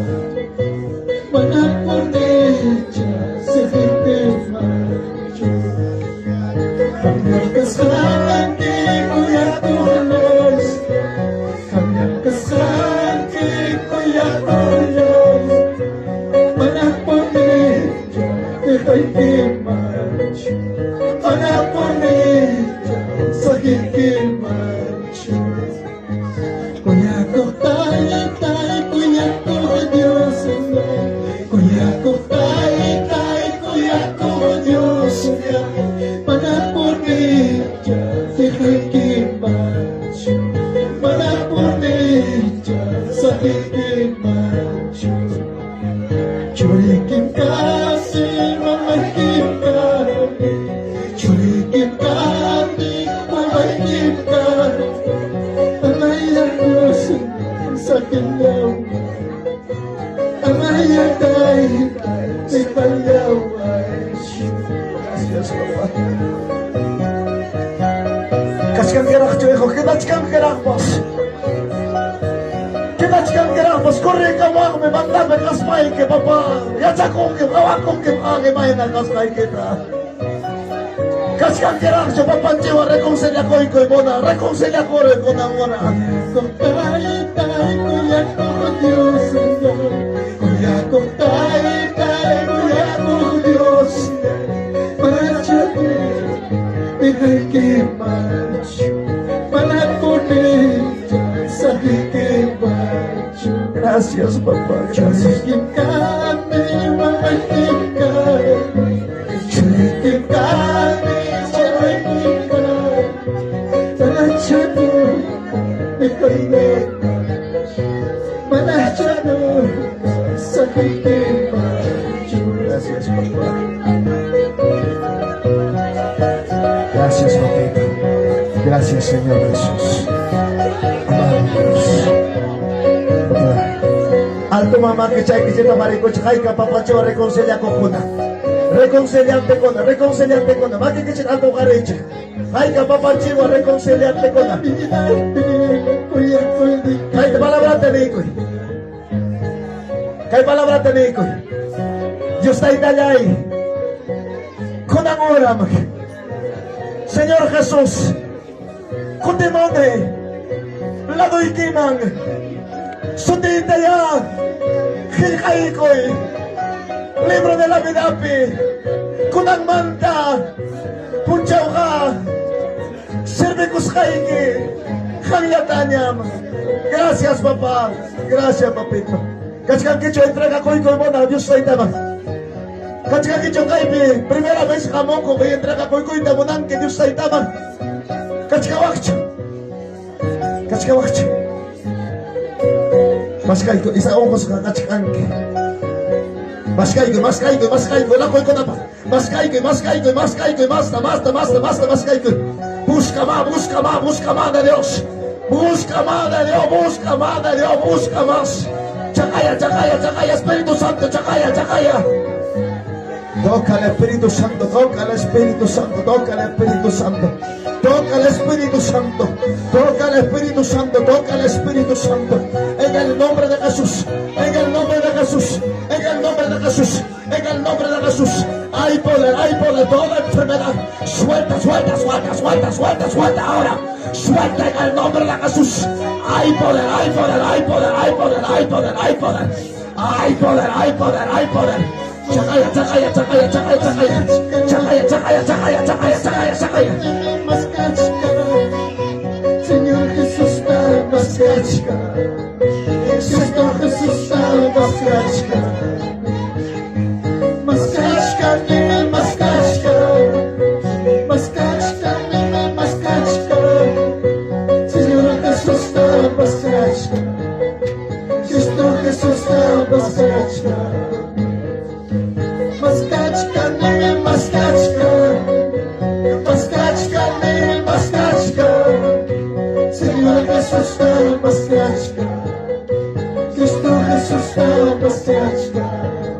Mana por ella, sakaykipas. Qamllam kasqanki kuyakullay. Qamllam kasqanki kuyakullay. Mana por ella, dejaykipas. Mana por ella, sakaykipas. Kuyakuq taytay, kuyakuq Dios, kuyakuq taytay, kuyakuq Dios, mana por ella, dejaykipas. Mana por ella, sakaykipas. Churikim kasi, mamaykim kani, churikim kani, mamaykim kani, Amayakus sa kinlaw, Amayatay sa palaway. Gracias, papá. Kachkankiraqchu, hijo, qinachkankiraqpas. Qinachkankiraqpas, correkamuqmi, mandame kaspayki, papá. Yachakunki, qawakunki, qan imayna kasqaykita. Kachkankiraqchu, papanchikwan reconciliakuykuy muna, reconciliakuy kunan muna. Kuyakuq taytay, kuyakuq Dios, kuyakuq taytay, kuyakuq Dios, Márchate, dejaykipas, mana por ella, sakaykipas. Gracias, papá. Gracias. Gracias, papá. Gracias, papito. Gracias, Señor Jesús. Amado Dios. Papá. Alto mamá que chay que se tamariko chayka papacho reconcilia con Reconciliante con, reconciliante con. Maki que alto gareche. Hayka papachiwa reconciliante con. Kay palabra te digo. Kay palabra te digo. Dios taytallay. Kunan oram. Señor Jesús. Kutimone. Laduykiman. Sutitaya. Qillqaykuy. Libro de la vidapi. Kunan manta. Punchawqa. Servikusqayki. Qamllatañam. Gracias, papá. Gracias, papito. Kachkankichu entrega kuykuy muna Dios taytaman. Kachkankichu kaypi primera vez hamunku kay entrega kuykuyta munanki Dios taytaman. Kachkawaqchu. Kachkawaqchu. Maskayku isa unqusqa kachkanki. Maskayku, maskayku, maskayku, lakuykunapaq. Maskayku, maskayku, maskayku, masta, masta, masta, masta, maskayku. Busca más, busca más, busca más de Dios. Busca más de Dios, busca más de Dios, busca más. Chacaya, chacaya, chacaya, Espíritu Santo, chacaya, chacaya. Toca al Espíritu Santo, toca al Espíritu Santo, toca al Espíritu Santo. Toca al Espíritu Santo, toca al Espíritu Santo, toca al Espíritu Santo. En el nombre de Jesús, en el nombre de Jesús, en el nombre de Jesús, en el nombre de Jesús. Hay poder, hay poder, toda enfermedad. Suelta, suelta, suelta, suelta, suelta, suelta ahora. Suelta en el nombre de Jesús. Hay poder, hay poder, hay poder, hay poder, hay poder, hay poder. Hay poder, hay poder, hay poder. Chacaya, chacaya, chacaya, chacaya, chacaya. Chacaya, chacaya, chacaya, chacaya, chacaya, chacaya. Señor Jesús, maskachka. Señor Jesús, maskachka. Maskachka, nime maskachka. Maskachka, nime maskachka. Señor Jesús, maskachka. Cristo Jesús, maskachka. Maskachka, nime maskachka. Maskachka, nime maskachka. Señor Jesús, maskachka. Cristo Jesús, maskachka.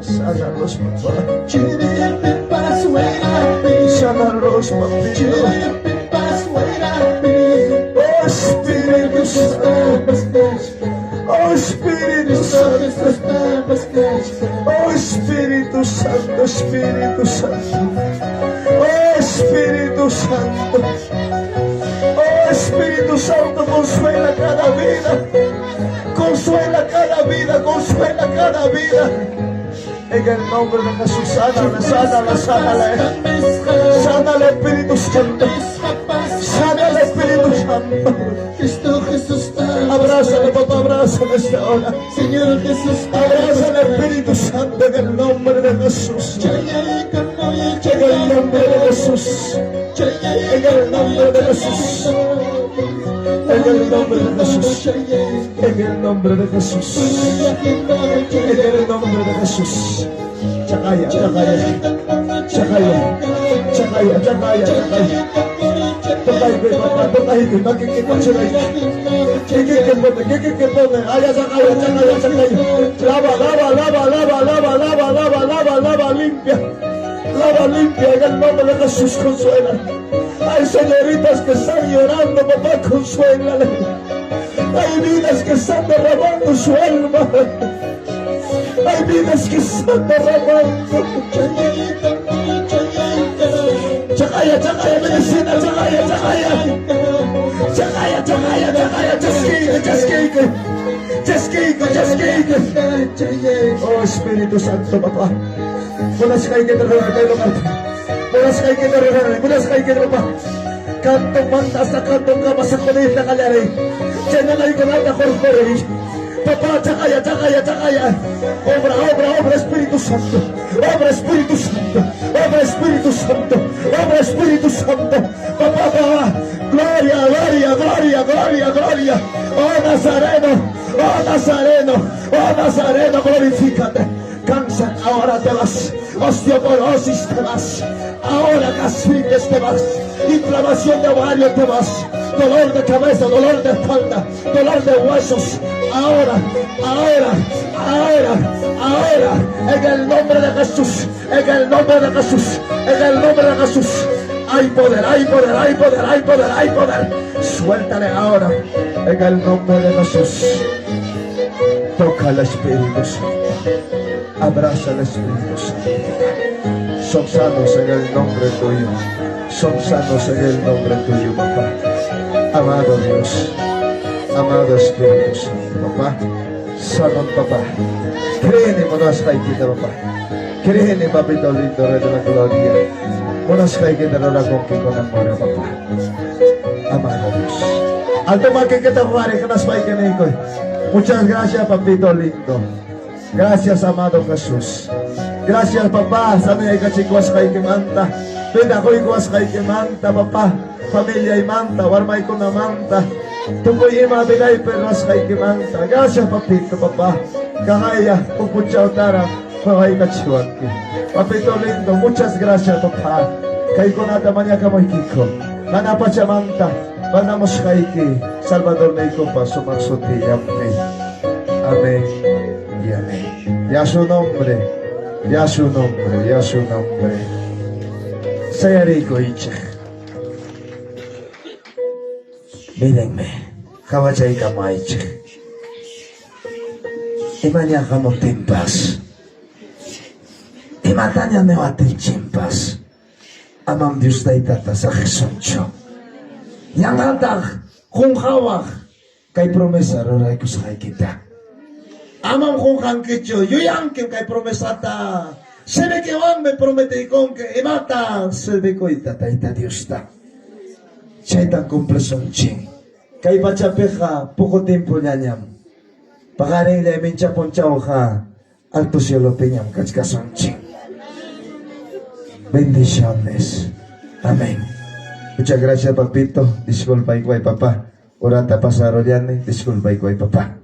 Sánalos, papá. Chiripi pasuerapi. Sánalos, papito. Chiripi pasuerapi. Oh Espíritu Santo. Oh Espíritu Santo. Oh Espíritu Santo, Espíritu Santo. Oh Espíritu Santo. Oh Espíritu Santo, consuela cada vida. Consuela cada vida, consuela cada vida. En el nombre de Jesús, sánala, sánala, sánala. Sánala, Espíritu Santo. Sánala, Espíritu Santo. Cristo Jesús, Abrázale, papá, abrázale esta hora. Señor Jesús, Abrázale, Espíritu Santo, en el nombre de Jesús. En el nombre de Jesús. En el nombre de Jesús. En el nombre de Jesús. En el nombre de Jesús. En el nombre de Jesús. Chacaya, chacaya. Chacaya. Chacaya, chacaya, chacaya. Tokay papá, tokay makikita sila. Kikikipone, kikikipone. Ay, chacaya, chacaya, chacaya. Lava, lava, lava, lava, lava, lava, lava, lava, lava, limpia. Lava limpia en el nombre de Jesús, consuela. Hay señoritas que están llorando, papá, consuélale. Hay vidas que están derramando su alma. Hay vidas que están derramando. Chacaya, chacaya, medicina, chacaya, chacaya. Chacaya, chacaya, chacaya, chasquique, chasquique. Chasquique, chasquique. Oh Espíritu Santo, papá. Munasqayki terreno Munasqayki terreno, munasqayki papá. Canto manda hasta canto kama sa kunita kalari. Chananaykunata qurquriy. Papá, chaqaya, chaqaya, chaqaya. Obra, obra, obra, Espíritu Santo. Obra, Espíritu Santo. Obra, Espíritu Santo. Obra, Espíritu Santo. Papá, papá. Gloria, gloria, gloria, gloria, gloria. Oh Nazareno, oh Nazareno, oh Nazareno, glorifícate. Cáncer, ahora te vas. Osteoporosis te vas. Ahora gastritis te vas. Inflamación de ovario te vas. Dolor de cabeza, dolor de espalda, dolor de huesos. Ahora, ahora, ahora, ahora. En el nombre de Jesús. En el nombre de Jesús. En el nombre de Jesús. Hay poder, hay poder, hay poder, hay poder, hay poder. Suéltale ahora. En el nombre de Jesús. Toca al Espíritu Santo. Abraza al Espíritu Santo. Son sanos en el nombre tuyo. Son sanos en el nombre tuyo, papá. Amado Dios. Amado Espíritu Santo, papá. Sano, papá. Créeme, munasqaykita, papá. Créeme, papito lindo, Rey de la gloria. Munasqaykita rurakunki kunan papá. Amado Dios. Alto makikita Muchas gracias, papito lindo. Gracias, amado Jesús. Gracias, papá. Sanaykachikwasqaykimanta. Pinakuykuwasqaykimanta, papá. Familiaymanta, warmaykunamanta. Tukuy ima vidaypi ruwasqaykimanta. Gracias, papito, papá. Kahaya, pupuchawtara, qawaykachiwanki. Papito lindo, muchas gracias, papá. Kaykunata mañakamuykiku. Mana pachamanta, manamusqayki. Salvador niykupa sumaq sutillanpi. Amén y amén. Y a su nombre, y a su nombre, y a su nombre. Sayarikuychik. Mírenme, qawachaykamaychik. Imaña hamuptinpas, imataña niwaptinchikpas, amam Dios Taytata saqisunchu. Yanqataq qunqawaq kay promesa ruraykusqaykita. Amam qunqankichu, yuyankim kay promesata. Simikiwanmi prometiykunki imata servikuyta Tayta Diosta. Chaytan cumplisunchik. Kay pachapiqa poco tiempollañam. Paqarinlla mincha punchawqa alto cielopiñam kachkasunchik. Bendiciones. Amén. Muchas gracias, papito. Disculpa, igual, papá. Orata pasarollani. Disculpa, igual, papá.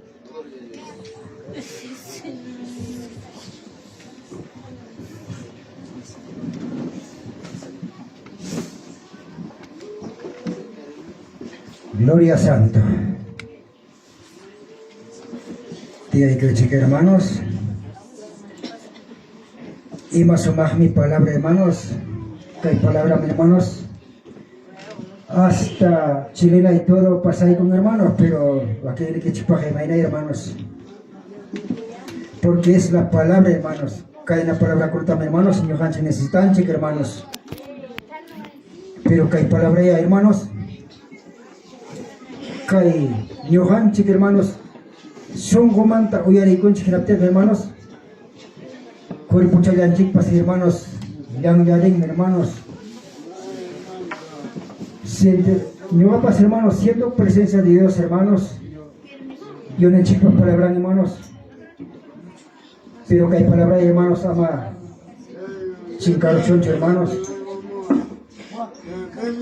Gloria Santo. Tía y chica hermanos. Y más o más mi palabra, hermanos. Kay palabra, mi hermanos. Hasta chilena y todo pasa ahí con hermanos, pero aquí hay que chupaje, hermanos. Porque es la palabra, hermanos. Cae la palabra corta, hermanos, señor Hanche necesitan, hermanos. Pero kay palabra ya, hermanos. Kay ñuqanchik hermanos sunqumanta uyarikunchik hinaptinqa hermanos cuerpochallanchikpas hermanos llanllarinmi hermanos siente ñuqapas hermanos siento presencia de Dios hermanos Dioninchikpa palabra hermanos pero kay palabra hermanos ama chinkaruchunchu hermanos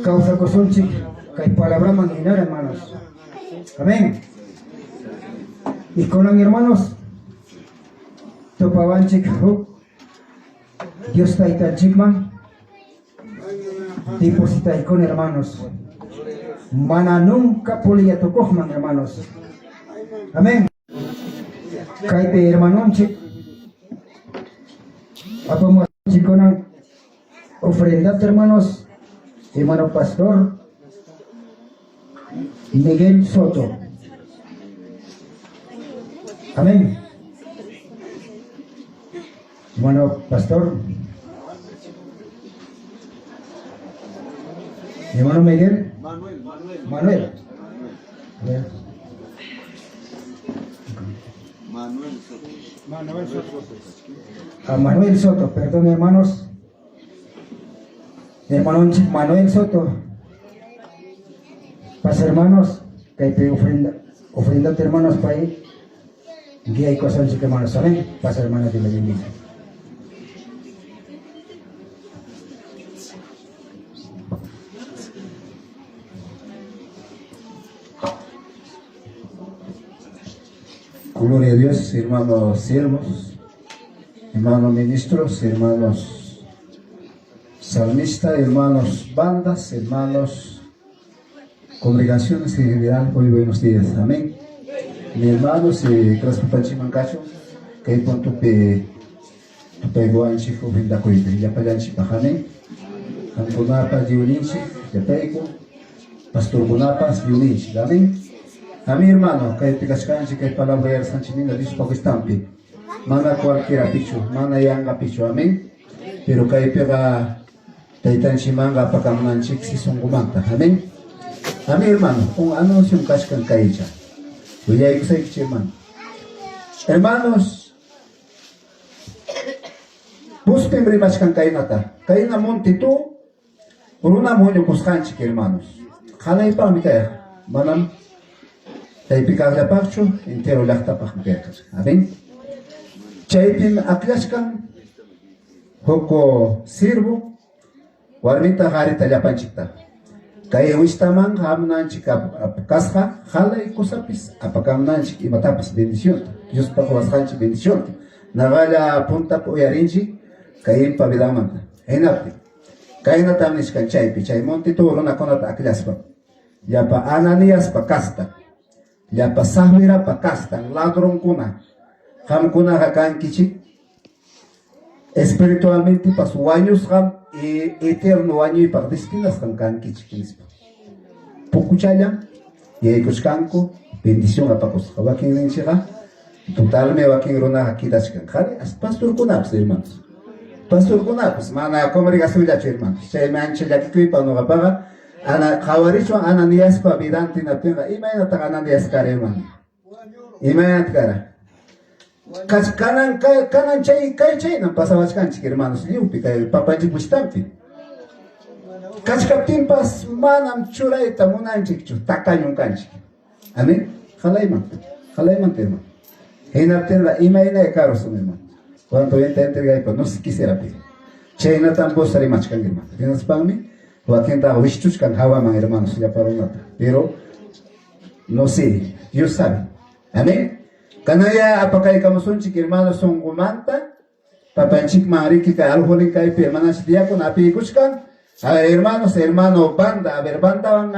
kawsakusunchik kay palabraman hinara hermanos. Amén. Y con hermanos tupawanchik huk Dios taytanchikman depositaykun hermanos. Mana nunca puliyatukuqman hermanos. Amén. Kaypi hermanonchik apamuwanchikkunan ofrendata hermanos, hermano pastor Miguel Soto. Amén. Hermano pastor. Hermano Miguel. Manuel. Manuel. Manuel. Manuel Soto. Manuel Soto. A Manuel Soto, perdón hermanos. Hermano Manuel Soto. Pasa hermanos, que hay ofrenda, ofrenda hermanos para ahí. Guiaykuwasunchik hermanos. Amén. Pasa hermana, Dios le bendiga. Gloria a Dios, hermanos siervos, hermanos ministros, hermanos salmistas, hermanos bandas, hermanos congregaciones en general. Muy buenos días. Amén. Mi hermanos, Kraspapanchimankacho, kay puntopi tupaykuwanchik ofrendakuyta, llapallanchikpaq. Amén. Qamkunapa lliwninchik, llapayku, pastorkunapas lliwninchik. Amén. Amén, hermano, kaypi kachkanchik, kay palabra yarsanchik Diospa wistampi. Mana cualquiera pichu, mana yanqa pichu. Amén. Pero kaypiqa taytanchikmanqa apakamunanchik si sunqumanta. Amén. Amén, hermano. Un anuncio kachkan kaycha. Willaykusaykichik, hermano. Hermanos, puspim rimachkan kaynata. Kayna montitu runam huñukusqanchik, hermanos. Qalaypaqmi kayqa. Manam chaypi kaqllapaqchu, entero llaqtapaqmi kayqa. Amén. Chaypim aklashkan huk sirvo warmita qarita llapanchikta. Kay wistaman hamunanchik kasqa halay kusapis apakamunanchik imatapas bendicionta. Diospa quwasqanchik bendicionta. Naqalla puntapi uyarinchik kayinpa vidanmanta. Hinaptin kaynatam nichkan chaypi chay montitu runakunata aklaspa llapa Ananiaspa kasta, llapa Safirapa kastan ladronkuna qamkunaqa kankichik espiritualmente pas wañusqam y eterno wañuypaq destinasqam kankichik nispa. Pukuchallam yaykuchkanku bendición apakusqa. Wakinninchikqa totalme wakin runaqa quedachkan. Qhari pastorkunapas, hermanos. Pastorkunapas mana congregacionllachu, hermanos. Chaymi ancha llakikuypaq ñuqapaqa ana qhawarichwan Ananiaspa vidanta hinaptinqa imaynataq Ananias kara, hermano? Imaynataq kara? Kanan kanan chay kay chaynam pasawachkanchik, hermanos, lliwpi kay papanchik wistampi. Kachkaptinpas manam churayta munanchikchu, takañun kanchik. Amén. Halaymanta, halaymanta, hermano. Hinaptinqa imaynay karusun, hermano. Cuando venta entregaypa no se quisiera pedir. Chaynatam Dios rimachkan, hermano. Hinaspanmi wakintaqa wishchuchkan hawaman, hermanos, llapa runata. Pero no sé, Dios sabe. Amén. Kanaya apakaykamusunchik, hermanos, sunqumanta papanchikman riki kay aljolin kaypi hermananchik diácono apiykuchkan. A ver, hermanos, hermano banda, a ver, bandawan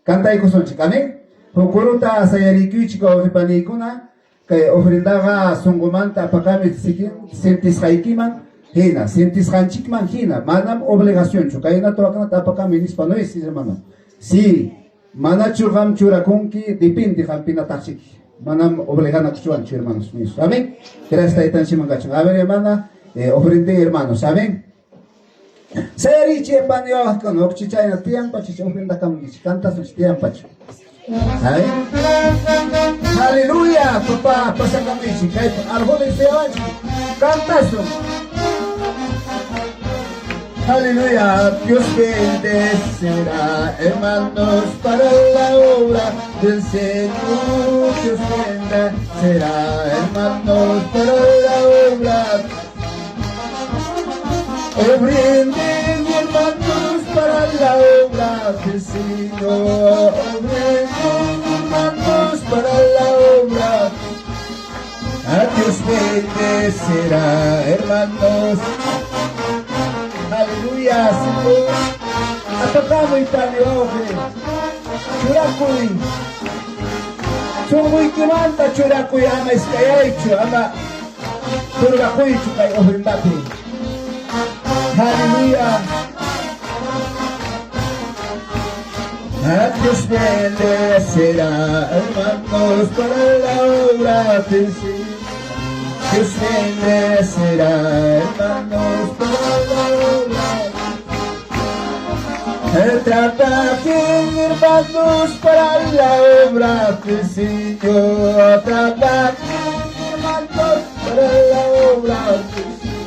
cantaykusunchik. Amén. Hukuruta sayarikuychik wawqipaniykuna kay ofrendaqa sunqumanta apakami sentisqaykiman hina, sentisqanchikman hina, manam obligacionchu. Kaynata waknata apakami nispa no es, hermano. Sí, manachu qam churakunki, depende qampinataqchik. Manam obliganakuchuanchu, hermanos míos. Amén. Gracias taytanchikman kachun. A ver, hermana, ofrenden, hermanos. Amén. Sayarichi paniwaqkuna uqchichayna tiyanpachu ofrenda kamunkichik cantasunchik tiyanpachu. Amén. Aleluya, papá, pasakamichik kay aljones suyawanchik cantasun. Aleluya, Dios bendecirá, hermanos, para la obra del Señor. Dios bendecirá, hermanos, para la obra. Ofrenden, hermanos, para la obra del Señor. Ofrenden, hermanos, para la obra. A Dios bendecirá, hermanos. Aleluya, Señor. Atakamoy pani wawqi. Churakuy. Sunquykimanta churakuy ama iskayaychu, ama turbakuychu kay ofrendapi. Aleluya. A Dios bendecirá, hermanos, para la obra del Señor. Dios bendecirá, hermanos, para la obra. Trabajen, hermanos, para la obra del Señor. Trabajen, hermanos, para la obra del Señor.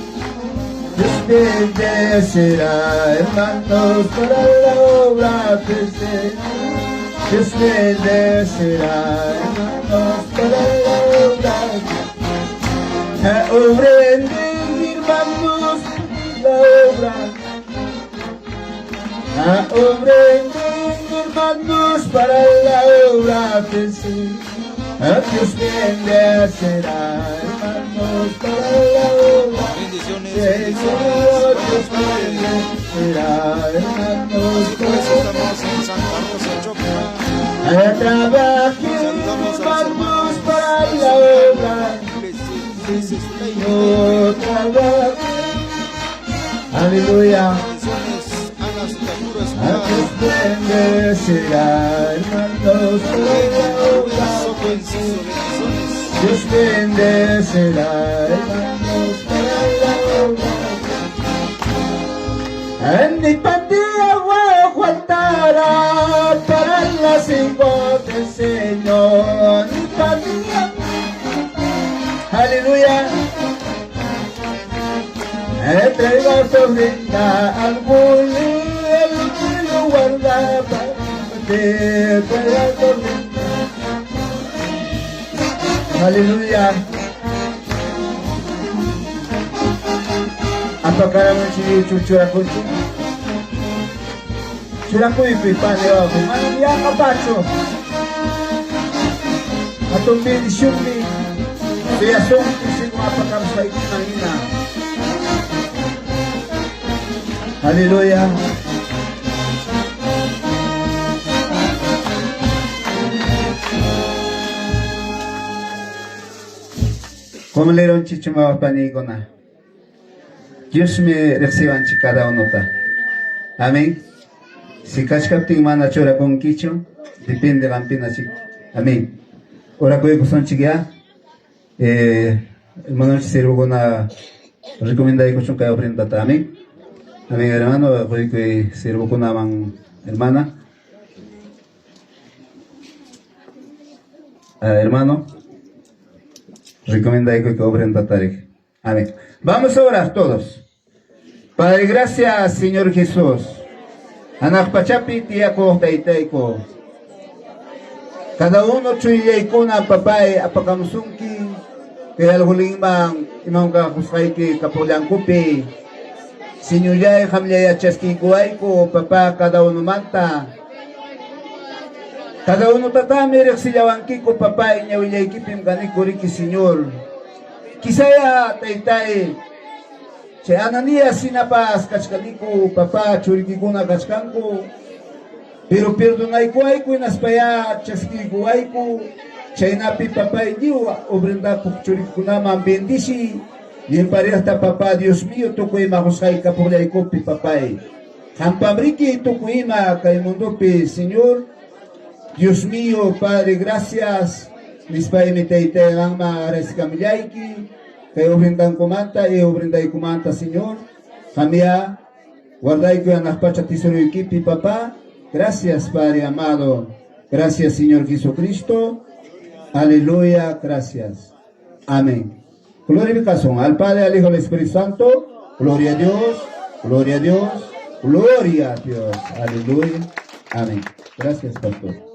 Dios bendecirá, hermanos, para la obra del Señor. Dios bendecirá, hermanos, para la obra. Ofrenden hermanos la obra. Ofrenden hermanos para la obra del Señor. Dios bendecirá hermanos para la obra. Bendiciones, Señor, bendiciones. Dios Buenas tardes. bendecirá hermanos Así pues, para estamos en Santa Rosa, Chocla. Trabajen Saludamos a los hermanos hermanos para del la seminario obra. Ulises Leiva. Señor, trabajen. Aleluya. Bendiciones, Ana Sotacuro A Escobar. Dios bendecirá, hermanos, para Rubén, la Rubén obra. Soto Enciso, bendiciones. Dios bendecirá, hermanos, para la obra. En mi pandilla faltará para la cinco del Señor. Mi pandilla. Aleluya. Traiga su ofrenda al bulli, el lo guarda para traiga su ofrenda. Aleluya. Apakaramunchik churakunchik? Churakuypi pani wawqi, manam yanqapachu. Hatun bendicionmi suyasunki según apakamusqaykiman hina. Aleluya. Como leronchik panikuna. Diosmi riqsiwanchik cada unota. Amén. Si kachkaptin mana churakunkichu, depende qampinachik. Amén. Orakuykusunchik ya. Hermano siervokuna recomendaykuchun kay ofrendata. Amén. Amén, hermano. Quykuy siervokunaman hermana. Hermano, recomendaykuy kay ofrendata. Amén. Vamos a orar todos. Padre, gracias, Señor Jesús. Hanaq pachapi tiyakuq taytayku. Cada uno chuyaykuna papay apakamusunki. Kay alhulinman imam kakusqayki kapullankupi. Señoryay qamlla yachaskiykuwayku papá cada uno manta. Cada uno tatami riqsillawankiku papá ñawillaykipim kaniku riki Señor. Kisaya taytay Chay Ananías sinapas kachkaniku papá churikikuna kachkanku. Pero perdonaykuwayku hinaspaya chaskiykuwayku. Chaynapi papá lliw ofrendakuq churikunaman bendici. Llimpariyaqta papá Dios mío tukuy ima qusqayki kapuqllaykupi papay. Qampamriki tukuy ima kay mundopi Señor. Dios mío, Padre, gracias. Nispaymi taytay qanman agradecikamillayki. Kay ofrendankumanta y ofrendaykumanta, Señor. Qamya guardayku hanaq pacha tesoruykipi, papá. Gracias, Padre amado. Gracias, Señor Jesucristo. Aleluya, gracias. Amén. Glorificación al Padre, al Hijo, al Espíritu Santo. Gloria a Dios, gloria a Dios, gloria a Dios. Aleluya. Amén. Gracias, pastor.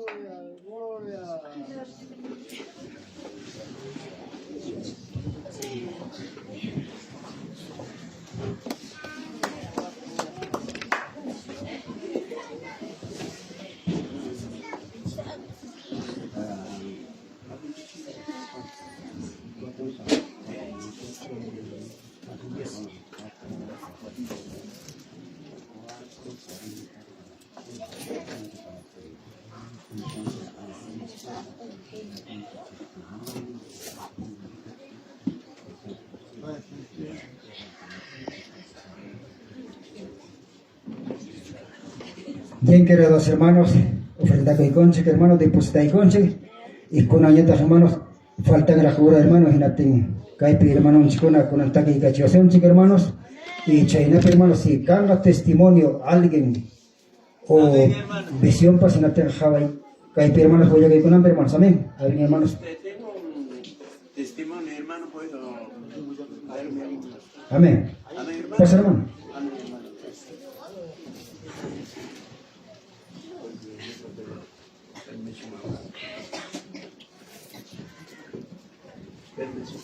Bien, queridos hermanos, ofrendakuykunchik, hermanos, depositaykunchik, y kunañataq hermanos, faltan la jura, hermanos, hinatin kaypi hermanonchikkuna kunan takiykachiwasunchik, hermanos, y chaynapi, hermanos, si kanqa testimonio alguien o visión pas hinatin qhaway kaypi hermanos willakaykunanpi, hermanos, amén. Amén, hermanos. Tengo un testimonio, hermano, puedo verme. Amén. Amén, hermano. Pasa, hermano. Amén, hermano. Permiso. Permiso.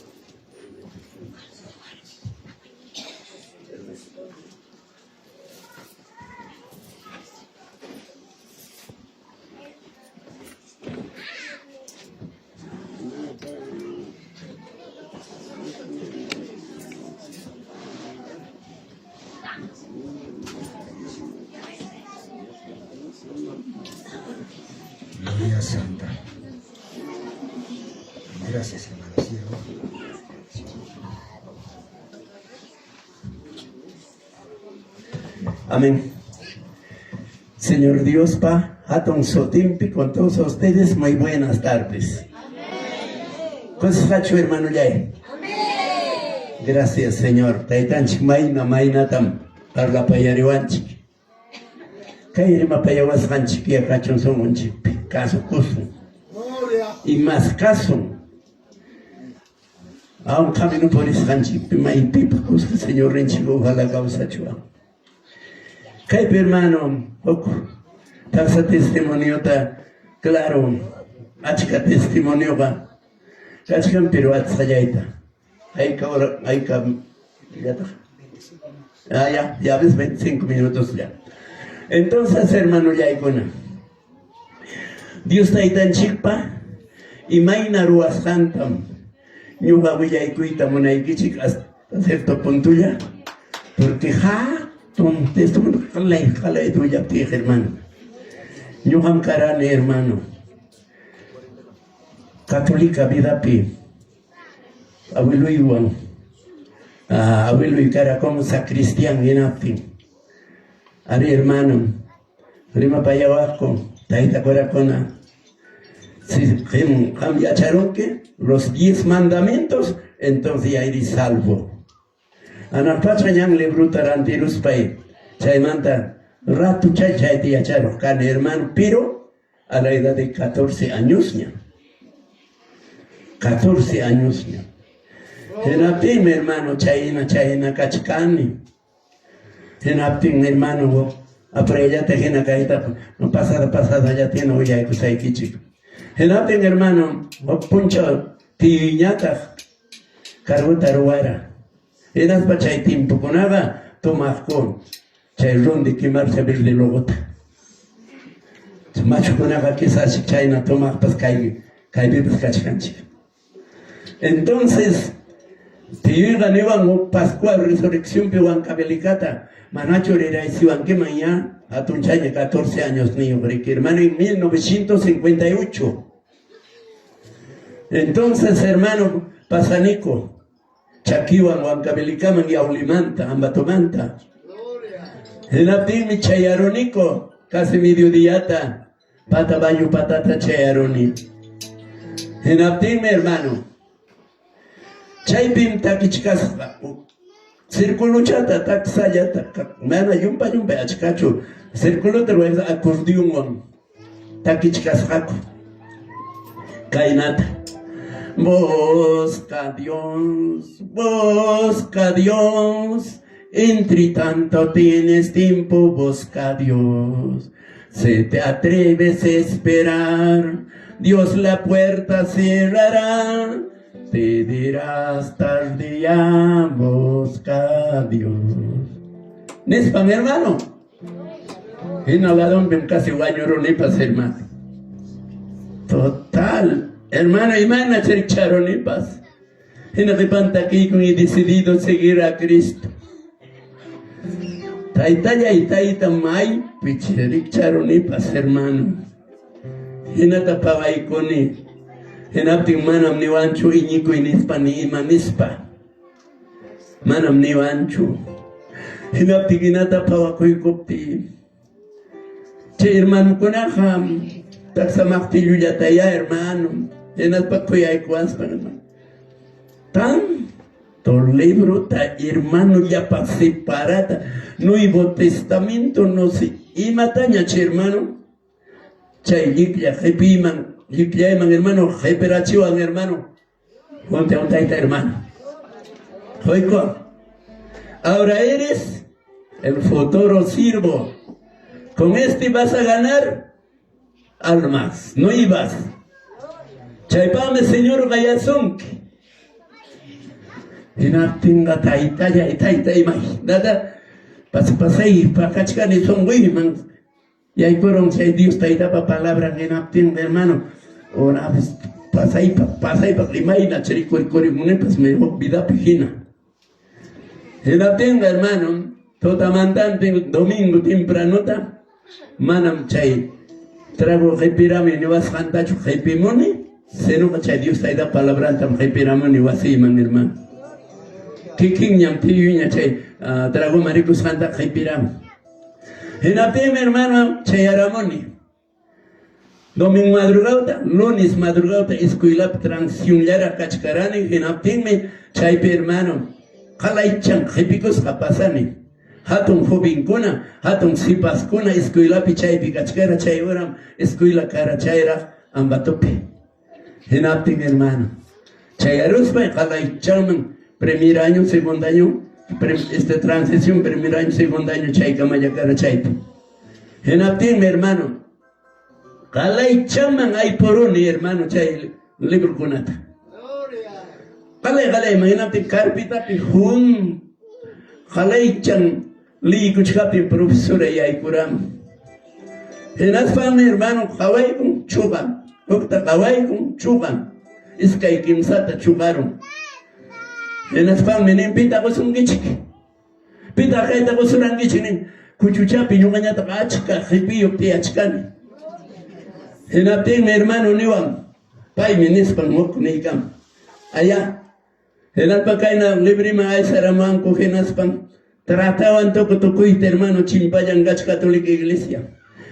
Gloria Santa. Gracias, hermano siervo. Amén. Señor Dios pa hatun sutinpi con todos ustedes muy buenas tardes. Kusisqachu hermanollay? Gracias Señor. Taytanchik mayna maynatam parlapayariwanchik. Kay rimapayawasqanchik yaqachun sunqunchikpi kasukusun. Y más kasun. Aún camino purisqanchikpi maypipas kuska Señorninchik ojalá kawsachuwan. Kaypi hermano, huk taksa testimoniota, claro, achka testimonioqa kachkan, pero atisqallayta. Hayka hora, hayka llataq? Ah, ya, ya ves, 25 minutos ya. Entonces, hermanollaykuna, Dios Taytanchikpa imayna ruwasqantam ñuqa willaykuyta munaykichik hasta cierto puntolla, porque hatun testimonio qalay qalay willaptiyqa, hermano. Ñuqam karani, hermano, católica vidapi abueloywan, abueloy kara como sacristián hinaptin. Ari, hermano, rimapayawaqku tayta curakuna, si qam yacharunki los 10 mandamientos, entonces ya eres salvo. Hanaq pacha ñan librota rantiruspay chaymanta rato chay chayta yacharuq kani, hermano, pero a la edad de 14 añosña. 14 añosña. Hinaptinmi, hermano, chayna chayna kachkani. Hinaptin, hermano, aprayllata hina kayta pasada pasadalla hina willaykusaykichik. Hinaptin, hermano, huk punchaw tiyuyñataq cargota ruwara. Hinaspa chay timpukunaqa tomaqku chay ron de quemarse verde logota. Machukunaqa quizás chayna tomaqpas kay kaypipas kachkanchik. Entonces, tiyuyqa niwan huk Pascua Resurreccionpi Huancavelicata manachu riraysiwankiman ya hatunchaña 14 años niyuq riki, hermano, en 1958. Entonces, hermano, pasaniku chakiwan Huancavelicaman Yaulimanta, Ambatomanta. Hinaptinmi chayaruniku casi mediodiyata pata baño patata chayaruni. Hinaptinmi, hermano, chaypim takichkasqa circuluchata taksallata mana yumpa yumpa achkachu circulota ruwasqa acordeonwan takichkasqaku kaynata. Busca Dios, busca Dios, entre tanto tienes tiempo, busca Dios. Si te atreves a esperar, Dios la puerta cerrará. Te dirás tarde ya, busca a Dios. Nispa, mi hermano. Hina ladonpim casi wañurunipas, hermano. Total, hermano, imayna chiricharunipas. Hina qipanta takiykun y decidido seguir a Cristo. Taytallay tayta maypi chiricharunipas, hermano. Hinata pagaykuni. Hinaptin manam niwanchu iñikuy nispa ni ima nispa. Manam niwanchu. Hinaptin hinata pawakuykuptiy. Chay hermanokunaqa taksamaqtillullatayá, hermano. Hinaspa kuyaykuwaspa, hermano. Tanto librota, hermano, llapa separata. Nuevo Testamento, no sé, imataña, chay hermano. Chay lliklla qipiyman, llikllayman, hermano, qipirachiwan, hermano. Ponte a un taita, hermano. Joico, ahora eres el futuro siervo. Con este vas a ganar almas, no ibas. Chaypaqmi Señor qayasunki. Hinaptinqa taytallay tayta imaynata pasay paqachkani sunquyman yaykurun chay Dios taytapa palabran. Hinaptinqa, hermano, una vez pasaypa pasaypa imayna chirikurikurimunipas me vidapi hina. Hinaptinqa, hermano, Tutamantantin domingo tempranota manam chay trago qipirami niwasqantachu qipimuni, sinoqa chay Dios Tayta palabrantam qipiramuni wasiyman, hermano. Kikinñam tiyuyña chay tragoman rikusqanta qipiramun. Hinaptinmi, hermano, chayaramuni. Domingo madrugawta, lunes madrugawta escuelapi transicionllaraq kachkarani, hinaptinmi chaypi hermano qalaychan qipikusqa pasani. Hatun jovenkuna, hatun sipaskuna escuelapi chaypi kachkara, chay horam escuela kara chayraq Ambatopi. Hinaptin hermano, chayaruspay qalaychanman primer año, segundo año, este transición primer año, segundo año chaykamalla kara chaypi. Hinaptinmi hermano, qalaychaman aypuruni hermano chay librokunata. Qalay qalayman hinaptin carpetapi jun qalaychan liykuchkaptin profesora yaykuramun. Hinaspanmi hermano qawaykun chuqan, hukta qawaykun chuqan, iskay kimsata chuqarun. Hinaspanmi nin pitaq qusunkichik? Pitaq kayta qusurankichik nin, kuchuchapi ñuqañataq achka qipiyuq tiyachkani. Hinaptinmi hermano niwan, paymi nispan huk niykam. Aya, hinaspa kayna libriman aysaramuwanku hinaspan tratawan tuku tukuyta hermano chimpallan kach Católica Iglesia.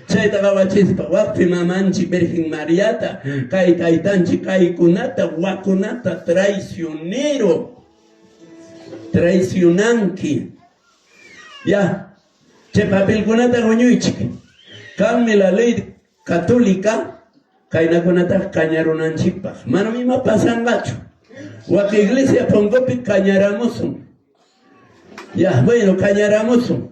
Chayta qawachispa wakpi mamanchik Virgen Mariata, kay taytanchik kaykunata wakunata traicionero. Traicionanki. Ya, chay papelkunata huñuychik. Kanmi la ley católica kaynakunataqa kañarunanchikpaq. Manam ima pasanqachu. Wak iglesia punkupi kañaramusun. Ya, bueno, kañaramusun.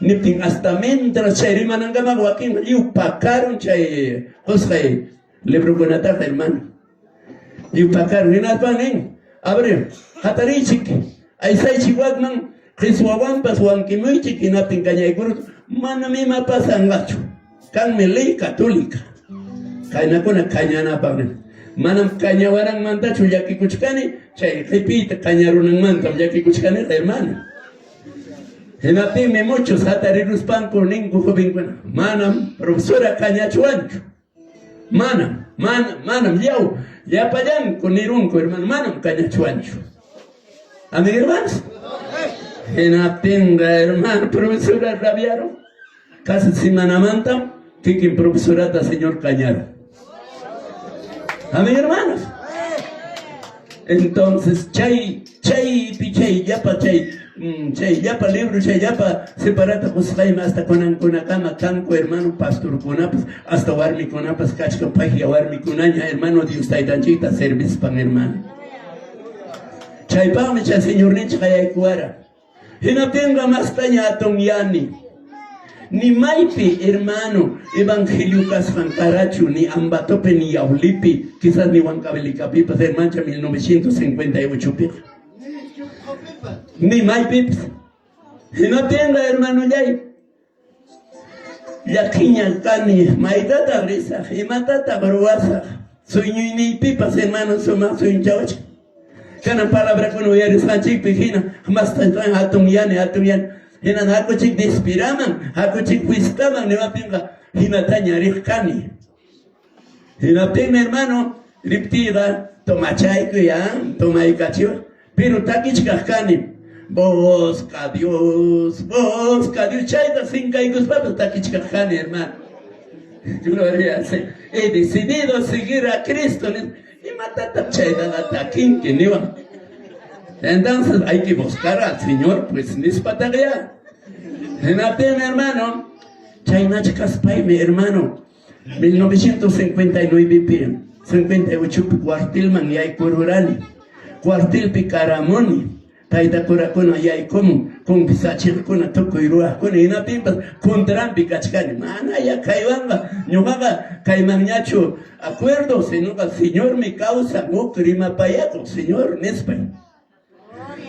Niptin hasta mientras chay rimanankama wakin lliw pakarun chay qusqay librokunataqa, hermano. Lliw pakarun. Hinaspan nin, abre, hatariychik, aysaychik wakman, qiswawanpas wankimuychik, hinaptin kañaykurun, manam ima pasanqachu. Kanmi ley católica. Kaynakuna kañanapaq nin. Manam kañawaranmantachu llakikuchkani, chay qipiyta kañarunanmantam llakikuchkaniqa, hermano. Hinaptinmi muchos hatariruspanku ninku jovenkuna, manam profesora kañachuwanchu. Manam, manam, manam, yaw, llapallanku nirunku, hermano, manam kañachuwanchu. Amén, hermanos. Hinaptinqa, hermano, profesora rabiaron. Casi semanamantam kikin profesorata Señor kañaron. Amén, hermanos. Entonces, chay, chaypi, chay llapa, chay, chay llapa libro, chay llapa separata qusqaymi hasta kunankunakama kanku, hermano, pastorkunapas, hasta warmikunapas kachkan paylla warmikunaña, hermano, Dios Taytanchikta servispan, hermano. Chaypaqmi chay Señorninchik qayaykuwara. Hinaptinqa mastaña hatunyani. Ni maypi, hermano, evangelio kasqan karachu, ni Ambatopi, ni Yaulipi, quizás ni Huancavelicapipas, hermancha 1958piqa. Ni maypipas. Hinaptinqa, hermanollay, llakiña kani, maytataq risaq, imatataq ruwasaq, sueñoyniypipas, hermano, sumaq sueñochawachkan. Kanan palabrakuna uyarisqanchikpi hina masta hatunyani, hatunyani. Hinan hakuchik despiraman, hakuchik fiestaman niwaptinqa hinataña riq kani. Hinaptinmi hermano riptiyqa tomachayku ya, tomaykachiwaq, pero takichkaq kani. Busca Dios, busca Dios, chayta sinkaykuspapas takichkaq kani, hermano. Gloria al Señor. He decidido seguir a Cristo. Imatataq chaytaqa takinki niwan. Entonces hay que buscar al Señor, pues nispataq ya. Hinaptinmi, hermano, chaynacha kaspaymi, hermano, 1959pi, 58pi cuartelman yaykururani. Cuartelpi karamuni. Tayta curakuna yaykumun, confesachiqkuna, tukuy ruwaqkuna, hinaptinpas contranpi kachkani. Mana ya kaywanqa, ñuqaqa kaymanñachu acuerdo, sinoqa Señormi kawsan, huk rimapayakuq, Señor nispay.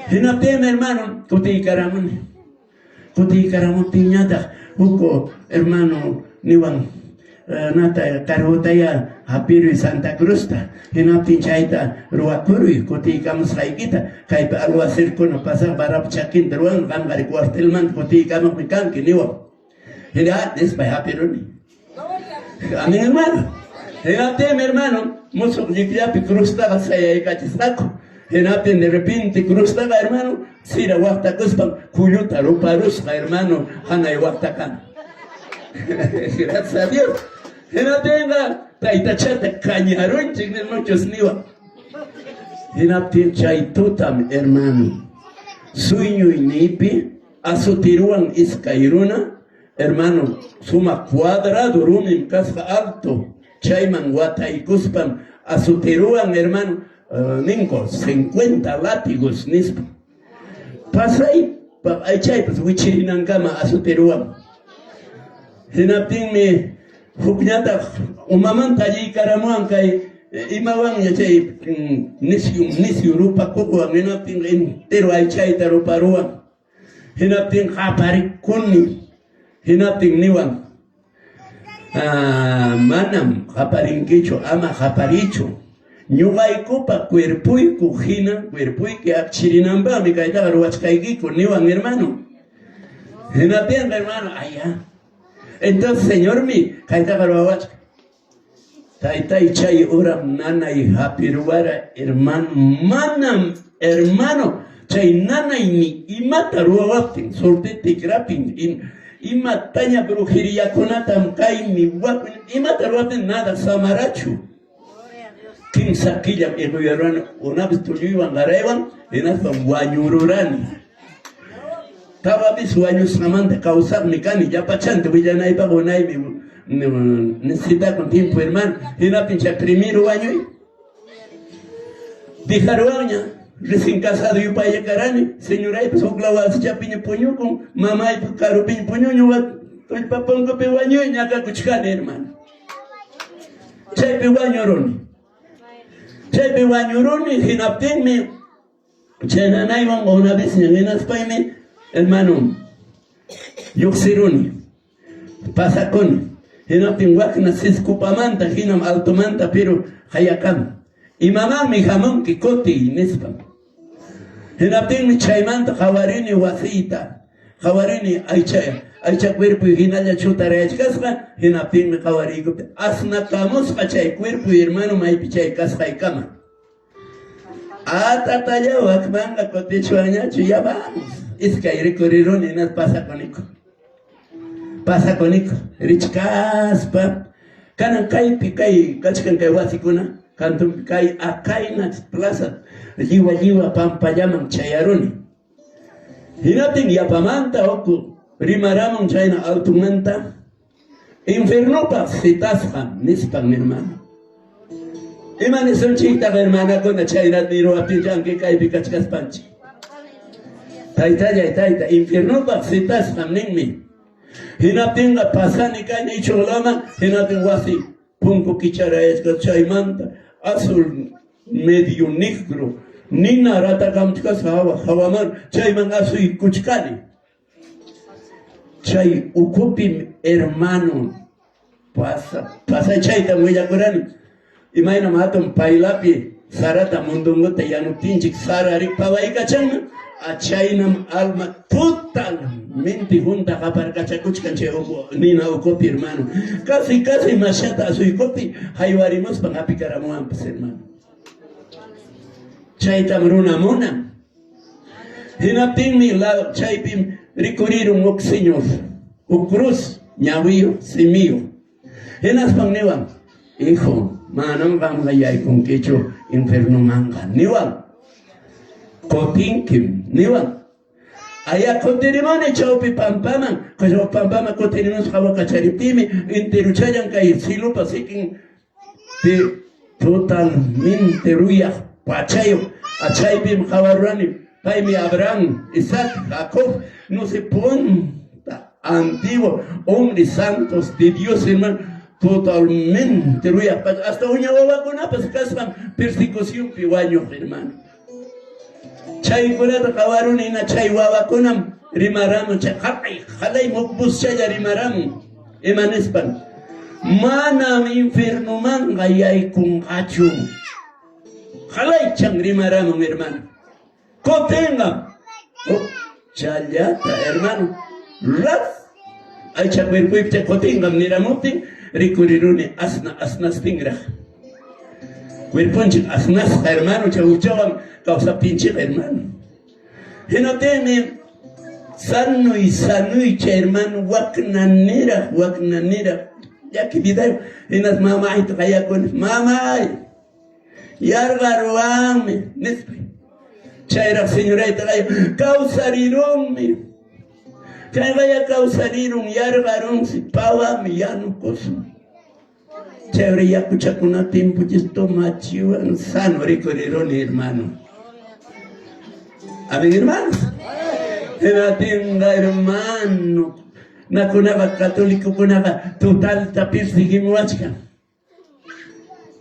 Hinaptinmi, hermano, kutiykaramuni. Kutiykaramuptinñataq huk hermano niwan, nata cargotaya hapiruy Santa Cruzta, hinaptin chayta ruwakuruy kutiykamusqaykita, kaypi alguacilkuna pasaq barrapa chakinta ruwan, qamqari cuartelmanta kutiykamuqmi kanki niwan. Hina nispay hapiruni. Amén, hermano. Hinaptinmi, hermano, musuq llikllapi cruztaqa sayaykachisqaku. Hinaptin de repente cruztaqa, hermano, sira waqtakuspan kulluta ruparusqa, hermano, hanay waqtakama. Gracias a Dios. Hinaptinqa taytachata kañarunchik nir muchos niwan. Hinaptin chay tutam, hermano, sueñoyniypi azutiruwan iskay runa, hermano, sumaq cuadrado rumim kasqa alto, chayman wataykuspam azutiruwan, hermano, ninku 50 látigos nispa. Pasaypa aychaypas wichirinankama azutiruwan. Hinaptinmi hukñataq umamanta alliykaramuwan kay imawanña chay nisyu nisyu rupakuqwan, hinaptin entero aychayta ruparuwan. Hinaptin qaparikuni, hinaptin niwan, manam qaparinkichu, ama qaparichu. Ñuqaykupa cuerpoyku hina cuerpoyki akchirinanpaqmi kaytaqa ruwachkaykiku, niwan hermano. Hinaptinqa hermano, aya. Entonces Señormi kaytaqa ruwawachkan. Taytay chay horam nanay hapiruwara hermano, manam hermano chay nanay ni imata ruwawaptin, suerte tikrapin, imataña brujeriakunatam kaymi wakmi imata ruwaptin nada samarachu. Kimsa killam iquyarurani una vez tulluywan qaraywan hinaspam wañururani. Tawa vez wañusqamanta kawsaqmi kani llapachanta willanaypaq unaymi necesitakun tiempo hermano. Hinaptin chay primero wañuy dejaruwanña recién casado yupaylla karani señoraypas huk law wasichapiña puñukun mamaypas karupiña puñun ñuqa tullpa punkupi wañuy ñakakuchkani hermano. Chaypi wañuruni. Chaypi wañuruni hinaptinmi chay nanaywan una vez ña hinaspaymi hermano lluqsiruni pasakuni hinaptin wakna Siscupamanta hinam altomanta pero qayakam imamanmi hamunki kutiy nispa. Hinaptinmi chaymanta qawarini wasiyta, qawarini aycha aycha cuerpoy hinalla chutarayachkasqa, hinaptinmi qawariykupti asnakamusqa chay cuerpoy hermano maypi chay kasqaykama. Atatalla wakmanqa kutichwanñachu, ya vamos. Iskay rikuriruni hinaspa pasakuniku. Pasakuniku richkaspa kanan kaypi kay kachkan kay wasikuna kantunpi kay akayna plaza lliwa lliwa pampallaman chayaruni. Hinaptin yapamanta huk rimaramun chayna altumanta infernopaq citasqam nispan hermano. Ima nisunchiktaq hermanakuna chayna niruwaptinchik anki kaypi kachkaspanchik? Taytallay tayta, infiernopaq citasqam ninmi. Hinaptinqa pasani kani ichuq lawman, hinaptin wasi punku kicharayachka chaymanta azul medio negro nina ratakamchkasqa hawa hawaman chayman asuykuchkani. Chay ukupim hermano pasa pasay chaytam willakurani. Imaynam hatun paylapi sarata mundunguta yanuptinchik sara ripawaykachanman, achaynam alma totalmente junta qaparkachakuchkan chay nina ukupi hermano. Casi casi mashata asuykupi haywarimuspan hapikaramuwanpas hermano. Chaytam runa munan. Hinaptinmi chaypim rikurirun huk señor, huk cruz ñawiyuq, simiyuq. Hinaspan niwan, Hijo, manam qamqa yaykunkichu infiernomanqa, niwan. Kutinkim, niwan. Aya kutirimuni chawpi pampaman, chawpi pampaman kutirimuspa qawakachariptiymi enteruchallan kay cilopa sikin pi totalmente ruyaq pachayuq, chaypim qawarurani paymi Abraham, Isaac, Jacob, no sé punta antiguo hombres santos de Dios, hermano, totalmente ruyaq pacha, hasta uña wawakunapas kaspan persecucionpi wañuq, hermano. Chaykunata qawaruni hina chay wawakunam rimaramun, chay qalay qalay mukbuschalla rimaramun, ima nispan? Manam infiernomanqa yaykunqachu. Qalaychan rimaramun, hermano. Kutinqam. Oh, challata, hermano. Ras. Aycha cuerpoypi kutinqam niramuptin rikuriruni asna asnastinraq. Cuerponchik asnasqa, hermano, chay huchawan kawsaptinchik, hermano. Hinaptinmi sanuy sanuycha, hermano, wakna niraq, wakna niraq. Llaki vidayo. Hinas mamayta qayakuni, mamay, yarqaruwanmi, nispa. Chayraq señorayta qaya, kawsarirunmi. Kayqaya kawsarirun, yarqarunsi, pawami yanukusun. Chayra yakuchakuna timpuchis tomachiwan sano rikuriruni, hermano. Amén, hermano. Hinatinqa, hermano, nakunaqa católicokunaqa totalta perseguimuwachkan.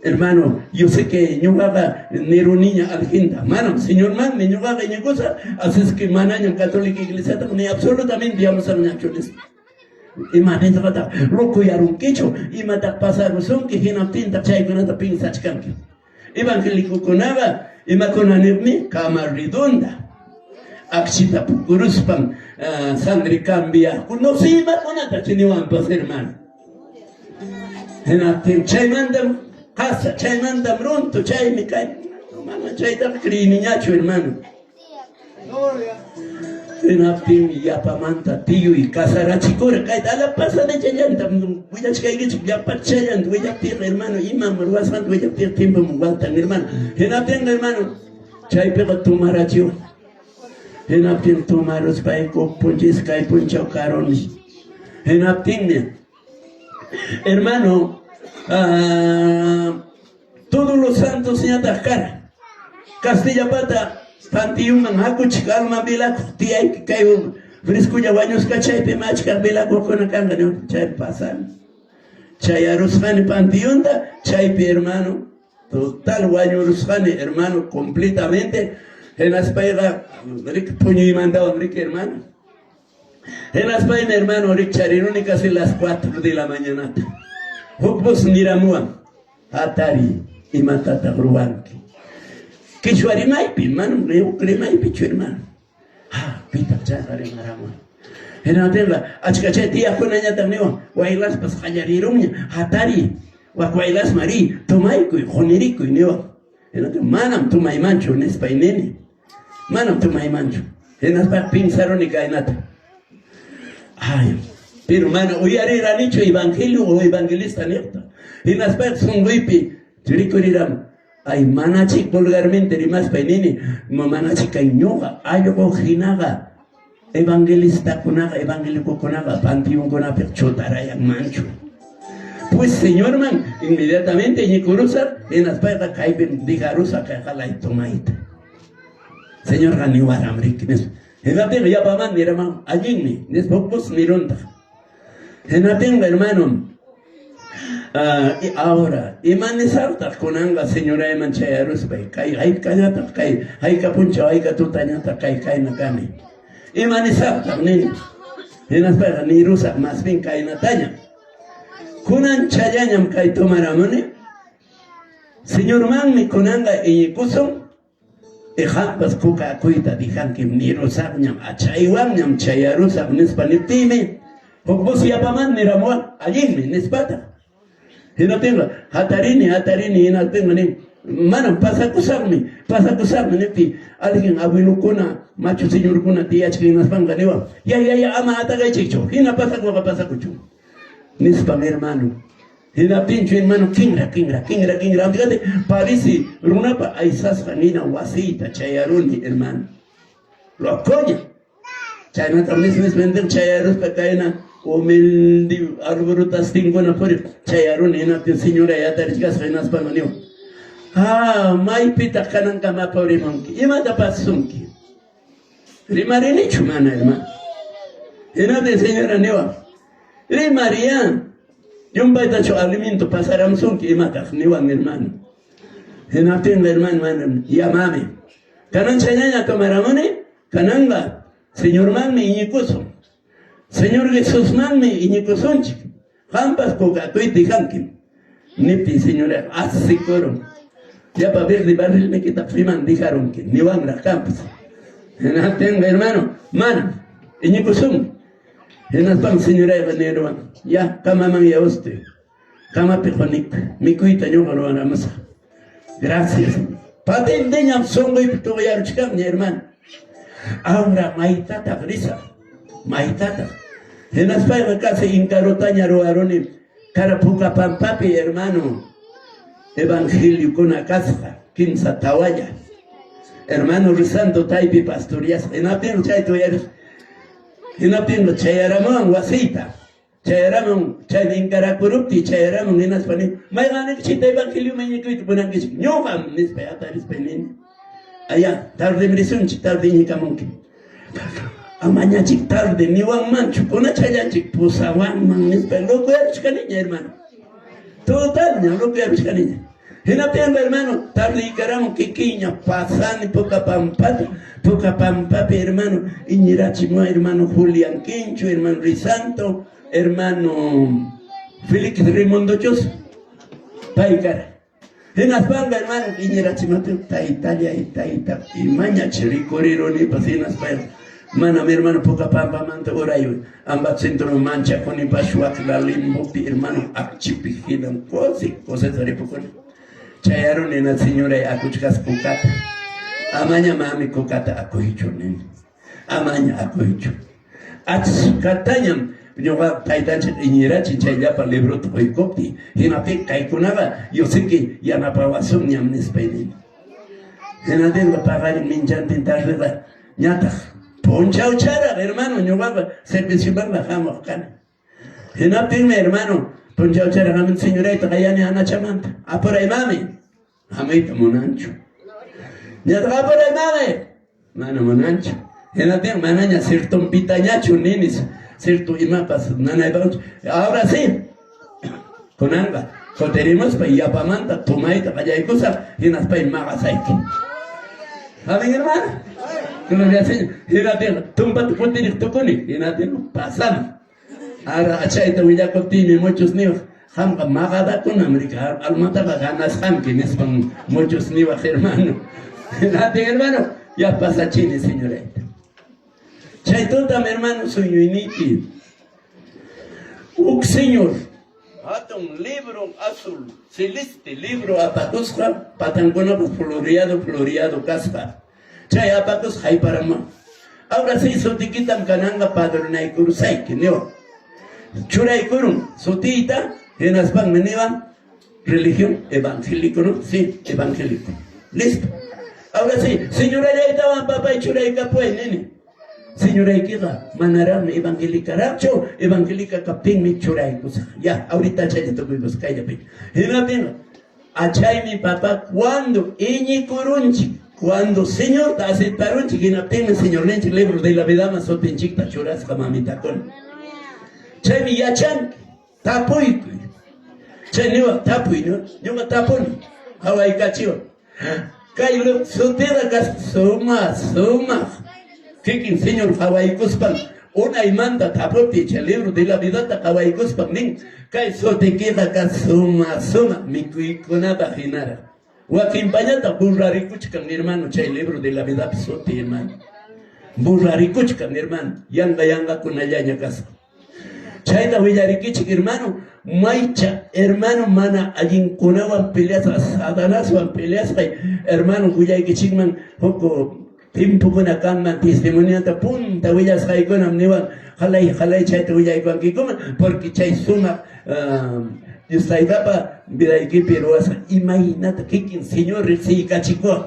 Hermano, yo sé que ñuqaqa niruniña alginta. Manam, Señormanmi ñuqaqa iñikusaq, así es que manañam católica iglesiata ni absolutamente yamusaqñachu nispa. Ima nisqataq locoyarunkichu? Imataq pasarusunki hinaptintaq chaykunata piensachkanki? Evangélicokunaqa imakuna niqmi cama redonda. Akchita pukuruspan sangre cambiaqku. No sé imakunata chiniwanpas, hermano. Hinaptin chaymantam qasa, chaymantam runtu, chaymi kay. Mana chaytaqa creeniñachu, hermano. Hinaptinmi yapamanta tiyuy casarachikurqa. Kayta ala pasadichallantam willachkaykichik, llapachallanta willaptiyqa, hermano, imam ruwasqanta willaptiyqa tiempom faltan, hermano. Hinaptinqa, hermano, chaypiqa tomarachiwan. Hinaptin tomaruspayku puncha iskay punchaw karuni. Hinaptinmi, hermano, todos los santosñataq kara. Castillapata pantiyunman hakuchik alma velakuq tiyayki kay frescolla wañusqa chaypi machkaq velakuqkuna kanqa chay pasan. Chayarusqani pantiyunta chaypi hermano total wañurusqani hermano completamente hinaspayqa rik puñuymantawan rik hermano. Hinaspaymi hermano rikchariruni casi las 4 de la mañanata. Huk voz niramuwan, hatari, imatataq ruwanki? Quechua rimaypi, manam huk rimaypichu hermano. Ha, pitaq chayqa rimaramuwan. Hinaptinqa achka chay tiyaqkunañataq niwan, waylaspas qallarirunña, hatari, wak waylasman riy, tomaykuy, qunirikuy niwan. Hinaptin manam tomaymanchu nispay nini. Manam tomaymanchu. Hinaspa pensaruni kaynata. Ay, pero mana uyariranichu evangelio o evangelista niqta. Hinaspa sunquypi rikuriram. Ay, manachik vulgarmente rimaspay nini, manachik kay ñuqa allqu hinaqa evangelistakunaqa, evangélicokunaqa panteonkunapiq chutarayanmanchu. Pues Señorman inmediatamente iñikurusaq, hinaspayqa kaypim dejarusaq kay qalay tomayta. Señorqa niwaram riki nispa. Hinaptinqa yapaman niraman allinmi nispa huk voz niruntaq. Hinaptinqa hermano, y ahora ima nisaqtaq kunanqa señorayman chayaruspay kay haykallataq kay hayka punchaw hayka tutañataq kay kayna kani. Ima nisaqtaq nini. Hinaspayqa nirusaq más bien kaynataña. Kunan challañam kay tomaramuni. Señormanmi kunanqa iñikusun. Qampas kukakuyta dijankim nirusaqñam, achaywanñam chayarusaq nispa niptiymi, huk voz yapaman niramuwan, allinmi nispataq. Hinaptinqa, hatarini, hatarini, hinaptinqa nin, manam pasakusaqmi, pasakusaqmi niptiy, alguien abuelokuna, machu señorkuna tiyachkan hinaspanqa niwan, ya, ya, ya, ama ataqaychikchu, hina pasakuqa pasakuchun, nispan hermano. Hinaptinchu hermano kinra, kinra, kinra, kinra, fíjate, parece runapa aysasqa nina wasiyta chayaruni hermano. Locoña. Chaynata mis mis venden chayaruspa kayna humilde alborotastinkuna puriq chayaruni hinaptin señora yatarichkasqa hinaspa niwan. Ah, maypitaq kanankama purimunki? Imata pasasunki? Rimarinichu mana hermano. Hinaptin señora niwan. Rimariya, llumpaytachu alimento pasaramsunki imataq niwan hermano. Hinaptinqa hermano manam yamami. Kanan chaynaña tomaramuni, kananqa Señormanmi iñikusun. Señor Jesusmanmi iñikusunchik. Qampas kukakuyta dejankim. Niptin señoraqa asikurun. Llapa verde barrilnikita piman dejarunki, niwanraq qampas. Hinaptinqa hermano, mana, iñikusunmi. Hinaspan señorayqa niruwan, ya, kamaman ya usted. Kamapi qunik, mikuyta ñuqa ruwaramusaq. Gracias. Patenteñam sunquypi tuqyaruchkanña, hermano. Ahora maytataq risaq? Maytataq? Hinaspayqa casi inkarutaña ruwaruni kara puka pampapi, hermano. Evangeliokuna kasqa, kimsa tawalla. Hermano Risanto taypi pastoriasqa. Hinaptinqa chayta uyarisqa. Hinaptinqa chayaramuwan wasiyta. Chayaramun, chaymi inkarakuruptiy chayaramun hinaspa nin, mayqannikichikta evangelioman iñikuyta munankichik? Ñuqam, nispa hatarispa nini. Aya, tardem risunchik, tarde iñikamunki. Amañachik tarde niwanmanchu, kunachallanchik pusawanman nispa locoyaruchkaniña, hermano. Totalña locoyaruchkaniña. Hinaptinqa, hermano, tardeykaramun kikinña pasani Puka Pampata, Puka Pampapi, hermano, iñirachimuwan hermano Julián Quincho, hermano Risanto, hermano Felix Rimondochos, pay kara. Hinaspanqa, hermano, iñirachimaptin, taytallay, tayta, imañach rikurirunipas, hinaspayqa, manam, hermano, Puka Pampamanta uray Ambato centroman manchakunipas, wakla limbopi, hermano, akchipi hinam kusi kusisqa ripukuni. Chayaruni na señoray akuchkas kukata. Amaña mami kukata akuychu nini. Amaña akuychu. Achkatañam ñuqa taytanchik iñirachin chay llapa librota quykuptiy. Hinaptin kaykunaqa yusiki yanapawasunñam nispay nini. Hinaptinqa paqarin minchantin tardeqa ñataq punchawcharaq hermano ñuqaqa serviciomanqa hamuq kani. Hinaptinmi hermano punchawcharaq hamun señorayta qayani anachamanta. Apuray mami. Hamuyta munanchu. Ñataq apuray mami. Mana munanchu. Hinaptin manaña sirtumpitañachu nini sirtu imapas nanaypaqchu. Ahora sí. Kunanqa kutirimuspa yapamanta tomayta qallaykusaq hinaspay maqasayki. Amén, hermano. Gloria al Señor. Hinaptinqa tumpata kutiriq tukuni. Hinaptinqa pasamos. Ahora achayta willakuptiymi muchos niwaq, qamqa maqadakunam riki, almataqa ganasqanki nispan muchos niwaq, hermano. Hinaptin, hermano, ya pasachini señorayta. Chay tutam, hermano, sueñoyniypi huk señor hatun libro azul celeste libro apakusqa, patankunapas floreado floreado kasqa. Chay apakusqa hayparamuwan. Ahora sí, sutikitam kananqa padronaykurusayki, niwan. Churaykurun sutiyta, hinaspanmi niwan, religión evangélico, ¿no? Sí, evangélico. Listo. Ahora sí, señorallaytawan papay churaykapuway, nini. Señoraykiqa manaraqmi evangelicaraqchu, evangelica kaptinmi churaykusaq. Ya, ahorita chaylla tukuykusaq, kayllapi. Hinaptinqa, achaymi papá cuando iñikurunchik, cuando Señorta aceptarunchik, hinaptinmi Señorninchik libro de la vidaman sutinchikta churasqa mamitakuna. Chaymi yachanki. Tapuykuy. Chay niwaq tapuy, no? Ñuqa tapuni. Qhawaykachiwan. Kay sutiqa kasqa sumaq, sumaq. Kikin Señor qhawaykuspan unaymanta tapuptiy chay libro de la vidata qhawaykuspan nin, kay sutikiqa kasqa sumaq, sumaq mikuykunapaq hinaraq. Wakinpañataq burrarikuchkan, hermano, chay libro de la vidapi suti, hermano. Burrarikuchkan, hermano, yanqa yanqakunallaña kasqa. Chayta willarikichik, hermano, maycha, hermano, mana allinkunawan peleasqa, Satanaswan peleasqay, hermano, willaykichikman huk tiempokuna kanman testimoniota punta willasqaykunam niwan, qalay, qalay chayta willaykuwankikuman, porque chay sumaq Dios Taytapa vidaykipi ruwasqa imaynata kikin Señor riqsiykachikuwan.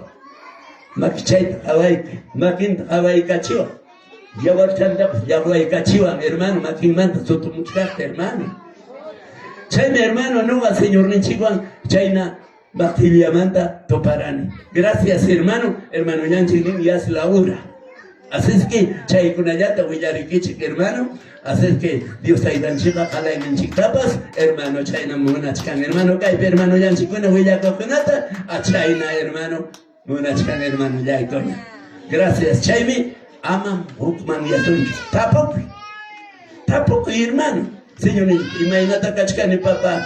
Makichayta qawayki, makinta qawaykachiwan. Yawarchantapas llaqwaykachiwan, hermano, makinmanta sutumuchkaqta, hermano. Chaymi, hermano, ñuqa Señorninchikwan chayna bacteriamanta tuparani. Gracias, hermano. Hermanollanchik nin, ya es la hora. Así es que chaykunallata willarikichik, hermano. Así es que Dios Taytanchikqa qalayninchiktapas, hermano, chayna munachkan, hermano, kaypi hermanollanchikkuna willakuqkunata, achayna, hermano, munachkan, hermanollaykuna. Gracias. Chaymi amam hukmanyasunchu. Tapukuy. Tapukuy, hermano. Señor, imaynata kachkani, papá?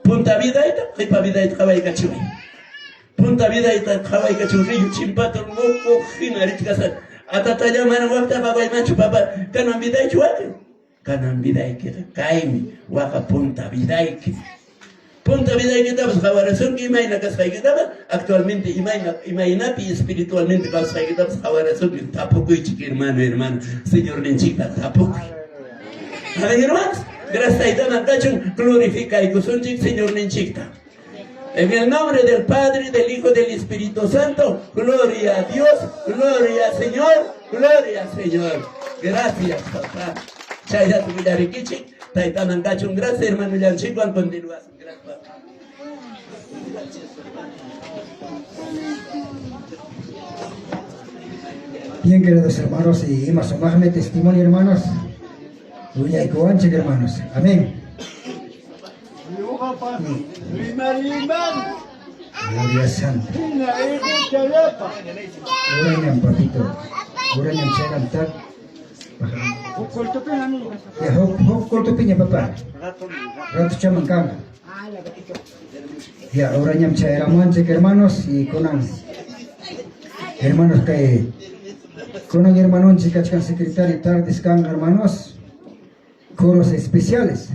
Punta vidayta, qipa vidayta qawaykachiway. Punta vidayta qawaykachiway, riyu chimpata loco hina richkasaq. Atatalla mana wakta papaymanchu, papá. Kanan vidaychu waqi? Kanan vidaykiqa kaymi, waqa punta vidayki. Punta vidaykitapas qawarasunki imayna kasqaykitapas, actualmente imayna imaynapi espiritualmente kawsasqaykitapas qawarasunki. Tapukuychik hermano, hermana, Señorninchikta tapukuy. Amén, hermanos. Gracias Taytaman kachun, glorificaykusunchik Señorninchikta. En el nombre del Padre, del Hijo, del Espíritu Santo, gloria a Dios, gloria al Señor, gloria al Señor. Gracias, papá. Chaylla willarikichik, Taytaman kachun, gracias hermanollanchikwan continuasun. Gracias, papá. Bien, queridos hermanos, y ima sumaqmi testimonio, hermanos. Willaykuwanchik, hermanos. Amén. Gloria Santa. Urañam, papito. Urañam chayram tak. Ya, huk huk kultupiña, papá. Ratuchaman kanqa. Ya, urañam chayramuwanchik, hermanos, y kunan hermanos kay kunan hermanonchik kachkan secretario tardes kanqa, hermanos. Coros especiales.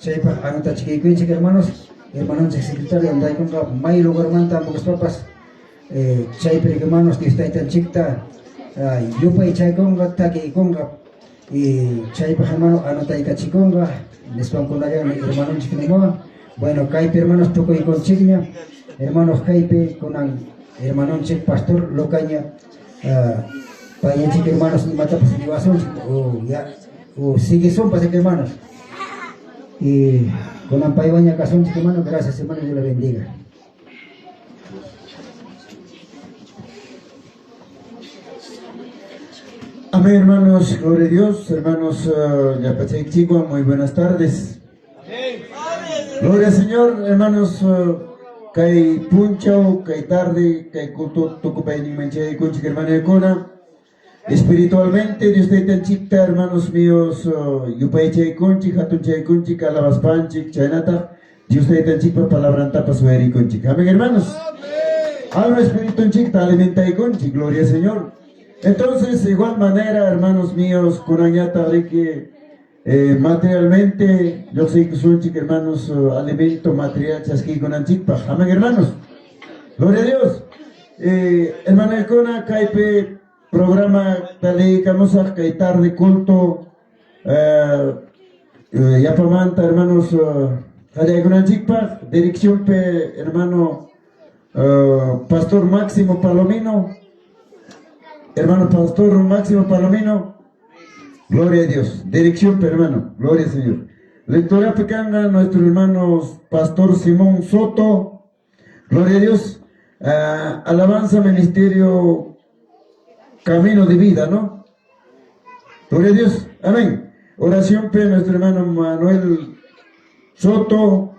Chaypaq anotachikuykunchik, hermanos. Hermanonchik secretario andaykunqa may lugarmanta amukuspapas chaypi hermanos Dios taytanchikta yupaychaykunqa, takiykunqa. Y chaypaq hermano anotaykachikunqa nispankunallanmi hermanonchik nimuwan. Bueno, kaypi hermanos tukuykunchikña. Hermanos kaypi kunan hermanonchik pastor Lucaña payñachik hermanos imatapas niwasunchik o ya o siguisunpas hermanos. Y kunan paywaña kasunchik hermano, gracias hermano, Dios le bendiga. Amén, hermanos, gloria a Dios, hermanos, uh, muy buenas tardes. Gloria al Señor, hermanos, kay punchaw, kay tarde, kay culto tukupayninman chayaykunchik hermanakuna. Espiritualmente, Dios taytanchikta, hermanos míos, yupaychaykunchik, hatunchaykunchik, alabaspanchik, chaynataq Dios taytanchikpa palabrantapas uyarikunchik. Amén, hermanos. Alma espiritunchikta alimentaykunchik, gloria al Señor. Entonces, de igual manera, hermanos míos, kunanñataq riki materialmente, lluqsiykusunchik, hermanos, alimento material chaskiykunanchikpaq. Amén, hermanos. Gloria a Dios. Hermanakuna, kaypi programa taliykamusaq kay tarde culto yapamanta, hermanos, qallaykunanchikpaq direcciónpi hermano Pastor Máximo Palomino, hermano Pastor Máximo Palomino, gloria a Dios, dirección hermano, gloria al Señor. Lectora kanqa nuestro hermano Pastor Simón Soto, gloria a Dios, alabanza ministerio Camino de Vida, ¿no? Gloria a Dios, amén. Oración pe nuestro hermano Manuel Soto,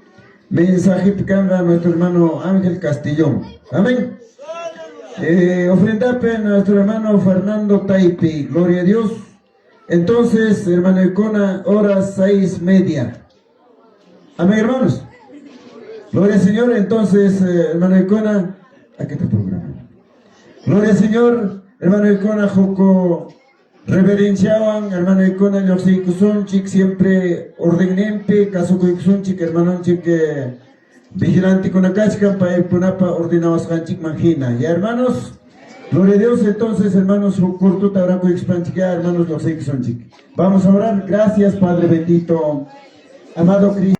mensaje kanqa nuestro hermano Ángel Castillón. Amén. Ofrenda pe nuestro hermano Fernando Taipi, gloria a Dios. Entonces, hermano Icona, hora 6:30. Amén, hermanos. Gloria al Señor. Entonces, hermano Icona, aquí está el programa. Gloria al Señor, hermano Icona, Joco, reverenciaban, hermano Icona, lluqsiykusunchik, siempre ordenninpi, kasukuykusunchik, hermanonchik, vigilantekuna kachkan, paykunapa ordenawasqanchikman hina. Ya, hermanos, gloria a Dios. Entonces, hermanos, huk cortota orakuykuspanchik, ya, hermanos, lluqsiykusunchik. Vamos a orar. Gracias, Padre bendito, amado Cristo.